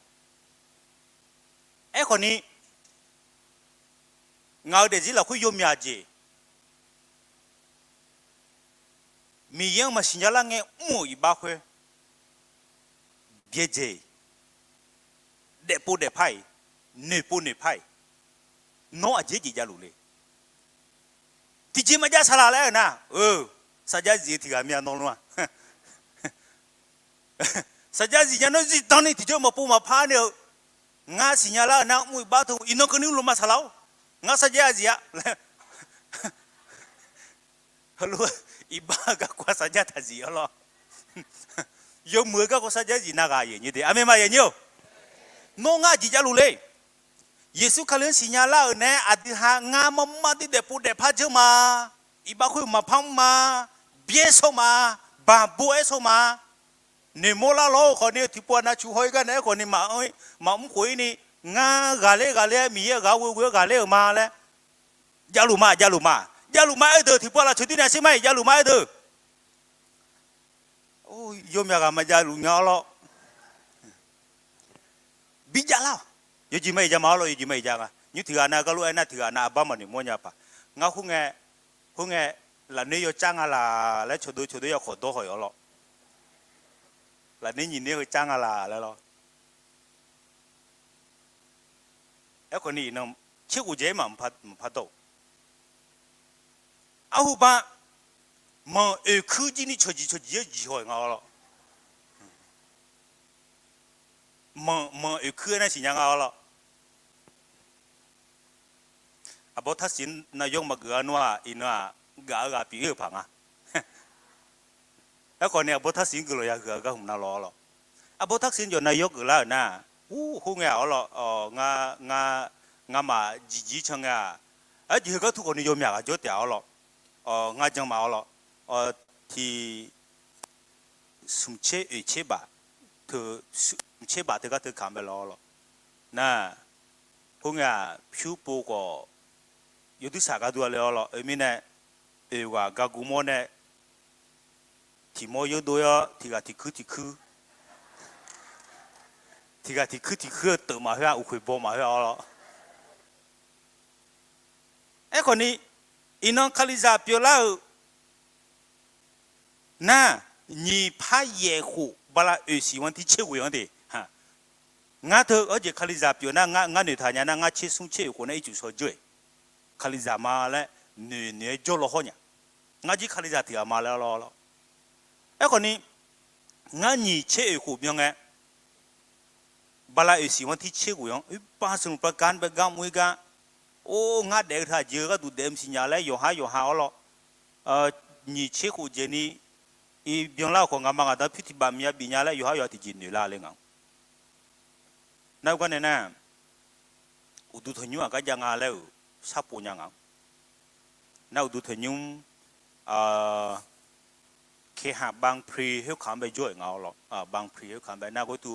Aerkhawf ni, ngaq-euq daefzir lafkhoer yawmyaq jeq, Miqyaer-anr maqsiq nya lar ngae mr-euq iqbax khoer, byaerdzae-iq, daefpov daefpar-iq, noeqpov noeqpar-iq, nawr aqjeq jeq javluf le. Tiqjeq maqjav saqlaq laer-euq nar, eu, sarjax zif-eu tiqghaq mir-a nawr lor-a. Sarjax zif nya nawr zifdan ni tiqjawr maqpov maqpar ni-eu, ngar siqnya lar-eu nar mr iqbax teu iqnan keuvni mr luf ma saqlaq-or, ngar sarjax zif-a laer. Heulof-aer iqbax-eu garkawv sarjax taqzif-awr lawr, yawmuiq-eu garkawv sarjax zif nav ghaq aqyuif aqnyir de, aqmeq ma aqyuif aqnyir-or. Nawr ngar jeq javluf le. Yeqsur Kali-anr siqnya lar-euq nae aqdui ha ngar marmar dir daefpov daefpar dzeur ma, iqbax khoer maqpar mr ma, byaer shawr ma, baqbo aer shawr ma, noeqmawr lar lawr-eu khawf ni-eu tiqpov anav cu haw-ir gar nae aerkhawf ni maqmr khof-ir ni, ngar ghaqler ghaqler-aer Miqyaer-euq ghaq ghoe ghoe-aer ghaqler-euq ma laer, javluf ma javluf ma, javluf ma aer-eu deuq tiqpov lafcoeq dir nae sher ma-iq javluf ma aer-eu deuq. Yawmyaq ghaq maqjavluf nya-awr lawr, bijav lar-awq. Yawjeq ma-iq jav ma-awr lawr, yawjeq ma-iq jav nga. Nymr tiqghaq nav gar lof-aer nar tiqghaq nav arbar maqnoeq mawrnya paq. Ngar khoerngae, khoerngae, lafnoer yawcar nga laq laer cawqdov cawqdov ya khawf dawr haw-iq-awr lawr. Lafnoer nyiq noer heu car nga laq laer lawr. Aerkhawf ni iqnan tserkhof dzaeq-aer maqpar dawr-euq. Arhuba manq oeqkuir jir ni cawqjiq cawqjiq-aer jiq haw-iq nga-awr lawr. Manq manq oeqkuir-aer nar siqnya nga-awr lawr. Aqbawr Tarsiq nav yawr maqgeuf-a nmr-aq iqnan-aq gaf-eu ghaq pyeuf-ir-euq paq nga. Aerkhawf ni Aqbawr Tarsiq-anr guiqlanq ya huiq-a gar hmq nav lawr-awr lawr. Aqbawr Tarsiq-anr jawq nav yawr geuflar-euq nar, ur, khoerngae-awr lawr, ngamaf jiqjir can ngae-aq, arjeq heugar tu khawf ni yawmyaq ghaq jawr taef-awr lawr, ngar jan maf-awr lawr, tiq smq tser oeq tser baf, teu smq tser baf teugar teu kamq bae lawr-awr lawr. Nar, khoerngae-aq pyur pov khawf yawdursaq gar dur-a le-awr lawr, oe mirnae oeq ghaq gar gur mawr nae tiq mawr yawdov-awr tiq ghaq tiq kuir tiq kuir, tiq ghaq tiq kuir tiq kuir-eu teuf maqkhoer-a, uqkhoeq baw maqkhoer-a-awr lawr. Aerkhawf ni iqnan Kalizaq pyeuflar-euq nar, nyiq par yaef khof bala oeq siq-anr tir tser ghoeq-anr de. Ngar teu arjeq Kalizaq pyeuf nar ngar noeqtaq nya nar ngar tser smr tser oeq khof nar ircuf shaw jawr-eq. Kalizaq ma laer noeq noeq-aer jawrlaw hawr nya. Ngar jir Kalizaq tiq ghaq ma laer lawr lawr. Aerkhawf ni ngar nyiq tser oeq khof byan ngae, bala oeq siq-anr tir tser ghoeq-anr oerbar sanqluf par gar bae gar mr-ir gar, or, ngar daef-eu teu aqjeq-eu gharduq daef maqsiq nya laer yawqhar yawqha-awr lawr, nyiq tser khof jeq ni iq byanlar-euq khawf ngaqma ngaqda pyur tiq baf maqya bif nya laer yawqhar yawqha tiqjeq noeqlar le ngaq-anr. Nar-eu garnae nar, uqduq tanqnymr aqgar jav nga laer-euq sharpov nya ngaq-anr. Nar uqduq tanqnymr, เคหะบางพลี khoerkaq-anr bae jawr-euq nga-awr lawr, บางพลี khoerkaq-anr bae nar ghoer tu,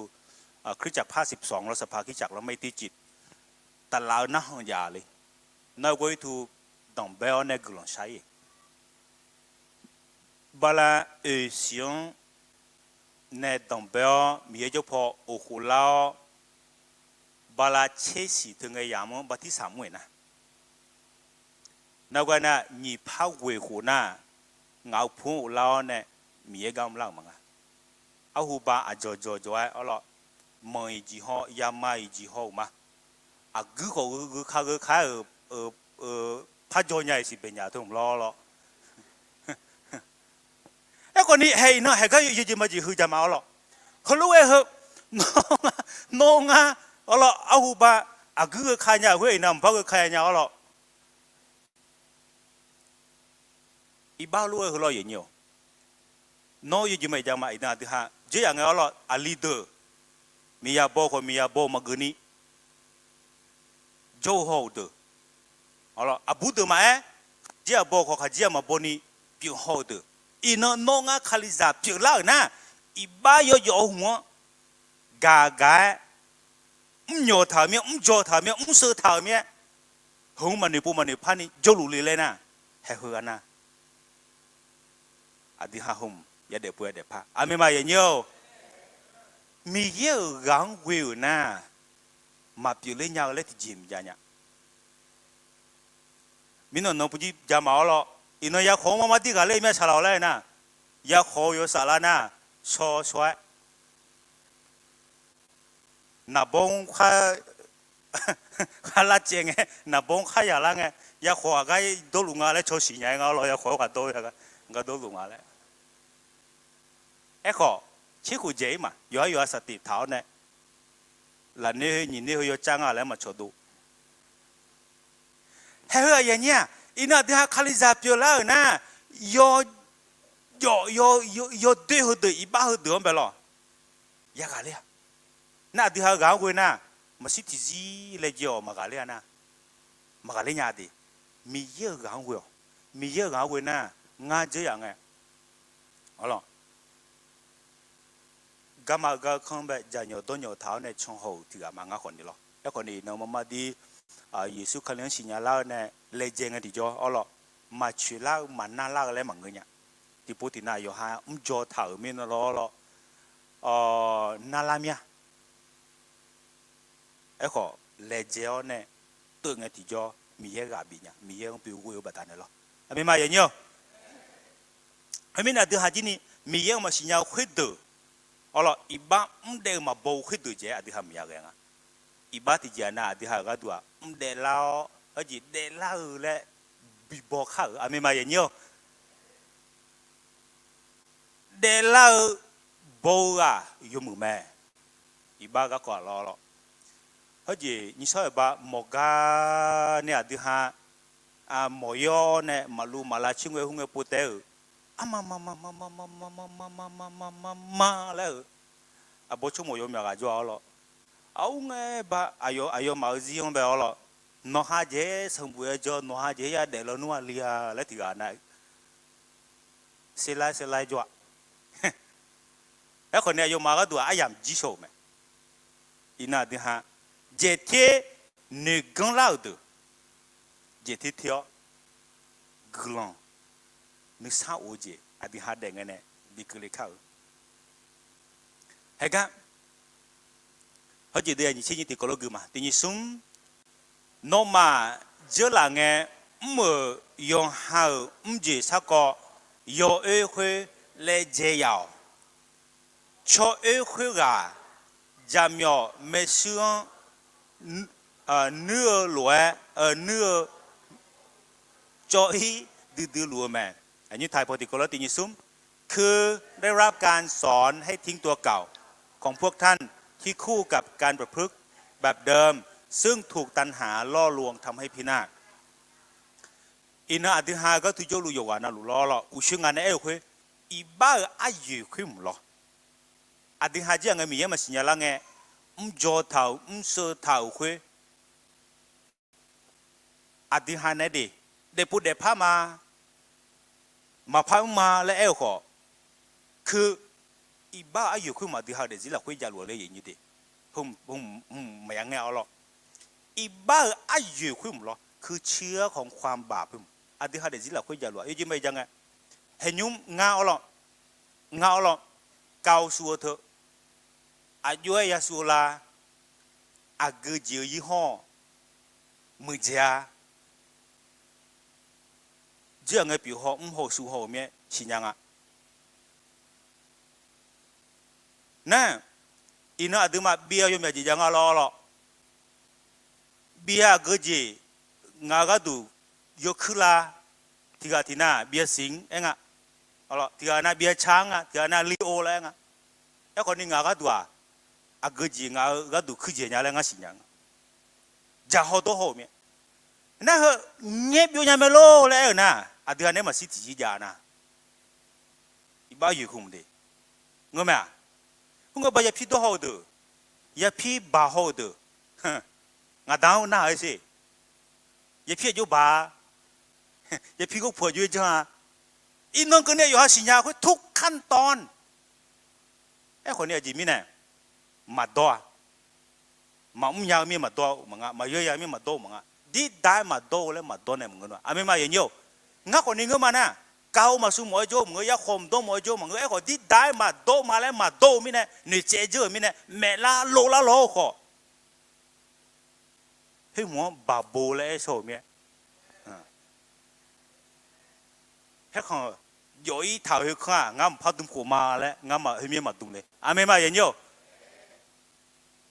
คริสตจักรภาคสิบสอง lawr สภาคริสตจักร lawr mae tircif taflaf-eu narhaq jav le. Nar ghoer tu danqbae-awr nae guiqlanq shar-ir. Bala oeq siq-anr nae danqbae-awr Miqyaer jawr paw oqkhof lar-awr, bala tser siq teu ngae yamq-anr bartirsaq mr-euq nar, nar ghoer nar nyiq par ghoeq khof nar, ngaq-euq pu-anr ghoflar-awr nae Miqyaer gar mrlar-euq maqnga. Arhuba aqdzawq dzawq dzawq-aer awr lawr, manq-iq jeq haw yama-iq jeq haw-euq ma. Aqguir khawf gheu ka gheu ka-aer-euq, par dzaw nya-iq siqbaeq nya teu mq lawr lawr. Aerkhawf ni haeq iqnan haeq gar yawjeq majeq heu jaq ma awr lawr. Heulof-aer heu, nawr ngar, nawr ngar, awr lawr arhuba, aqguir gheu ka nya khoer iqnan mqbar gheu ka nya awr lawr. Iqbax lof-aer heu lawr yaqnyir-awq. Nawr yawjeq majeq jaq ma iqnan aqdui ha dzer yaq ngae awr lawr aqli deuq, miqya baw khawf miqya baw maqgeuf ni jawr-eu haw-euq deuq, aqbur deuq maqaer, jir-aq baw khawf khaqjir-aq maqbaw ni pyeuf haw-euq deuq. Iqnan nawr ngar Kalizaq pyeuflar-euq nar, iqbax yawjawf-eu hmq-anr gaq gaq-aer, mrnyawq taq-euq mir-aer, mrdzaw taq-euq mir-aer, mrseuv taq-euq mir-aer, heu-anr maqnoeq pov maqnoeq par ni jawrluf le laer nar, haeq heu-a nar, aqdui ha hmq yadaef pov yadaef par. Aqmeq ma yaqnyir-or. Miqyaer-euq ghaq-anr ghoe-euq nar, maqpyeuf ler nya-eu laer tiqjeq maqjav nya. Mirnan nan pujir jaq ma awr lawr, iqnan yakhawf-anr marmar dir ghaqler-eu mir-a saqlaq-awq laer nar, yakhawf-eu yawsaf lar nar, shaw shaw-aer naqbawr-anr khar lar caev ngae, naqbawr-anr khar yaq lar ngae, yakhawf aqgar dawrluf nga laer caw siq nya-aer nga awr lawr, yakhawf-anr ghaq dawr-eu gar dawrluf nga laer. Aerkhawf, tserkhof dzaeq-ir ma, yawqhar yawqha saqtif taq-awr nae, lafnoer heu nyiq noer heu yawcar nga laer maqcawq dov. Haeq heu aqyuif aqnyir-aq, iqnan aqdui ha Kalizaq pyeuflar-euq nar, yawjawf yawdoer heudeuq iqbax heudeuq-anr bae lawq, yaghaq ler-a. Nar aqdui ha-eu ghaq-anr ghoe nar, maqshir tiqzir laejae-awq maqghaq ler-a nar, maqghaq ler nya de. Miqyaer-euq ghaq-anr ghoe-awq. Miqyaer-euq ghaq-anr ghoe nar, ngar dzeur yaf ngae, awr lawq, garma-eu gar-eu kanr bae jaqnyawq dawrnyawq taq-awr nae canhaw-euq tiq ghaq ma ngar khawf ni lawr. Aerkhawf ni iqnan marmar dir, Yeqsur Kali-anr siqnya lar-eu nae laejae ngae tiqjawr awr lawq, maqcoeq lar-eu maqnar lar-eu laer maqngeur nya. Tiqpov tiqnav yawqha mrdzaw taq-euq mirnae lawr lawr, narlar mir-a. Aerkhawf laejae-awr nae teuv ngae tiqjawr Miqyaer ghaq bif nya, Miqyaer-anr bi ghoe-eu baqdanae lawr. Aqmeq ma yaqnyir-awq. Khoermirnae aqdui ha jir ni Miqyaer-anr maqsiq nya-eu khoerdeuq, awrlawq iqbax mr daef-eu maqbaw-eu khoerdeuq jeq-aer aqdui ha maqya ghae nga. Iqbax tiqjeq-aq nav aqdui ha-euq gharduq-aq mr daeflar-awr, heujeq daeflar-eu laer bibaw kar-euq aqmeq maqya nyir-awq. Daeflar-eu baw-eu ghaq yawmuiq mae. Iqbax garkawv-aq lawr lawr. Heujeq nyiq shawr-euq ba mawq gar nae aqdui ha mawq yawr nae maqluv maqlav coer ngae hu ngae pov taef-euq, arma ma ma ma ma ma ma ma ma ma ma ma laer-euq, aqbawr tsawrmawq yawmyaq ghaq jawr-a awrlawr. Aqur ngae ba aqyawf aqyawfmaf-euq zir-anr bae awrlawr. Nawqha jeq-aer sanqbof-aer jawr, nawqha jeq-aer yadaef lawnmr-a li-a laer tiq ghaq nav-aer serlar serlar jawr-a. Aerkhawf ni aqyawfmaf gharduq-aq aryamq jir shaw-euq mae. Iqnan aqdui ha jeq ter noeqganr lar-euq deuq, jeq ter ter-awr guiqlanq nuisar of-eu jeq aqdui ha daef ngae nae bi keuvle kar-euq. Haegar, heujeq deuq-aq nyiq tser nyiq tiqkawv lof gui ma. Tiq nyiq smr, nawmaf dzeurlaf ngae mr-euq yawqha-euq mrjeq sarkawv yawoer khoer laejae yaf-awq. Tsawroer khoerghaq jaqmyawf maershuir-anr nuir-eu lof-aer, nuir-eu cawv-ir duidui luf-eu mae. Aqnyir taq paw tiqkawv lof tiq nyiq smr, คือได้รับการสอนให้ทิ้งตัวเก่า ของพวกท่านที่คู่กับการประพฤติแบบเดิม ซึ่งถูกตัณหาล่อลวงทำให้พินาศ Iqnan aqdui ha gharduq jawrluf yawqghaq navluf lawr lawr uqshoe ngaq nae aer-eu khoer, iqbax-euq aryoeq khoer mq lawr. Aqdui ha jir-aq ngae Miqyaer maqsiq nya lar ngae, mrdzaw taq-euq mrsheu taq-euq khoer, aqdui ha nae de, daefpov daefpar ma, maqpar mr ma laer aer-eu khawf, คือ iqbax-euq aryoeq khoer mq aqdui ha-euq daefzir lafkhoer javluf-a laer yaeq nyir de, maqya ngae-awr lawr. Iqbax-euq aryoeq khoer mq lawr, คือเชื้อของความบาป khoer mq aqdui ha daefzir lafkhoer javluf-a. Yawjeq ma-iq ja ngae, haeqnymr ngar-awr lawr, ngar-awr lawr, kav-eu shuv-eu teu, aqjox-aer yashuv-eu la, aqgeu jeq-eu yir hawr-awq, muiqdzaeq-a. Dzoer-aq ngae pyeuf haw mr haw-eu shuv haw-euq mir-aer siqnya nga. Nar, iqnan aqduimaf bi-a yawmyaq jeq jav nga lawr lawr. Bi-a aqgeu jeq ngaq-euq gharduq yawkuir la, tiq ghaq tiq nar bi-a siq-anr aer nga. Tiq ghaq nar bi-a ca-anr nga, tiq ghaq nar li-or laer aer nga. Aerkhawf ni ngaq-euq gharduq-aq, aqgeu jeq ngaq-euq gharduq kuir dzaeq nya laer ngar siqnya nga. Dzaq haw dawr haw-euq mir-aer, nar heu nyaer byov nya mae lor laer aer-euq nar, aqdui ha nae maqshir tiqjir jav nar, iqbax yoeq kumq de. Ngeur mae-aq, khoerngae ba yapir dawr haw-eu deuq, yapir baq haw-eu deuq, ngaq da-anr narhaq-aer sher. Yapir aqjox baq-a, yapir gharpuq aqjox-aer janr-a. Iqnan keuvni yawqha siqnya khoer ทุกขั้นตอน Aerkhawf ni aqjeq mirnae maqdawr-a. Maqmr nya-eu mir maqdawr-eu maqnga, maqyaer ya mir maqdawr-eu maqnga. Dirda-aer maqdawr-eu laer maqdawr nae maqngeur nar, aqmeq ma yanyir-awq. Ngar khawf ni ngeur ma nar, kav-eu maqsur mawf-aer jawr-eu maqngeur, yarkhawf mqdawr mawf-aer jawr-eu maqngeur. Aerkhawf dirda-aer maqdawr ma laer maqdawr-eu mirnae, noeqtsaev jeur-euq mirnae, maeqlar lov lar lawr-eu khawf, khoermawf-anr baqbo laer aer shaw-euq mir-aer, paerkhanq jawf-ir taq-euq khoerkanr-aq, ngar maqpar dm khof ma laer ngar ma khoermir maqdm le. Aqmeq ma yanyir-awq.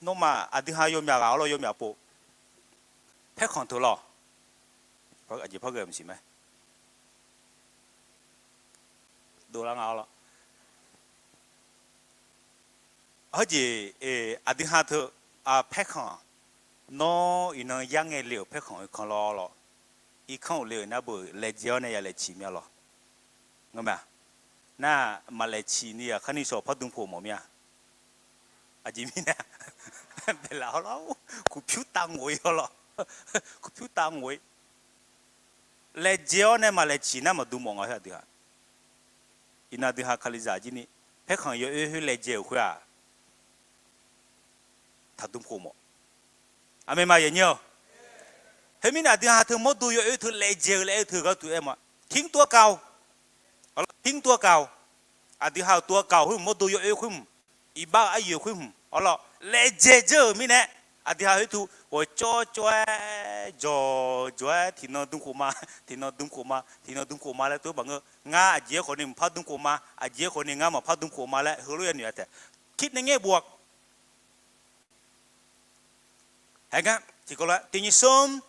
Nawmaf aqdui ha yawmyaq ghaq-awr lawr yawmyaq pov, paerkhanq teu lawr. Aqjeq par ghae maqsiq mae. Dovlar nga-awr lawr. Heujeq, aqdui ha teu, paerkhanq, nawr iqnan yar ngae le-euq paerkhanq-eu kan lawr lawr. Irkanr uqle-euq nar beu laejae-awr nae ya laeqciq mir-a lawr. Ngeur mae-aq, nar maqlaeqciq ni aqkar ni shawq par dm khof mawf mir-a. Aqjeq mirnae, baelaf-awr lawr, kuqpyur tav ngof-ir-awr lawr, kuqpyur tav ngof-ir. Laejae-awr nae maqlaeqciq nar maqdm mawf nga khoer aqdui ha. Iqnan aqdui ha Kalizaq jir ni, paerkhanq yawoer khoer laejae-euq khoer-aq, taqdm khof mawf. Aqmeq ma yanyir-awq. Khoermirnae aqdui ha teu mawrdo yawoer teu laejae-eu laer aer-eu teu gharduq aer ma. Tiqmr tov-aer kav-awq. Tiqmr tov-aer kav-awq. Aqdui ha-euq tov-aer kav-awq khoer mq mawrdo yawoer khoer mq, iqbax-euq aryoeq khoer mq-awr lawr laejae dzeur-euq mirnae, aqdui ha khoer tu ghawqcawv cawv-aer aer jawq jawq-aer tiqnan dm khof ma, tiqnan dm khof ma, tiqnan dm khof ma laer tov maqngeur. Ngar aqjeq-aer khawf ni maqpar dm khof ma, aqjeq-aer khawf ni ngar maqpar dm khof ma laer heulof-aer noeq-a taef. คิดในแง่บวก Haegar tiqkawv lof-aer tiqnyir smr.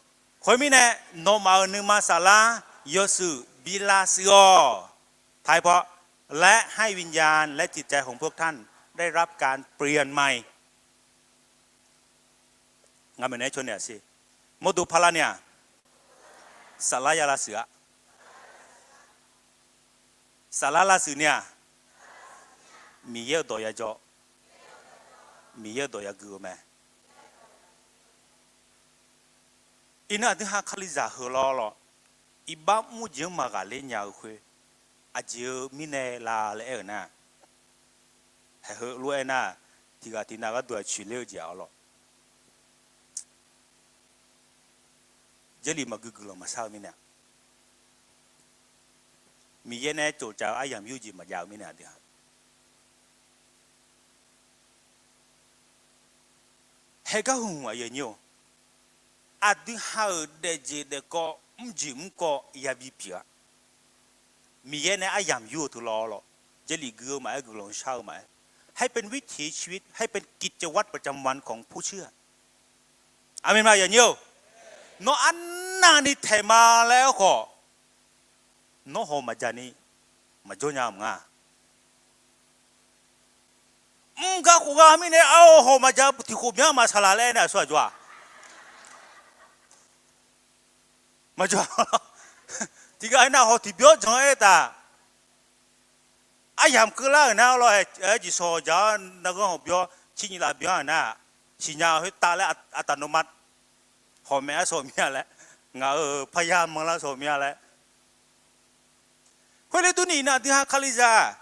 Khoermirnae, nawmaf-euq nuima saflar yawshuif bi lavshuif-awq. Taipaw laer ให้วิญญาณ และจิตใจของพวกท่านได้รับการเปลี่ยนใหม่ Ngar maeqnaeq-aer caw naeq-aq siq. Mawrdo parlar ni-aq, saflar ya lavshuif-a. Saflar lavshuif ni-aq, Miqyaer-euq dawq ya jawr, Miqyaer-euq dawq ya gui-eu mae. Iqnan aqdui ha Kalizaq heu lawr lawr, iqbax mr jeq-anr maqghaqler nya-eu khoer, aqjeq-eu mirnae la laer aer-euq nar, haeq heu lof-aer nar, tiqghaq tiqnav gharduq-aq coeqler-eu jeq-aq-awr lawr, Jarlif maqgui guiqlanq maqshar-eu mirnae-aq, Miqyaer nae tsoftsaf-eu aryamq yur jeq maqjav-eu mirnae aqdui ha Haegar hmq aqyuif aqnyir-or, aqdui ha-euq daefjeq daefkawv mrjeq mrkawv yabi pyeuf-a. Miqyaer nae aryamq yur-eu teu lawr lawr, Jarlif gui-eu maqaer, guiqlanq shar-eu maqaer, ให้เป็นวิถีชีวิต ให้เป็นกิจวัตรประจำวันของผู้เชื่อ Aqmeq ma aqyuif aqnyir-or, nawr arnavni taeq ma laer aerkhawf, nawr haw maqja ni maqjawr nya mq nga. Mr gar khof gar mirnae, ar, haw maqja tiqkhof byan maqsaqlaq laer nae aqsur aqjawr-aq, maqjawr. Tiqghaq nar haw tiqbyan janr-aer taf. Aryamq keuvlar-euq nar lawr, aer jeq shawq jaq-awr narghanr hawq byan, cirnyiq laf byan-euq nar, siqnya khoertav laer aqtaqnawma hawqmaeq-aer shawq mir-a laer, ngaq-euq parya manrlar shawq mir-a laer. Khoerler durni iqnan aqdui ha Kalizaq,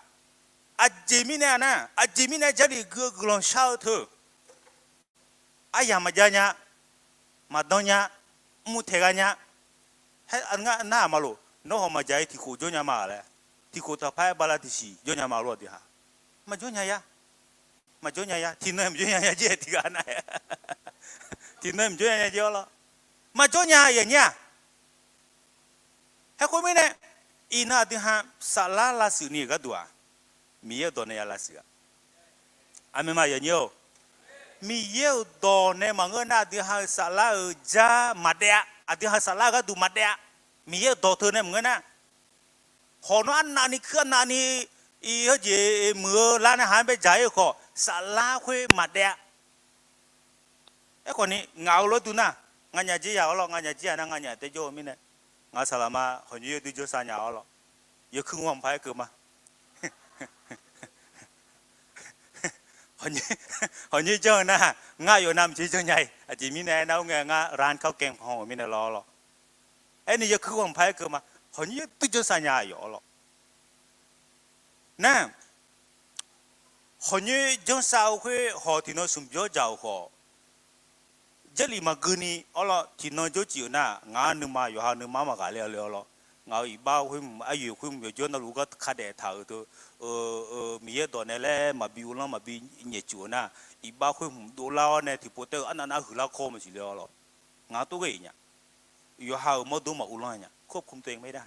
aqjeq mirnae nar, aqjeq mirnae Jarlif gui-eu guiqlanq shar-eu teu, aryamq maqjav nya, maqdan nya, mr taeq gha nya. Haer ngar nar-aq maqlof, nawr haw maqja-ir tiqkhof jawr nya ma laer, tiqkhof taqpar-aer bala tiqsiq jawr nya ma lor aqdui ha. Maqjawr nya ya. Maqjawr nya ya, tiqnan maqjawr nya ya jir tiqghaq nar, tiqnan maqjawr nya ya jir-awr lawr, maqjawr nya aqyuif aqnyir-aq. Haer khoermirnae, iqnan aqdui ha saflar lavshuif ni-euq gharduq-aq, Miqyaer-euq dawq nae ya lavshuif-a. Aqmeq ma aqyuif aqnyir-or, Miqyaer-euq dawq nae maqngeur nar aqdui ha-euq saflar-euq jar maqdaef-a. Aqdui ha saflar-eu gharduq maqdaef-a. Miqyaer-euq dawq teu nae maqngeur nar, hawq nawr arnavni kuir arnavni, iq heujeq muiq-eu lar nae ha-anr bae dzaq-ir-eu khawf saflar khoer maqdaef-a. Aerkhawf ni ngaq-euq lof-aer duq nar, nganyaf jir ya-awr lawr, nganyaf jir ya nar nganyaf tae jawr-eu mirnae, ngaq saqlaqma hawq nyoer yaerdui janrsav nya-awr lawr, yawkuir ghawqmq paq-aer keuv ma. Hawq nyoer janr-eu nar, ngar aqyawf navmaqtser janrnya-iq aqjeq mirnae aernar, oer ngae ngar ร้านข้าวแกง paq-eu mirnae lawr lawr. Aerni yawkuir ghawqmq paq-aer keuv ma. Hawq nyoer yaerdui janrsav nya aqyawf-awr lawr. Nar, hawq nyoer janrsav-eu khoer hawq tiqnan smq byawr dzaq-euq khawf, Jarlif maqgui ni-awr lawr, tiqnan jawrcif-euq nar, ngaq-anr nuima yawqha nuima-anr maqghaqler-a le-awr lawr, ngaq-euq iqbax khoer hmq aryoeq khoer hmq yawqjawr navluf gar kadaef taq-euq teu, Miqyaer dawq nae laer maqbi uvlanr maqbi nyaefcuf-eu nar, iqbax khoer hmq dovlar-awr nae tiqpov taef-eu arnav nar huiqlar kawr maqsiq le-awr lawr, ngaq-anr tov ghae-iq nya. Yawqha-euq mawrdo maquvlanr nya, ควบคุมตัวเองไม่ได้.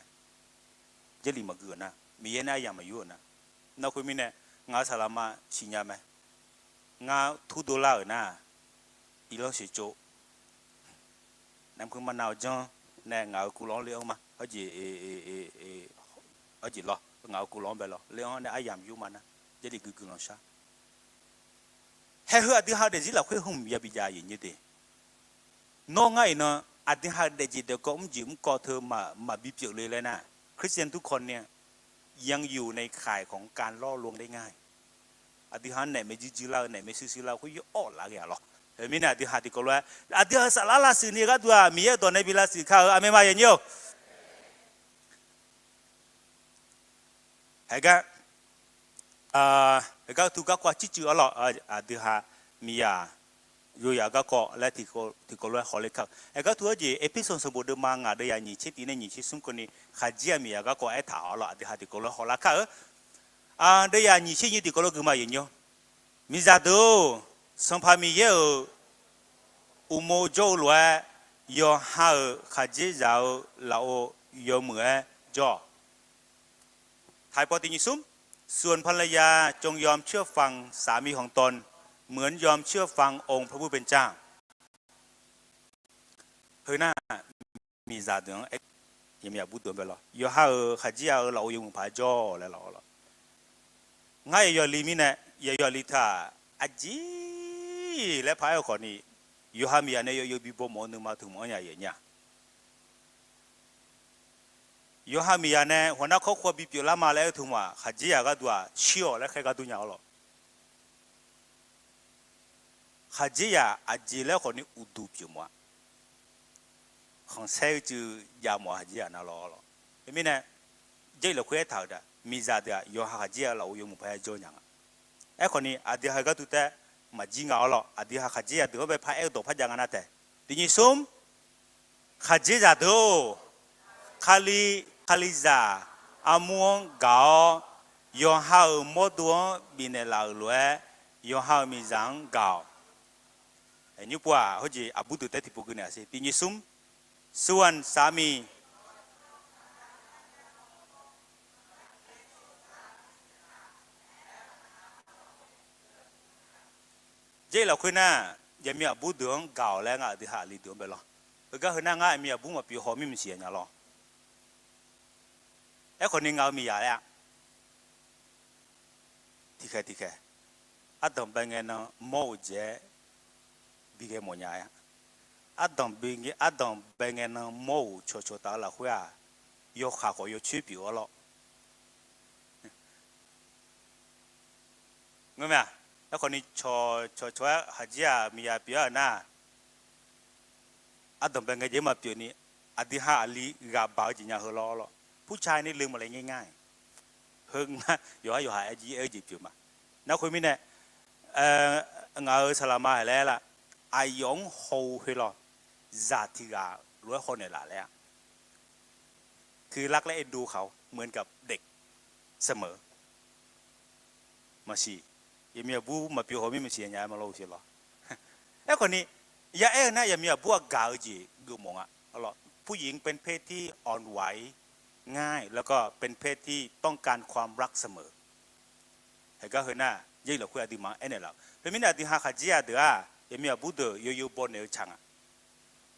Jarlif maqgui-euq nar, Miqyaer nae aryamq maqyur-euq nar, nar khoermirnae, ngaq-euq saqlaqma siqnya mae. Ngar tur dovlar-euq nar, iqlanr sheuqtsov, namq kuir maqnav-eu janr nae ngaq-euq kuvlanq-anr le-anr ma. Hawjeq, hawjeq lawr, ngaq-euq kuvlanq-anr bae lawr le-anr nae aryamq yur ma nar, Jarlif gui guiqlanq shar. Haer heu aqdui ha-eu daefzir lafkhoer hmq yabi jav-a aqyuif aqnyir de. Nawr ngar iqnan aqdui ha-eu daefjeq daefkawv mrjeq mrkawv teu maqbi pyeuf le laer nar, คริสเตียนทุกคนเนี่ย ยังอยู่ในข่ายของการล่อลวงได้ง่าย. Aqdui ha-anr naef maeq juir juir lar-eu, naef maeq shuir shuir lar-eu khoer yawawf laf ghae-a lawr. Khoermirnae aqdui ha tiqkawv lof-aer, aqdui ha saflar lavshuif ni-eu gharduq-aq, Miqyaer-euq dawq nae bi lavshuif kar-eu, aqmeq ma aqyuif aqnyir-or. Haegar, haegar tu garkawv-a circuiv-awr lawr, aqdui ha miqyaq, yawzaq garkawv laer tiqkawv lof-aer hawler kar-eu. Haegar tu-aer jeq Erpersu sanqbof deuvma ngaq deuvyaq nyiq tser tiq nae nyiq tser smr keuvni khaqjir-aq miqyaq garkawv aertaq-awr lawr, aqdui ha tiqkawv lof-aer hawlar kar-eu. Deuvyaq nyiq tser nyiq tiqkawv lof-aer guiqma aqyuif aqnyir-or. Miqzaq deuq-or, Sanqpaq Miqyaer-euq uqmov jawr-eu lof-aer Yawqha-euq khaqdzerzaq-eu lafov yawmuiq-aer jawr-awq. ไทย ป.ตี nyiq smr, ส่วนภรรยาจงยอมเชื่อฟังสามีของตน เหมือนยอมเชื่อฟังองค์พระผู้เป็นเจ้า Heu nar, miqzaq deuq-anr aer, yaqmir aqbur deuq-anr bae lawr, yawqha-euq khaqdzerzaq-eu lafov yawmuiq paq-aer jawr-awq laer lawr lawr. Ngar yawqyawq li mirnae, yawqyawq li teu-aq, aqjeq laer paraer-eu khawfni, yawqha miqzaq nae yawqyawq bi baw mawf-eu nuima teu mawf-anr nya-eu nya. Yawqha miqzaq nae หัวหน้าครอบครัว bipyeuf lar ma laer aer-eu teu mawf-aq, khaqdzerzaq gharduq-aq, shir-awq laer khaer gar dur nya-awr lawr. Khaqdzerzaq aqjeq laer khawfni uqduq pyeuf mawf-a. Khanqsaer-eu cuiv jav mawf-a khaqdzerzaq nar lawr lawr. Teumirnae, Jarlif lafkhoer aertaq-euq daq, miqzaq deuq-aq yawqha khaqdzerzaq lafov yawmuiq paq-aer jawr nya nga. Aerkhawfni aqdui ha-eu gharduq taef-aer maqjir nga-awr lawr, aqdui ha khaqdzerzaq deuq-anr bae paraer-eu dawqpar jav nga nar taef. Tiq nyiq smr, khaqdzerzaq deuq-or, Kali, Kalizaq armur-anr gaq-awr, yawqha-euq mawrdo-anr bifnaeq laf-euq lof-aer, yawqha-euq miqzaq-anr gaq-awq. Nymr pov-aq, hawjeq aqbur deuq taef tiqpov gui naeq-a siq. Tiq nyiq smr, ส่วนสามี Jarlif lafkhoer nar, yaqmir aqbur deuq-anr gaq-awq laer ngar aqdui ha aqli deuq-anr bae lawr. Heugar heu nar ngar aqmir aqbur maqpyeuf haw mir maqsiq nya lawr. Aerkhawfni ngaq-euq miqzaq laer-a. Tiqkhaeq tiqkhaeq, ardanq bae ngae nan mawr-euq jeq-aer bi ghae mawf nya-a. Ardanq bae ngae nan mawr-euq cawqcawq taf-eu lafkhoer-aq, yawkaq khawf yawcoer pyeuf-awr lawr. Ngeurmae-aq, aerkhawfni cawqcawq-aer khaqdzerzaq miqzaq pyeuf-awr-euq nar, ardanq bae ngae jeq-aer maqpyeuf ni, aqdui ha aqli ghaq baq-eu jeq nya heu lawr lawr. ผู้ชายนี่ลืมอะไรง่ายๆ Heu ngar yawqha yawqha aer jir aer-eu jeq pyeuf ma. Nar khoermirnae, ngaq-euq saqlaqma haiq laer lar, aqyawf-anr haw-eu khoer lawr, zaq tiq ghaq lof-aer hawnaeq laf laer-a. คือรักและเอ็นดูเขาเหมือนกับเด็กเสมอ Maqsiq, yaqmir aqbur maqpyeuf haw mir maqsiq nya-a ma lawr-eu siq lawr. Aerkhawfni, ya aer-eu nar yaqmir aqbur-aq gaq-eu jeq geufmawf nga. ผู้หญิงเป็นเพศที่อ่อนไหวง่าย แล้วก็เป็นเพศที่ต้องการความรักเสมอ Heugar heu nar, Jarlif lafkhoer aqduimaf-anr aernaeq laf-eu. Khoermirnae aqdui ha khaqdzerzaq deuq-aq, yaqmir aqbur deuq yawzeu baw naeq-eu tsaq nga.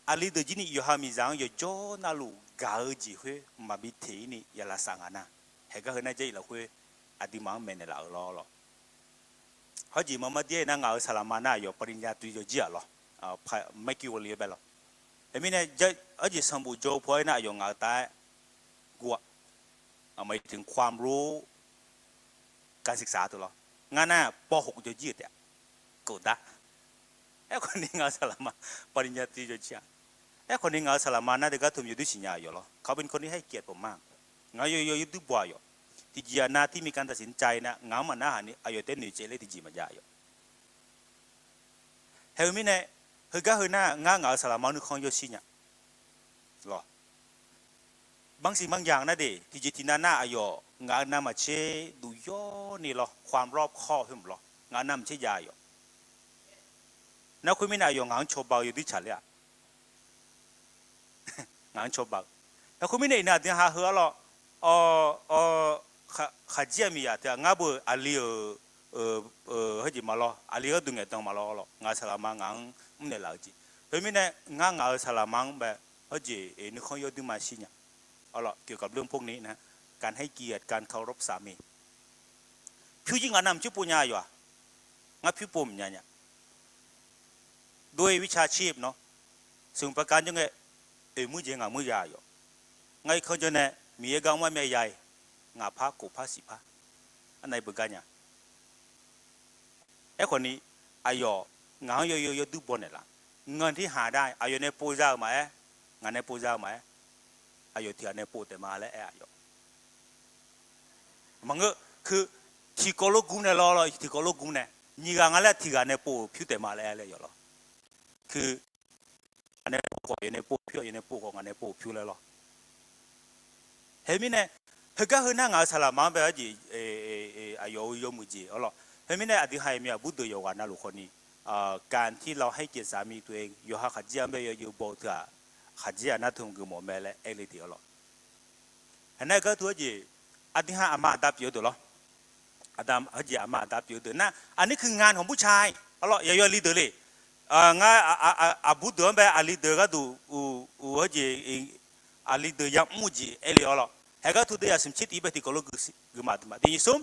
Aqli deuq jir ni yawqha miqzaq-anr yawjawr navluf gaq-eu jeq khoer maqbi teq-ir ni ya lavsav nga nar, heugar heu nar Jarlif lafkhoer aqduimaf-anr maeqnaeq laf-eu lawr lawr. Hawjeq maqmar dir-aer nar ngaq-euq saqlaqma nar aqyawf ปริญญาตรี yawjir-aq lawr, แมคกิวเวล bae lawr. Khoermirnae, hawjeq sanqbof jawr-eu paw-aer nar aqyawf ngaq-euq taef-aer guv-a. หมายถึงความรู้การศึกษา teu lawr. Ngar nar ป.หก yawjir-euq taef-a. Kofdar. Aerkhawfni ngaq-euq saqlaqma ปริญญาตรี yawjir-a. Aerkhawfni ngaq-euq saqlaqma nar deugar teu myawq dur siqnya-aq yawf lawr. เขาเป็นคนที่ให้เกียรติผมมาก Ngaq-anr yawzeu duir baw-aq yawf. Tiqjeq-aq nar ที่มีการตัดสินใจ nar ngaq-anr maqnarhaq ni aqyawf taef-aer noeqtsaev ler tiqjeq maqjav-aq yawf. Haeq-eu mirnae, heugar heu nar ngar ngaq-euq saqlaqma-anr nuikhanr yawshir nya lawr. บางสิ่งบางอย่าง nar de, tiqjeq tiqnav nar aqyawf ngaq-euq navmaqtser duq yawr ni lawr, ความรอบคอบ khoer mq lawr, ngaq-euq navmaqtser jav-aq yawf. Nar khoermirnae aqyawf ngaq-anr cawba-eu yawduir tsaqler-aq. Ngaq-anr cawba-eu. Khoermirnae iqnan aqdui ha heu-ar lawr, khaqjir-aq miqzaq teu-aq ngar beu aqli-euq heujeq maqlawr, aqli gharduq ngaeqdan maqlawr lawr, ngaq-euq saqlaqma ngaq-anr mrnaeq laf-eu jeq. Khoermirnae ngar ngaq-euq saqlaqma-anr bae heujeq nuikhanr yawduir maqshir nya. Arlawr, เกี่ยวกับเรื่องพวกนี้นะ การให้เกียรติ การเคารพสามี Pyur jir ngaq navmaqtser pov nya-aq yawf-aq. Ngar pyur pov mq nya nya. ด้วยวิชาชีพเนาะ สมุทรปราการ jawr ngae, oeq muir jeq ngaq muir ya-aq yawf. Ngar irkanr jawr nae Miqyaer gar mr-aer myav ya-iq, ngaq par kof par siq par, arnav-aer beugar nya. Aerkhawfni, aqyawf ngaq-anr yawzeu yawduir baw naeqlaf. Nganq tirhaq dar aqyawf nae pov za-eu maqaer, ngaq nae pov za-eu maqaer, aqyawf tiq ghaq nae pov taef ma laer aer-aq yawf. Maqngeur, คือ tiqkawv lor gur nae lawr lawr, tiqkawv lor gur nae, nyiq ghaq nga laer tiq ghaq nae pov-euq pyur taef ma laer aer-a laer yawf lawr. คือ ngaq nae pov khawf aqyawf nae pov pyur, aqyawf nae pov khawf ngaq nae pov pyur laer lawr. Heumirnae, heugar heu nar ngaq-euq saqlaqma-anr bae arjeq aqyawf-euq yawmuiq jeq arlawr. Heumirnae aqdui ha-iq miq aqbur deuq yawqghaq navluf khawfni, การที่เราให้เกียรติสามีตัวเอง yawqha khaqjir-anr bae yawzeu baw-eu teu-aq, khaqdzerzaq nar teu hmq geufmawf mae laer aer le tiq-awr lawr. Haqnar gar teu-aer jeq, aqdui ha aqma aqda pyeuf-eu deuq lawr. Aqda, heujeq aqma aqda pyeuf-eu deuq nar, aqnir keuv nga-anr ผู้ชาย arlawr, yawqyaw li deuq le. Ngar, aqbur deuq-anr bae aqli deuq gharduq uq, uq heujeq, aqli deuq yamr-eu jeq aer le-awr lawr. Haegar teu deuq yaq smq tser tiq bae tiqkawv lof geufmaf deuq ma. Tiq nyiq smr.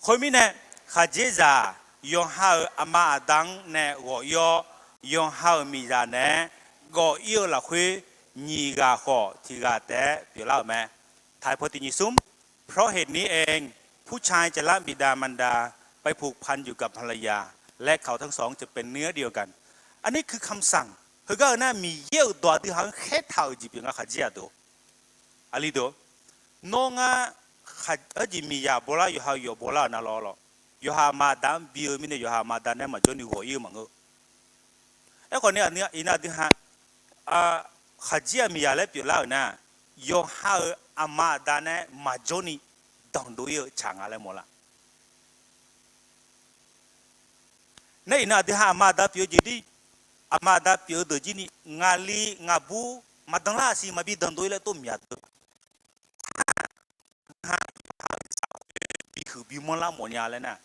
Khoermirnae, khaqdzerzaq yawqha-euq aqma aqda-anr nae ghawq ir-awr, yawqha-euq miqzaq naeq-aer gawv ir-eu lafkhoer, nyiq ghaq khawf tiq ghaq taef-aer pyeuflar-euq mae. ไทย พจน์ tiq nyiq smr. เพราะเหตุนี้เอง ผู้ชายจะละบิดามารดา ไปผูกพันอยู่กับภรรยา และเขาทั้งสองจะเป็นเนื้อเดียวกัน Aqnir keuv คำสั่ง heugar-eu nar Miqyaer-euq dawq aqdui ha-anr khaertaq-euq jeq pyeuf nga khaqdzerzaq deuq. Aqli deuq, nawr ngar, heujeq miqzaq bawlar yawqha-euq yawf bawlar-euq navlawr lawr. Yawqha aqma aqda-anr bi-eu mirnae yawqha aqma aqda nae maqjawr ni ghawq ir-eu maqngeur. Aerkhawf ni, iqnan aqdui ha, khaqdzerzaq miqzaq laer pyeuflar-euq nar, yawqha-euq aqma aqda nae maqjawr ni danqdov ir-eu tsaq nga laer mawrlar. Nar iqnan aqdui ha aqma aqda pyeuf-eu jeq dir, aqma aqda pyeuf-eu deuq jir ni ngaqli ngaqbur maqdanqlar-aq siq maqbi danqdov ir laer tov myaq deuq bihuiq bimanr lar mawfnya laer nar,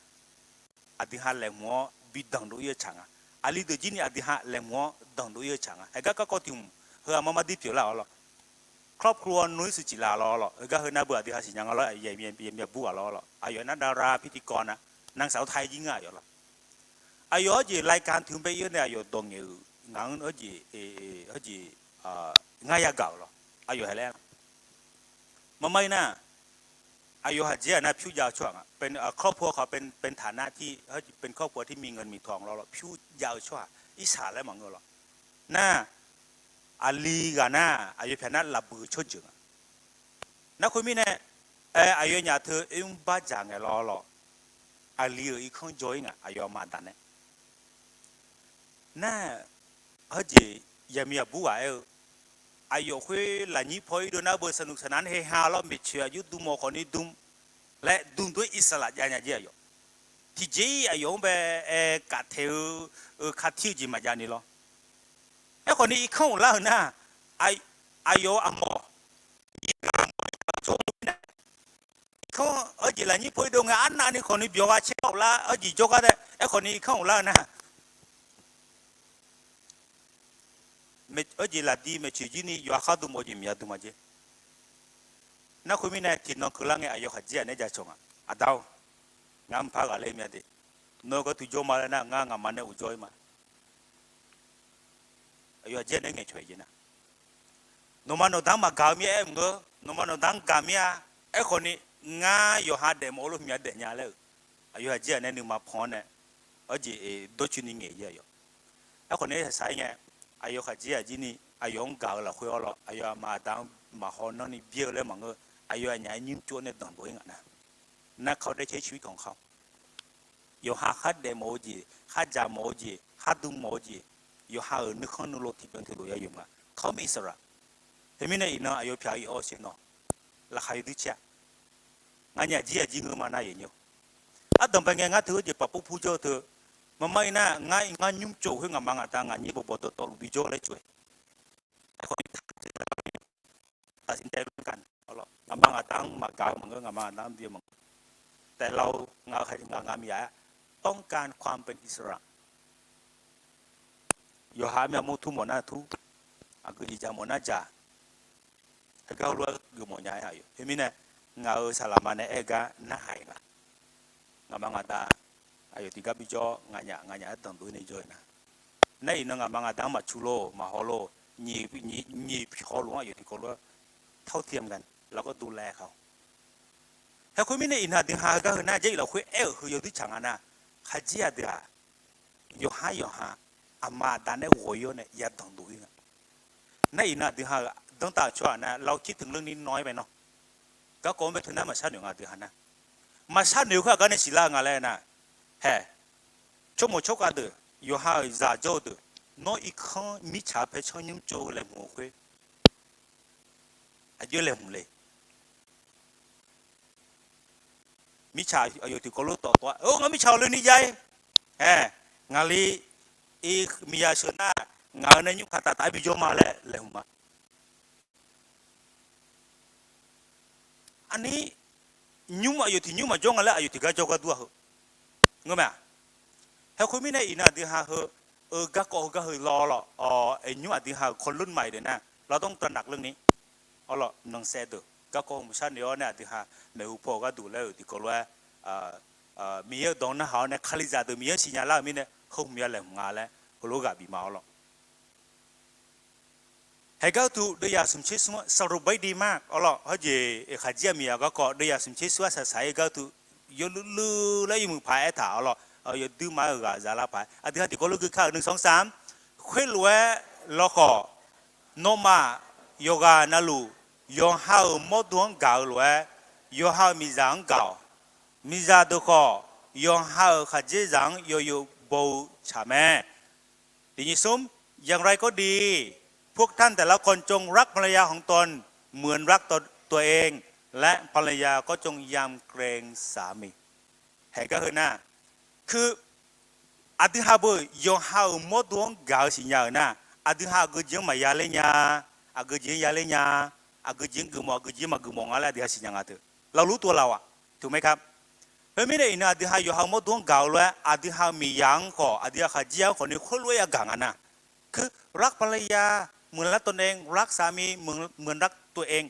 aqdui ha laeqhmq-awr bi danqdov ir-eu tsaq nga. Aqli deuq jir ni aqdui ha laeqhmq-awr danqdov ir-eu tsaq nga. Haegar garkawv tiq hmq heu aqma mar dir pyeuflar-awr lawr. ครอบครัว noeq-ir shuif ciflar lawr lawr. Heugar heu nar beu aqdui ha siqnya nga lawr, yamya bur ghaq lawr lawr. Aqyawf nar ดาราพิธีกร na, นางสาวไทย jir nga aqyawf lawr. Aqyawf heujeq รายการ tiq hmq bae ir-awr nae aqyawf dawq ngaeq-euq ngaq-anr heujeq, heujeq, ngar yagaq-euq lawr. Aqyawf hae laer Maqmar ir nar, aqyawf haqdzer-aq nar pyur jav-eu tsawrhaq nga. เป็นครอบครัว เขาเป็นฐานะที่เป็นครอบครัวที่มีเงินมีทอง lawr lawr, pyur jav-eu tsawrhaq irsaq laer maqngeur lawr. Nar, aqli ghaq nar aqyawf pyaq nar lafbuiq-eu tsawrjeuq nga. Nar khoermirnae, aer, aqyawfnyaf teu oermr bardzaq ngae lawr lawr, aqli-euq irkanr jawr-ir nga aqyawf aqma aqda nae. Nar, heujeq yaqmiq aqbur ghaq aer-eu, aqyawf khoer lafnyir paw-ir dov nar beu สนุกสนาน nar heha lawr, maeqtsoeq aqjox dm mawf khawfni dm laer dm dov-aer irsaqlaq jav nya jer aqyawf. Tiqjeq-ir aqyawf-anr bae aer kaftaeq-eu, eu, katir-eu jeq maqjav ni lawr. Aerkhawfni irkanr uqlar-euq nar, aqyawf-euq aqmawf, irkanr heujeq lafnyir paw-ir dov ngae arnavni khawfni byawq gha caer uqlar heujeq jawrgar tae, aerkhawfni irkanr uqlar-eu nar, heujeq lafdi maeqtsoeq jir ni yawqha khar dm mawf-eu jeq maqya dm ma jer. Nar khoermirnae tiqnan keuvlar ngae aqyawf haqdzer-aq nae jacawq nga. Aqda-or, ngar mqpar ghaqler mya de. Nawr gharduq jawr ma laer nar ngar ngaqma nae uqjawr-ir ma. Aqyawf haqdzer-aq nae ngaeqcawq-iq jeq nar, nawqma nawqda-anr maqgaq-eu mir-aer aer maqngeur. Nawqma nawqda-anr gaq mir-a. Aerkhawfni, ngar yawqha daefmawf-eu lof hmq-a daefnya laer-euq, aqyawf haqdzer-aq nae nuima pan-awr nae, heujeq dawrcoeni ngaeq-ir aqyawf. Aerkhawfni saqsaq-ir ngae, aqyawf haqdzer-aq jir ni aqyawf-anr gaq-eu lafkhoer-awr lawr, aqyawf aqma aqda-anr maqhaw nanrni byaer-eu laer maqngeur. Aqyawf aqnyaf-aer nymrcov-awr nae danqdov-ir ngaq nar, nar เขาได้ใช้ชีวิตของเขา yawqha khar daefmawf-eu jeq, khar dzaqmawf-eu jeq, khar dm mawf-eu jeq, yawqha-euq nuikhanr nuilov tiqbyan tiqlof ya yamq nga. เขามีอิสระ Teumirnae iqnan aqyawf pyaq-eu iq-awr siq nawq, laqkhaq yawdui caer-a. Nganyaf jir aqjir ngeur ma nar yaeq nymr. Ardanq bae ngae ngar teu heujeq paf pur pur jawr-eu teu, maqmar-ir nar ngar iq ngar nymr tsov khoer ngaqma ngaqda ngaq nyir bawqbawq dawqtawvluf bijawr laer tsov-aer, ตัดสินใจร่วมกัน ngaqma ngaqda-anr maqgaq-eu maqngeur, ngaqma ngaqda-anr bi-eu maqngeur. Taef lar-eu ngaq-eu khaqdzerzaq ngaq miqzaq-aer ต้องการความเป็นอิสระ yawqha armyavmawr tur mawf nar tur, aqgeu jeqjaq mawf nar jaq, heugar heulof-aer geufmawf nya-aer aqyawf. Teumirnae, ngaq-euq saqlaqma nae aer-eu gar narhaq-iq nga. Ngaqma ngaqda aqyawf tiqgar bijawr, nganyaf nganyaf-aer danqdov-ir nae jawr-iq nar, nar iqnan ngaqma ngaqda-anr maqcu lor, maqhaw lor, nyiq pyawq luf-anr aqyawf tiqkawv lof-aer เท่าเทียมกัน lafgawr dovlaev kaq-awq. Haer khoermirnae iqnan aqdui ha heugar heu nar, Jarlif lafkhoer aer-euq heu yawduir tsaq nga nar, khaqdzer aqdui-aq, yawqhar yawqha aqma aqda nae ghawq-ir-awr nae ya danqdov-ir nga. Nar iqnan aqdui ha-euq danrtav-euq tsawrhaq nar, เราคิดถึงเรื่องนี้น้อยไปเนาะ garkawv-anr bae teu nar maqshar noeq nga aqdui ha nar. Maqshar noeq khoer aqgar nae siqlar-eu nga laer nar, hae, tsawrmawq tsawrkhav deuq, yawqha-euq zaq jawr-eu deuq, nawr irkanr mirtsaq paer tsanr nymr tsov-eu laeqhmq-eu khoer, aqjox-aer laeqhmq le. Mirtsaq aqyawf tiqkawv lof tawf tawf-aer, or, ngaq mirtsaq-awq loeni jav-ir, hae, ngaqli miqzaq sheuq nar, ngaq-euq nae nymr kaq taf taf-aer bijawr ma laer laeqhmq ma. Aqnyir nymr aqyawf tiq nymr maqjawr nga laer aqyawf tiq gar jawr gar dur-a heu. Ngeur mae-aq. Haeq khoermirnae iqnan aqdui ha heu-eu garkawv heugar heu law lawq, nymr aqdui ha-euq คนรุ่นใหม่ deuq nar เราต้องตระหนักเรื่องนี้ awr lawq, nanqsaev deuq garkawv hmqshar noeq-awr nae aqdui ha maeqhu paw-eu gharduq laer-euq tiqkawv lof-aer Miqyaer-euq dawq narhaq-awr nae Kalizaq deuq Miqyaer-anr siqnya lar-euq mirnae heu hmq ya laeqhmq nga laer heulof-aer ghaq bif ma awr lawq. Haeqgar uqtuq deuvyaq smqtser smr-anr สรุปไว้ดีมาก awr lawq, hawjeq eqkhaq jir-aq miqyaq garkawv deuvyaq smqtser smr-anr saqsaq-ir gar uqtuq yawluiv luiv laer yawmuiq paq-aer aertaq awr lawq, yawduir ma-aer ghaq za lar paq-aer aqdui ha tiqkawv lof gui kar-euq nuisar sar-anr, khoerlof-aer lawkhawf, nawmaf yawqghaq navluf yawqha-euq mawrdo-anr gaq-eu lof-aer, yawqha-euq miqzaq-anr gaq-awq. Miqzaq deuq khawf, yawqha-euq khaqdzerzaq-anr yawzeu baw-eu tsaq mae. Tiqnyif smr, อย่างไรก็ดี พวกท่านแต่ละคนจงรักภรรยาของตนเหมือนรักตัวเอง และภรรยาก็จงยำเกรงสามี Haeqgar heu nar, keu aqdui ha beu yawqha-euq mawrdo-anr gaq-eu siqnya-euq nar, aqdui ha aqgeu jeq-anr maqya ler nya, aqgeu jeq-anr ya ler nya, aqgeu jeq-anr geufmawf aqgeu jeq-anr maqgeufmawf nga laer aqdui ha siqnya nga teu. Lawluq tawv lawq-aq, teuq mae ka. Khoermirnae iqnan aqdui ha yawqha-euq mawrdo-anr gaq-eu lof-aer aqdui ha-euq miqzaq-anr khawf aqdui ha khaqdzerzaq-anr khawf ni khoerlof-aer yagaq nga nar, keu รักภรรยาเหมือนรักตนเอง รักสามีเหมือนรักตัวเอง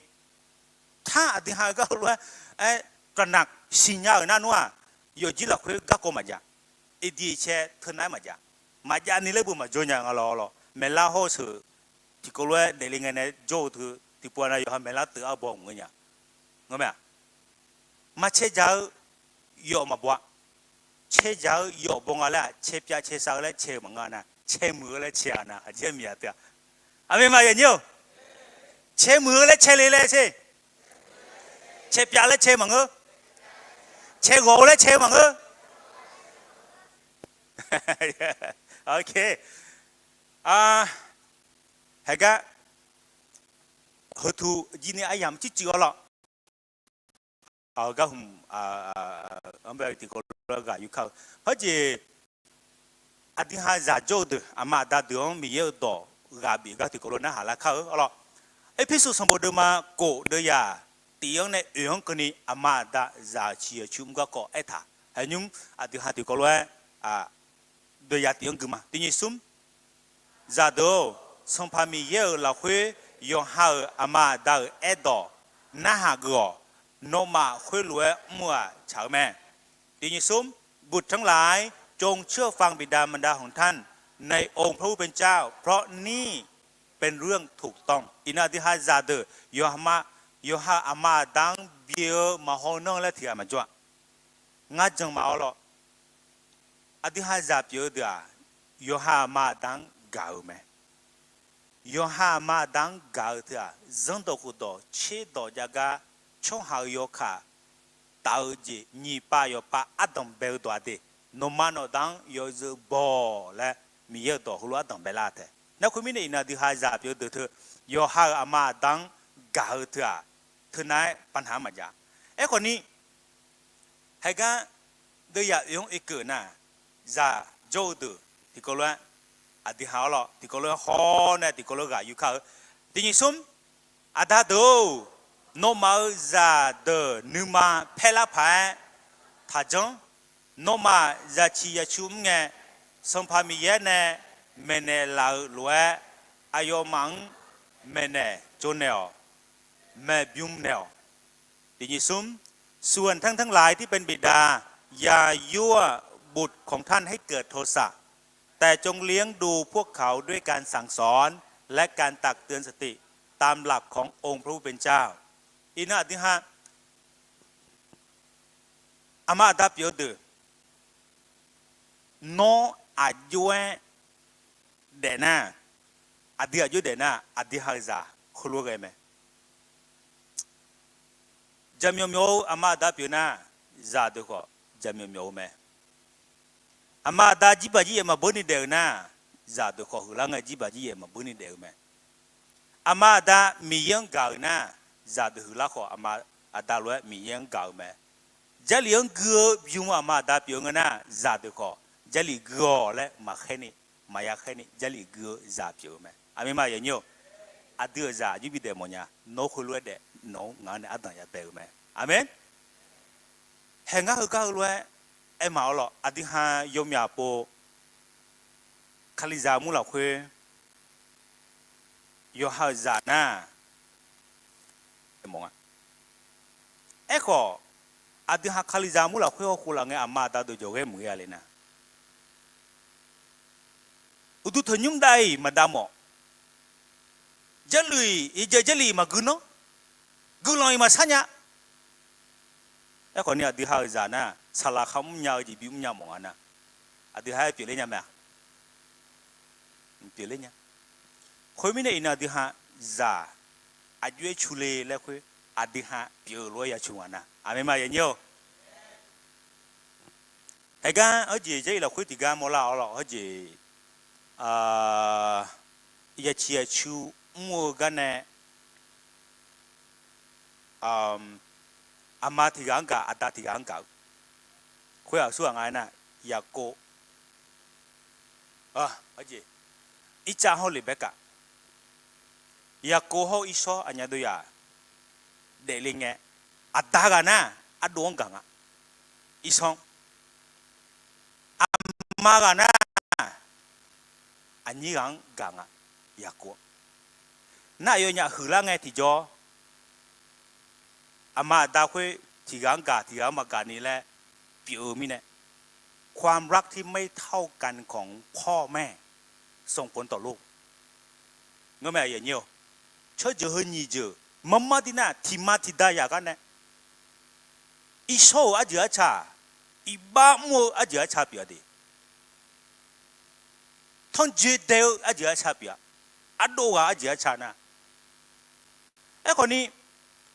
Tar aqdui ha-eu gar heulof-aer, aer, ตระหนัก siqnya-euq nar nmr-aq, yawqjir lafkhoer garkawv maqjav. Iqdiq cae teunav-aer maqjav. Maqjav ni laer beu maqjawr nya nga lawr lawr. Maeqlar hawr-eu sheuq tiqkawv lof-aer daefle ngae nae jawr-eu teu tiqpov-a nav yawqha maeqlar teuv-aer baw mq-eu nya. Ngeur mae-aq. Maqcae dzaq-eu yawf maqbaw-a. Cae dzaq-eu yawf baw nga laer-aq, cae pyav cae sav-eu laer cae-eu maqngeur-a nar, cae muiq-eu laer cae-a nar, aqjeq miqzaq teu-a. Aqmeq maqya nyir-or. Cae muiq-eu laer cae le laer sher. Cae pyav laer cae maqngeur. Cae ghawq-eu laer cae maqngeur. Haeqgar heutu jir ni aryamq circuiv-awr lawr. Aqgar hmq, anr bae tiqkawv lof-aer ghaq yur kar-eu. Hawjeq aqdui ha zaq jawr-eu deuq, aqma aqda deuq-anr Miqyaer-euq dawq ghaq bif gar tiqkawv lof narhaq lar kar-eu arlawr. Erpersu sanqbof deuvma kof deuv yaq tif-anr nae oeq-anr keuvni aqma aqda zaq-euq ciq yawqcu mr garkawv aertaq. Haeq nymr aqdui ha tiqkawv lof-aer deuv yaq tif-anr gui ma. Tiq nyiq smr, zaqdeuq-or, Sanqpaq Miqyaer-euq lafkhoer yawqha-euq aqma aqda-euq aerdawq narhaq geuf-awq. Nawmaf khoerlof-aer mr-eu-aq tsaq-eu mae. Tiq nyiq smr, บุตรทั้งหลาย จงเชื่อฟังบิดามารดาของท่าน ในองค์พระผู้เป็นเจ้า เพราะนี่เป็นเรื่องถูกต้อง Iqnan aqdui ha zaqdeuq yawqha-euq aqma aqda-anr bif-eu maqhaw nanr laer tiq ghaq maqjawr-a. Ngar jan maf-awr lawr. Aqdui ha zaq pyeuf-eu deuq-aq, yawqha aqma aqda-anr gaq-euq mae. Yawqha aqma aqda-anr gaq-eu teu-aq, zanrdawq khofdawq tserdawq jav gar tsawrhaq-euq yawkaq taf-eu jeq nyiq pav yawqpav ardanq bae-eu dawq-a de. Nawqma nawqda-anr yawzeu baw-awq laer Miqyaer-euq dawq heulof ardanq baelar tae. Nar khoermirnae iqnan aqdui ha zaq pyeuf-eu deuq teu, yawqha-euq aqma aqda-anr gaq-eu teu-aq, teunav-aer pavnaq-anr maqjav. Aerkhawf ni, haeqgar deuv yaq oeq-anr oekeuv nar, zaq jawr-eu deuq tiqkawv lof-aer, aqdui ha-awr lawr tiqkawv lof-aer hawr nae tiqkawv lof-aer ghaq yur kar-eu. Tiq nyiq smr, aqda deuq-or, nawmaf-euq zaqdeuq nuima paerlar paq-aer taqjanr. Nawmaf zaqciq zaqcu mr ngae, Sanqpaq Miqyaer nae maeqnaeq laf-eu lof-aer, aqyawfmaf-anr maeqnaeq tsovnaeq-awq, maeqbymr naeq-awq. Tiq nyiq smr, ส่วนท่านทั้งหลายที่เป็นบิดา อย่ายวนบุตรของท่านให้เกิดโทสะ แต่จงเลี้ยงดูพวกเขาด้วยการสั่งสอน และการตักเตือนสติ ตามหลักขององค์พระผู้เป็นเจ้า Iqnan aqdui ha aqma aqda pyeuf-eu deuq, nawr aqjox-aer daef nar, aqdui aqjox daef nar, aqdui ha-euq zaq heulof-aer ghae mae. Jaqmyawf myawf-eu aqma aqda pyeuf nar, zaqdeuq khawf jaqmyawf myawf-eu mae. Aqma aqda jirbaq jiryaef maqbeur ni daef-eu nar, zaqdeuq khawf huiqlar ngae jirbaq jiryaef maqbeur ni daef-eu mae. Aqma aqda Miqyaer-anr gaq-euq nar, zaqdeuq huiqlar khawf aqma aqda lof-aer Miqyaer-anr gaq-eu mae. Jarlif-anr gui-eu bym-eu aqma aqda pyeuf-eu ngeur nar, zaqdeuq khawf jarlif gui-awq laer maqkhaer ni, maqya khaer ni jarlif gui-eu zaq pyeuf-eu mae. Aqmeq ma yanyir-or. Aqdui-euq zaq aqjox bi daef mawf nya, nawr heulof-aer daef, nawq-anr ngaq-anr nae ardanq ya bae-eu mae. Aqmeq. Haeq ngar heugar heulof-aer aermawf-awr lawq, aqdui ha yawmyaq pov Kalizaq mur lafkhoer yawqha-euq zaq nar, aerkhawf, aqdui ha Kalizaq mur lafkhoer hawkhof laf ngae aqma aqda dawqjawq ghae muiq-a le nar, uqduq tanqnymr dav-iq maqdav mawf, jarlif-iq, iqjeq jarlif-iq maqgui nanr, guiqlanq-iq maqsar nya. Aerkhawf ni aqdui ha-euq zaq nar, saqlaq kharmr nya-eu jeq bimr nya mawf nga nar, aqdui ha-aer pyeufler nya mae-a? Pyeufler nya. Khoermirnae iqnan aqdui ha zaq aqjox-aer cu le laer khoer, aqdui ha pyeuf-eu lof-aer ya cu nga nar, aqmeq ma yanyir-or. Haeqgar hawrjeq jarlif lafkhoer tiqgar mawrlar-awr lawq, hawrjeq yaciq yacu mr-eu gar nae, aqma tiq ghaq-anr gaq, aqda tiq ghaq-anr gaq-eu. Khoer-aq aqsurghaq nga aernar, Yaqkov, irtsav hawr Leqbaerkaf, Yaqkov hawr Irsawr aqnyaf dov yaq daefle ngae, aqda ghaq nar ardov-anr gaq nga, Irsawr-anr. Aqma ghaq nar aqnyir ghaq-anr gaq nga, Yaqkov. Nar aqyawfnyaf huiqlar ngae tiqjawr, aqma aqda khoer tiq ghaq-anr gaq tiq ghaq-anr maqgaq ni laer pyeuf-eu mirnae, ความรักที่ไม่เท่ากันของพ่อแม่ ส่งผลต่อลูก Ngeur mae, aqyuif aqnyir-or, tsawrjeuq heu nyiq jeuq marmar dir nar, tiq ma tiq da yaq gar nae, Irsawr-euq arjeuq arca, iqbax mr-eu arjeuq arca pyeuf-a de, tanrjoe dae-eu arjeuq arca pyeuf-a, ardov ghaq arjeuq arca nar. Aerkhawf ni,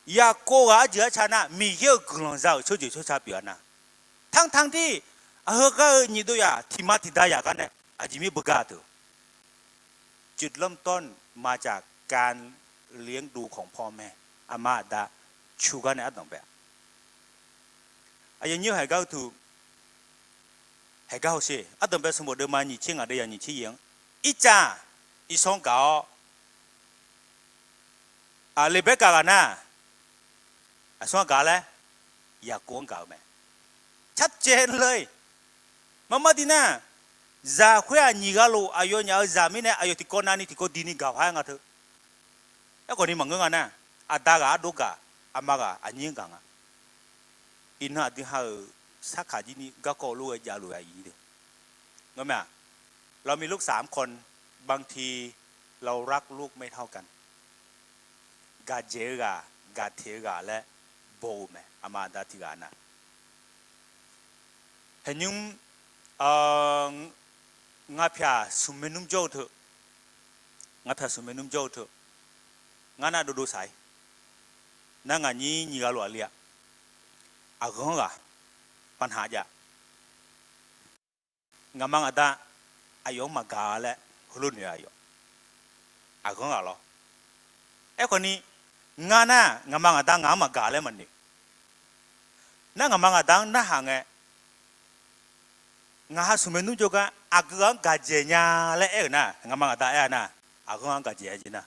Yaqkov ghaq arjeuq arca nar, Miqyaer-euq guiqlanq za-euq tsawrjeuq tsawrca pyeuf-a nar, tanqtanq dir, aqheu gar-eu nyiq dov yaq tiq ma tiq da yaq gar nae aqjeq mir beugar teu จุดเริ่มต้นมาจากการเลี้ยงดูของพ่อแม่ aqma aqda cu gar nae ardanq bae-a. Aqyuif aqnyir-or, haeqgar utu, haeqgar hawsher ardanq bae sanqbof deuvma nyiq tser ngaq deuv yaq nyiq tser yaq-anr, Irtsav Irsawr-anr gaq-awr, Leqbaerkaf ghaq nar, aqsur-anr gaq laer, Yaqkov-anr gaq-eu mae. Carcae le. Marmar dir nar, zaq khoer-aq nyiq ghaq lof aqyawfnyaf-euq zaq mirnae aqyawf tiqkawv navni tiqkawv diqni gaq-awr haer nga teu. Aerkhawf ni maqngeur nga nar, aqda ghaq ardov gaq, aqma ghaq aqnyir-anr gaq nga. Iqnan aqdui ha-euq sarkaq jir ni garkawv lof-aer javluf-a iq de. Ngeur mae-aq, เรามีลูกสามคน บางทีเรารักลูกไม่เท่ากัน gaqdzaeq-eu ghaq, gaqteq-eu ghaq laer baw-eu mae, aqma aqda tiq ghaq nar. Haeqnymr, ngapyaq smq maernmr jawr-eu teu, ngapyaq smq maernmr jawr-eu teu, ngar nar dovdov saq-ir. Nar ngaq nyir nyiq ghaq lof aqli-a, aqghanr ghaq, panhaq jav. Ngaqma ngaqda aqyawf-anr maqgaq laer heulof noeq-a yawf. Aqghanr ghaq lawr. Aerkhawf ni, ngar nar ngaqma ngaqda ngaq-anr maqgaq laer maqnoeq. Nar ngaqma ngaqda-anr narhaq ngae, ngaq ha smq maernmr jawrgar aqgeu ghaq-anr gaqdzaeq nya laer aer-euq nar, ngaqma ngaqda aer-a nar, aqghanr ghaq-anr gaqdzaeq-a jeq nar.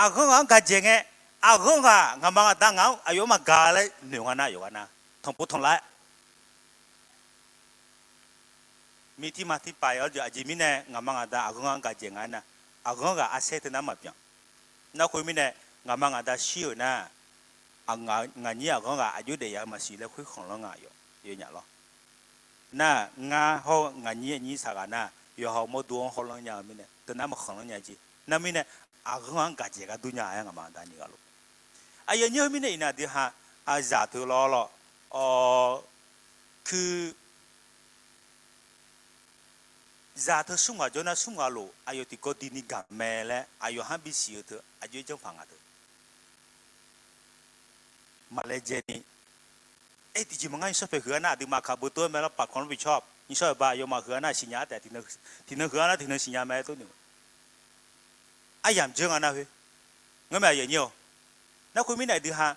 Aqghanr ghaq-anr gaqdzaeq ngae, aqghanr ghaq ngaqma ngaqda ngaq-anr aqyawf-anr maqgaq laer noeq nga nar, yawqghaq nar tanqpov tanqlar-aer. Mirtir ma tirpav-ir-awr aqjeq mirnae ngaqma ngaqda aqghanr ghaq-anr gaqdzaeq nga aernar, aqghanr ghaq arsaer teu nar maqbyan. Nar khoermirnae, ngaqma ngaqda shir-euq nar, ngaq nyir aqghanr ghaq aqjox daef ya-eu maqsiq laer khoer khanqlanr nga yawf, yawnyaf lawr. Nar ngar hawr ngaq nyir aqnyir saqghaq nar, yawqha-euq mawrdo-anr hawlanr nya-eu mirnae teu nar maqkhanqlanr nya jeq. Nar mirnae, aqghanr ghaq-anr gaqdzaeq ghardur nya-aer ngaqma ngaqda nyiq ghaq lof. Aqyuif aqnyir khoermirnae iqnan aqdui ha, aqzaq teu lawr lawr, awq, ku zaq teu smr ghaq jawr nar smr ghaq lof aqyawf tiqkawv diqni gaq mae laer aqyawf har bisiq-eu teu aqjox-aer janrpaq nga teu. Maqlaejae ni, aer tiqjeq maqngar nymrshawr paeq huiq-a nar aqduimaf kaq beu tov-aer mae lawr, ประกันรับผิดชอบ nymrshawr-aer ba aqyawfmaf huiq-a nar siqnya-ar taef, tiqnan huiq-a nar tiqnan siqnya mae-aer tov noeq. Aryamq dzeur nga nar khoer. Ngar mae aqyuif aqnyir-awq. Nar khoermirnae aqdui ha,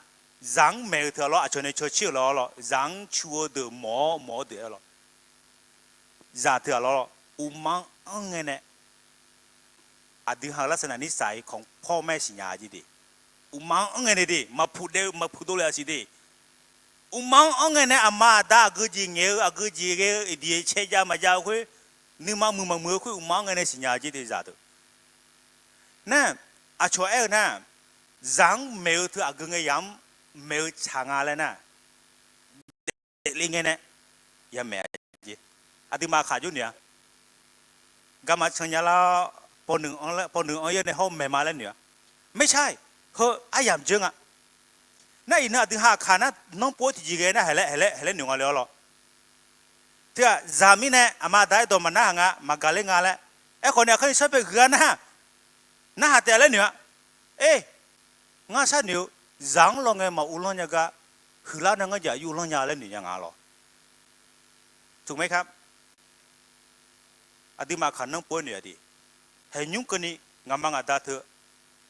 zaq-anr maeq-eu teu-aq lawr, aqcawq nae cawq cir-euq lawr lawr, zaq-anr cu-eu deuq mawf-awr mawf-awr deuq-aer lawr. Zaq teu-aq lawr lawr, uqma-anr anr ngae nae Aqdui ha-euq ลักษณะนิสัยของพ่อแม่ siqnya-a jeq de. Uqma-anr anr ngae nae de, maqpuq daef-eu maqpuq dovle-aq siq de. Uqma-anr anr ngae nae aqma aqda aqgeu jeq ngaeq-eu aqgeu jeq ghae-eu aqdiq cae jav maqjav-eu khoer, nuima muiq maqmuiq-eu khoer uqma-anr ngae nae siqnya-a jeq de zaq deuq. Nar, aqcawq aer-eu nar, zaq-anr maeq-eu teu aqgeu ngae yamq-anr maeq-eu tsaq nga laer nar, daefle ngae nae yamaeq-a jeq. Aqduimaf khaq jawr noeq-a. Garma can nya lar, pawnuiq anr-ir nae hawr maeq ma laer noeq-a. ไม่ใช่, heu aryamq jeur nga. Nar iqnan aqdui ha aqkaq nar nanrpov-aer tiqjeq ghae nar haeq laer haeq laer haeq laer noeq nga le-awr lawr. Teu-aq zaq mirnae aqma aqda aerdawq maqnar haq nga, maqgaq ler nga laer. Aerkhawf ni aqkar ni sarpae huiq-a nar, narhaq taef laer noeq-a. Eq, ngar sharnoeq-eu, zaq-anr lawngae maq uvlanr nya gar, huiqlar nar ngar jeq aqyuif uvlanr nya laer noeq nya nga lawr. ถูกไหมครับ? Aqduimaf aqkaq nanrpov-aer noeq-a de. Haeqnymr keuvni ngaqma ngaqda teu,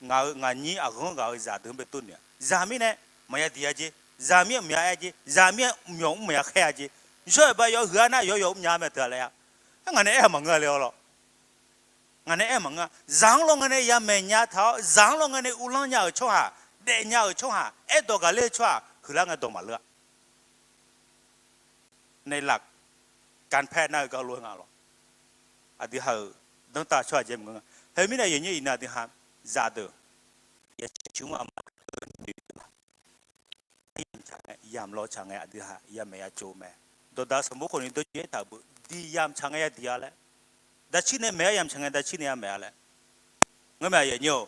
ngaq-euq ngaqnyir aqghanr ghaq-eu zaqdeuq-anr bae tov noeq-a. Zaq mirnae maqya diq-a jeq, zaq mir-aer maqya aer jeq, zaq mir-aer myawq mr maqya khaer-a jeq. Yawr-euq ba yawf huiq-a nar yawf yawf mr nya mae teu-a laer-a. Ngaq nae aer-a maqngeur-a le-awr lawr. Ngaq nae aer-a maqngeur-a. Zaq-anr lawngae nae yamaeq nya taq-awr, zaq-anr lawngae nae uvlanr nya-euq tsawrhaq, daef nya-euq tsawrhaq, aerdawq gaqler-eu tsawrhaq huiqlar ngae dawq maqleur-a. Nae laf, การแพทย์ nar-eu gar lof-aer nga lawr. Aqdui ha-euq danrtav tsawrhaq jeq maqngeur nga. Heu mirnae aqyuif aqnyir iqnan aqdui ha zaqdeuq, yamq tsaq ngae, yamq law tsaq ngae aqdui ha yamaeq ya tsov mae. Dawqdaq sanqbof khawfni dawrcoeni aertaq-euq beu, diq yamq tsaq ngae ya diq-a laer. Daqcir nae maeq-aer yamq tsaq ngae daqcir nae ya maeq-a laer. Ngeurmae aqyuif aqnyir-or,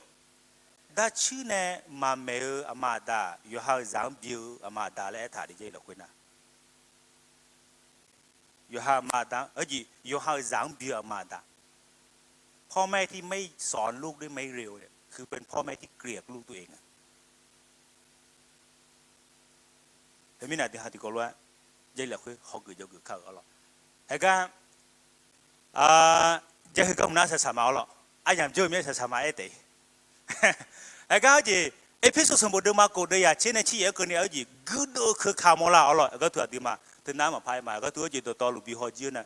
daqcir nae maqmaeq-eu aqma aqda yawqha-euq zaq-anr bi-eu aqma aqda laer aertaq de jeq lafkhoer nar. Yawqha aqma aqda-anr, arjeq yawqha-euq zaq-anr bi-eu aqma aqda. พ่อแม่ที่ไม่สอนลูกด้วยไม้เรียวเนี่ย คือเป็นพ่อแม่ที่เกลียดลูกตัวเองอะ Heumirnae aqdui ha tiqkawv lof-aer, Jarlif lafkhoer hawgeuf jawrgeuf kar-euq arlawr. Haegar, Jarlif heugar mq nar saqsaq ma arlawr. Aryamq jawr-eu mir-aer saqsaq ma aer taef. Haegar arjeq, Erpersu sanqbof deuvma khof deuv yaq tser nae tser yaef-aer keuvni arjeq guirdeuv keuka mawrlar arlawr. Aqgar teu aqduimaf teunav maqpar aer ma, aqgar teu arjeq dawqtawvluf bi hawjir-eu nar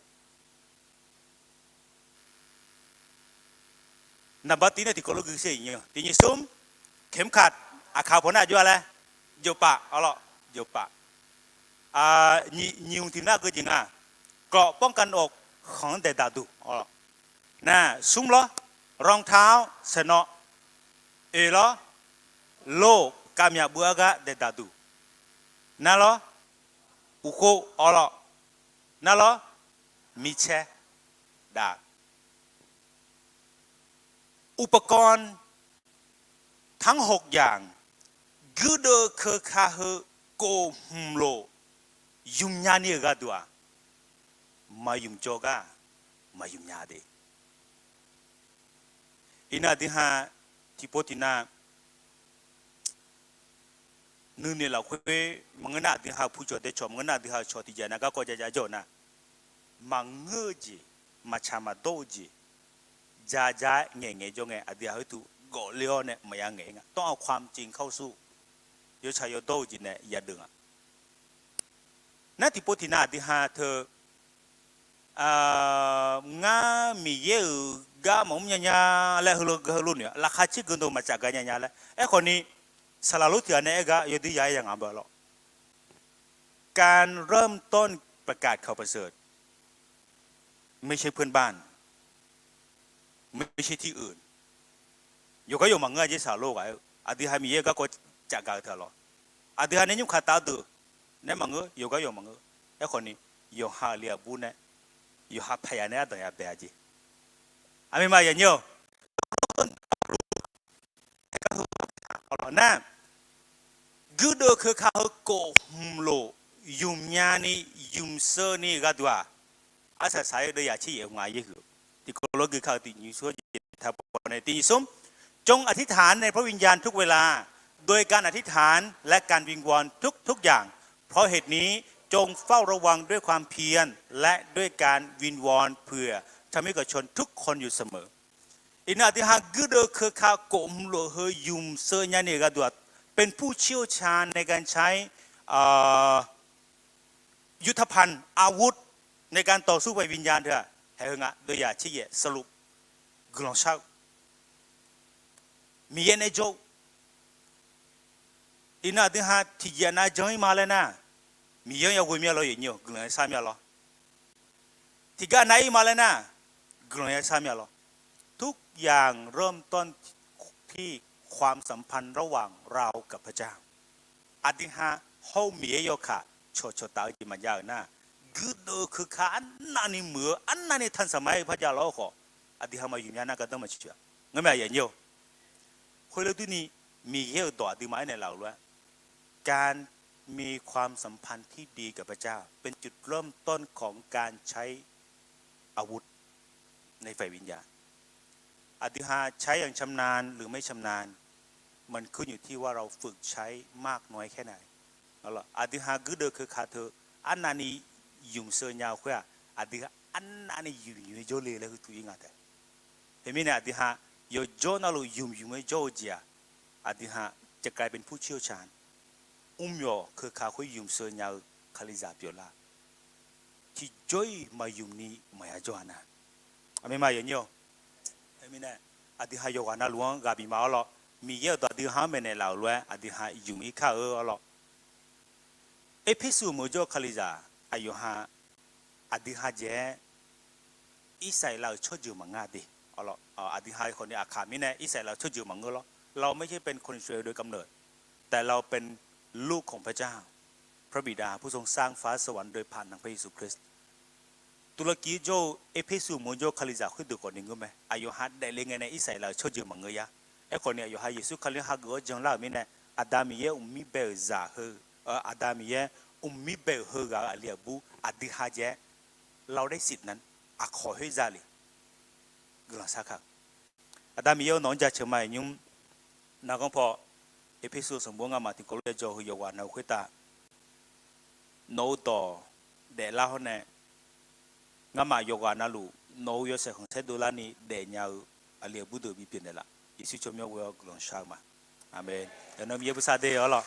นับบัตร tiq nae tiqkawv lof gui sher iq nyi-eu tiq nyiq smr, เข็มขัด aqkaq paw nar aqjox-a laer, jovpaf arlawr, jovpaf. Nyiq hmq tiq nar geujeq nga, เกราะป้องกันอก khanq-anr daeqdaq duq arlawr. Nar smr lawr, รองเท้า saeqnawv, oeq lawr, โล่ kavmyaq beuv-aer gar daeqdaq duq. Nar lawr, uqkhov arlawr, nar lawr, micaer dav อุปกรณ์ ทั้งหกอย่าง guirdeuv keuka heu kof hmq lof ymq nya ni-euq gharduq-aq, maq ymq jawr gar maq ymq nya de. Iqnan aqdui ha tiqpov tiqnav nuinoeq lafkhoer maqngeur nar aqdui ha-euq pucawq daecawq maqngeur nar aqdui ha-euq cawq tiqjeq nar garkawv jaja jawr-eu nar, maqngeur-eu jeq, maqtsaq maqdawr-eu jeq, ja ja-aer ngaeq ngaeq jawr ngae aqdui ha khoertuv gawfle-awr nae maqya ngaeq-ir nga. ต้องเอาความจริงเข้าสู้ yawtsaq yawdawr-eu jeq nae yadeuq nga. Nar tiqpov tiqnav aqdui ha teu ngar Miqyaer-euq gar maqmr nya nya laer heulof-aer heulof noeq-a, laqkhaq caer geu dov maqcaf gaq nya nya laer. Aerkhawf ni, saqlaq lor tiq ghaq nae aer gar yawduq ya-aer ya ngaq beu lawr. การเริ่มต้นประกาศข่าวประเสริฐ ไม่ใช่เพื่อนบ้าน ไม่ใช่ที่อื่น yawqgar yawq maqngeur-a jeq saqlaq lor ghaq-aer-eu aqdui ha Miqyaer-euq garkawv caf gaq-eu teu-a lawr. Aqdui ha nae nymr kaq taf-eu deuq nae maqngeur, yawqgar yawq maqngeur. Aerkhawf ni, yawqha-euq li aqbur nae, yawqha paqya nae ardanq ya bae-a jeq. Aqmeq ma yanyir-awq. Nar, guirdeuv keuka heu kof hmq lof ymq nya ni ymq seu ni gharduq-aq, arsaq saq-aer deuv yaq tser yaef nga yaer huiq-eu tiqkawv lof gui kar-eu tiq nyiq smr jeq taq pawf nae tiq nyiq smr จงอธิษฐานในพระวิญญาณทุกเวลา โดยการอธิษฐานและการวิงวอนทุกๆอย่าง เพราะเหตุนี้จงเฝ้าระวังด้วยความเพียรและด้วยการวิงวอนเผื่อธรรมิกชนทุกคนอยู่เสมอ Iqnan aqdui ha guirdeuv keuka kof hmq lof heu ymq seu nya ni-euq gharduq-aq, เป็นผู้เชี่ยวชาญในการใช้ ยุทธภัณฑ์ อาวุธ ในการต่อสู้ฝ่ายวิญญาณ teu-aq, haeq heu nga deuv yaq tser yaef สรุป guiqlanq shar-eu Miqyaer nae jawr-eu. Iqnan aqdui ha tiqjeq aqnav jan-ir ma laer nar, Miqyaer-anr yaghoe mya lawr, guiqlanq yashar mya lawr. Tiqgar nav-ir ma laer nar, guiqlanq yashar mya lawr. ทุกอย่างเริ่มต้นที่ความสัมพันธ์ระหว่างเรากับพระเจ้า Aqdui ha hawr-eu Miqyaer yawkaq cawqcawq taf-eu jeq maqjav-euq nar, guirdeuv keuka arnavni muiq-eu arnavni tanqsaq ma-aer-eu par jav lawr khawf, aqdui ha maqymq mya nar gardanr maqtsoeq-a. Ngar mae aqyuif aqnyir-or, khoerlof durni Miqyaer-euq dawq aqduimaf aernaeq laf-euq lof-aer, การมีความสัมพันธ์ที่ดีกับพระเจ้าเป็นจุดเริ่มต้นของการใช้อาวุธในฝ่ายวิญญาณ Aqdui ha ใช้อย่างชำนาญหรือไม่ชำนาญ มันขึ้นอยู่ที่ว่าเราฝึกใช้มากน้อยแค่ไหน Aqdui ha guirdeuv keuka teu arnavni ymq sheu nya-eu khoer-aq, aqdui arnavni ymq ymq-aer jawrle laer huiq tuq-ir nga taef. Teumirnae aqdui ha yawqjawr navluf ymq ymq-aer jawr-eu jeq-aq, aqdui ha จะกลายเป็นผู้เชี่ยวชาญ mrmyawq keuka khoer ymq sheu nya-eu Kalizaq pyeuflar. Tiqjawr-iq maqymq ni maqya jawr-a nar. Aqmeq ma yawnyir-or. Teumirnae aqdui ha yawqghaq navluf-anr ghaq bif ma-awr lawr, Miqyaer-euq dawq aqdui ha-anr maeqnaeq laf-euq lof-aer aqdui ha ymq-ir kar-eu-awr lawr. Erpersu meuq-eu jawr-eu Kalizaq aqyawf ha aqdui ha dzaeq-aer Irsaqleqlav-euq tsawrjeuq maqngeur-a de. Aqdui ha khawfni aqkaq mirnae Irsaqleqlav-euq tsawrjeuq maqngeur lawr. เราไม่ใช่เป็นคนอิสราเอลโดยกำเนิด แต่เราเป็นลูกของพระเจ้า พระบิดาผู้ทรงสร้างฟ้าสวรรค์โดยผ่านทางพระเยซูคริสต์ Turlaki-aer jawr-eu Erpersu meuq-eu jawr-eu Kalizaq khoerdeuq khawfni ngeur mae. Aqyawf ha daefle ngae nae Irsaqleqlav-euq tsawrjeuq maqngeur ya. Aerkhawfni aqyawf ha Yeqsur Kali hageuf-awr janlar-euq mirnae, Aqda Miqyaer mqmir bae-euq zaq heu, Aqda Miqyaer mqmir bae-euq heughaq-euq aqli aqbur aqdui ha dzaeq-aer เราได้สิทธิ์นั้น aqkawq khoer zale guiqlanq shar kar-eu. Aqda Miqyaer-or, nawq-anr jaceuq ma-iq nymr. Narghanr paw Erpersu sanqbof-anr ngamaf tiqkawv lof-aer jaw heu yawqghaq navluf khoertav nawq-eu dawq daeflar hawr nae, ngamaf yawqghaq navluf nawq-eu yawshaef khanqsaer dovlarni daefnya-eu aqli aqbur deuq bipyeuf naeqlaf. Yeqsur tsawrmyanr ghoe-awr guiqlanq shar-eu ma. Aqmeq. Yawqnan Miqyaer bosav de-awr lawr.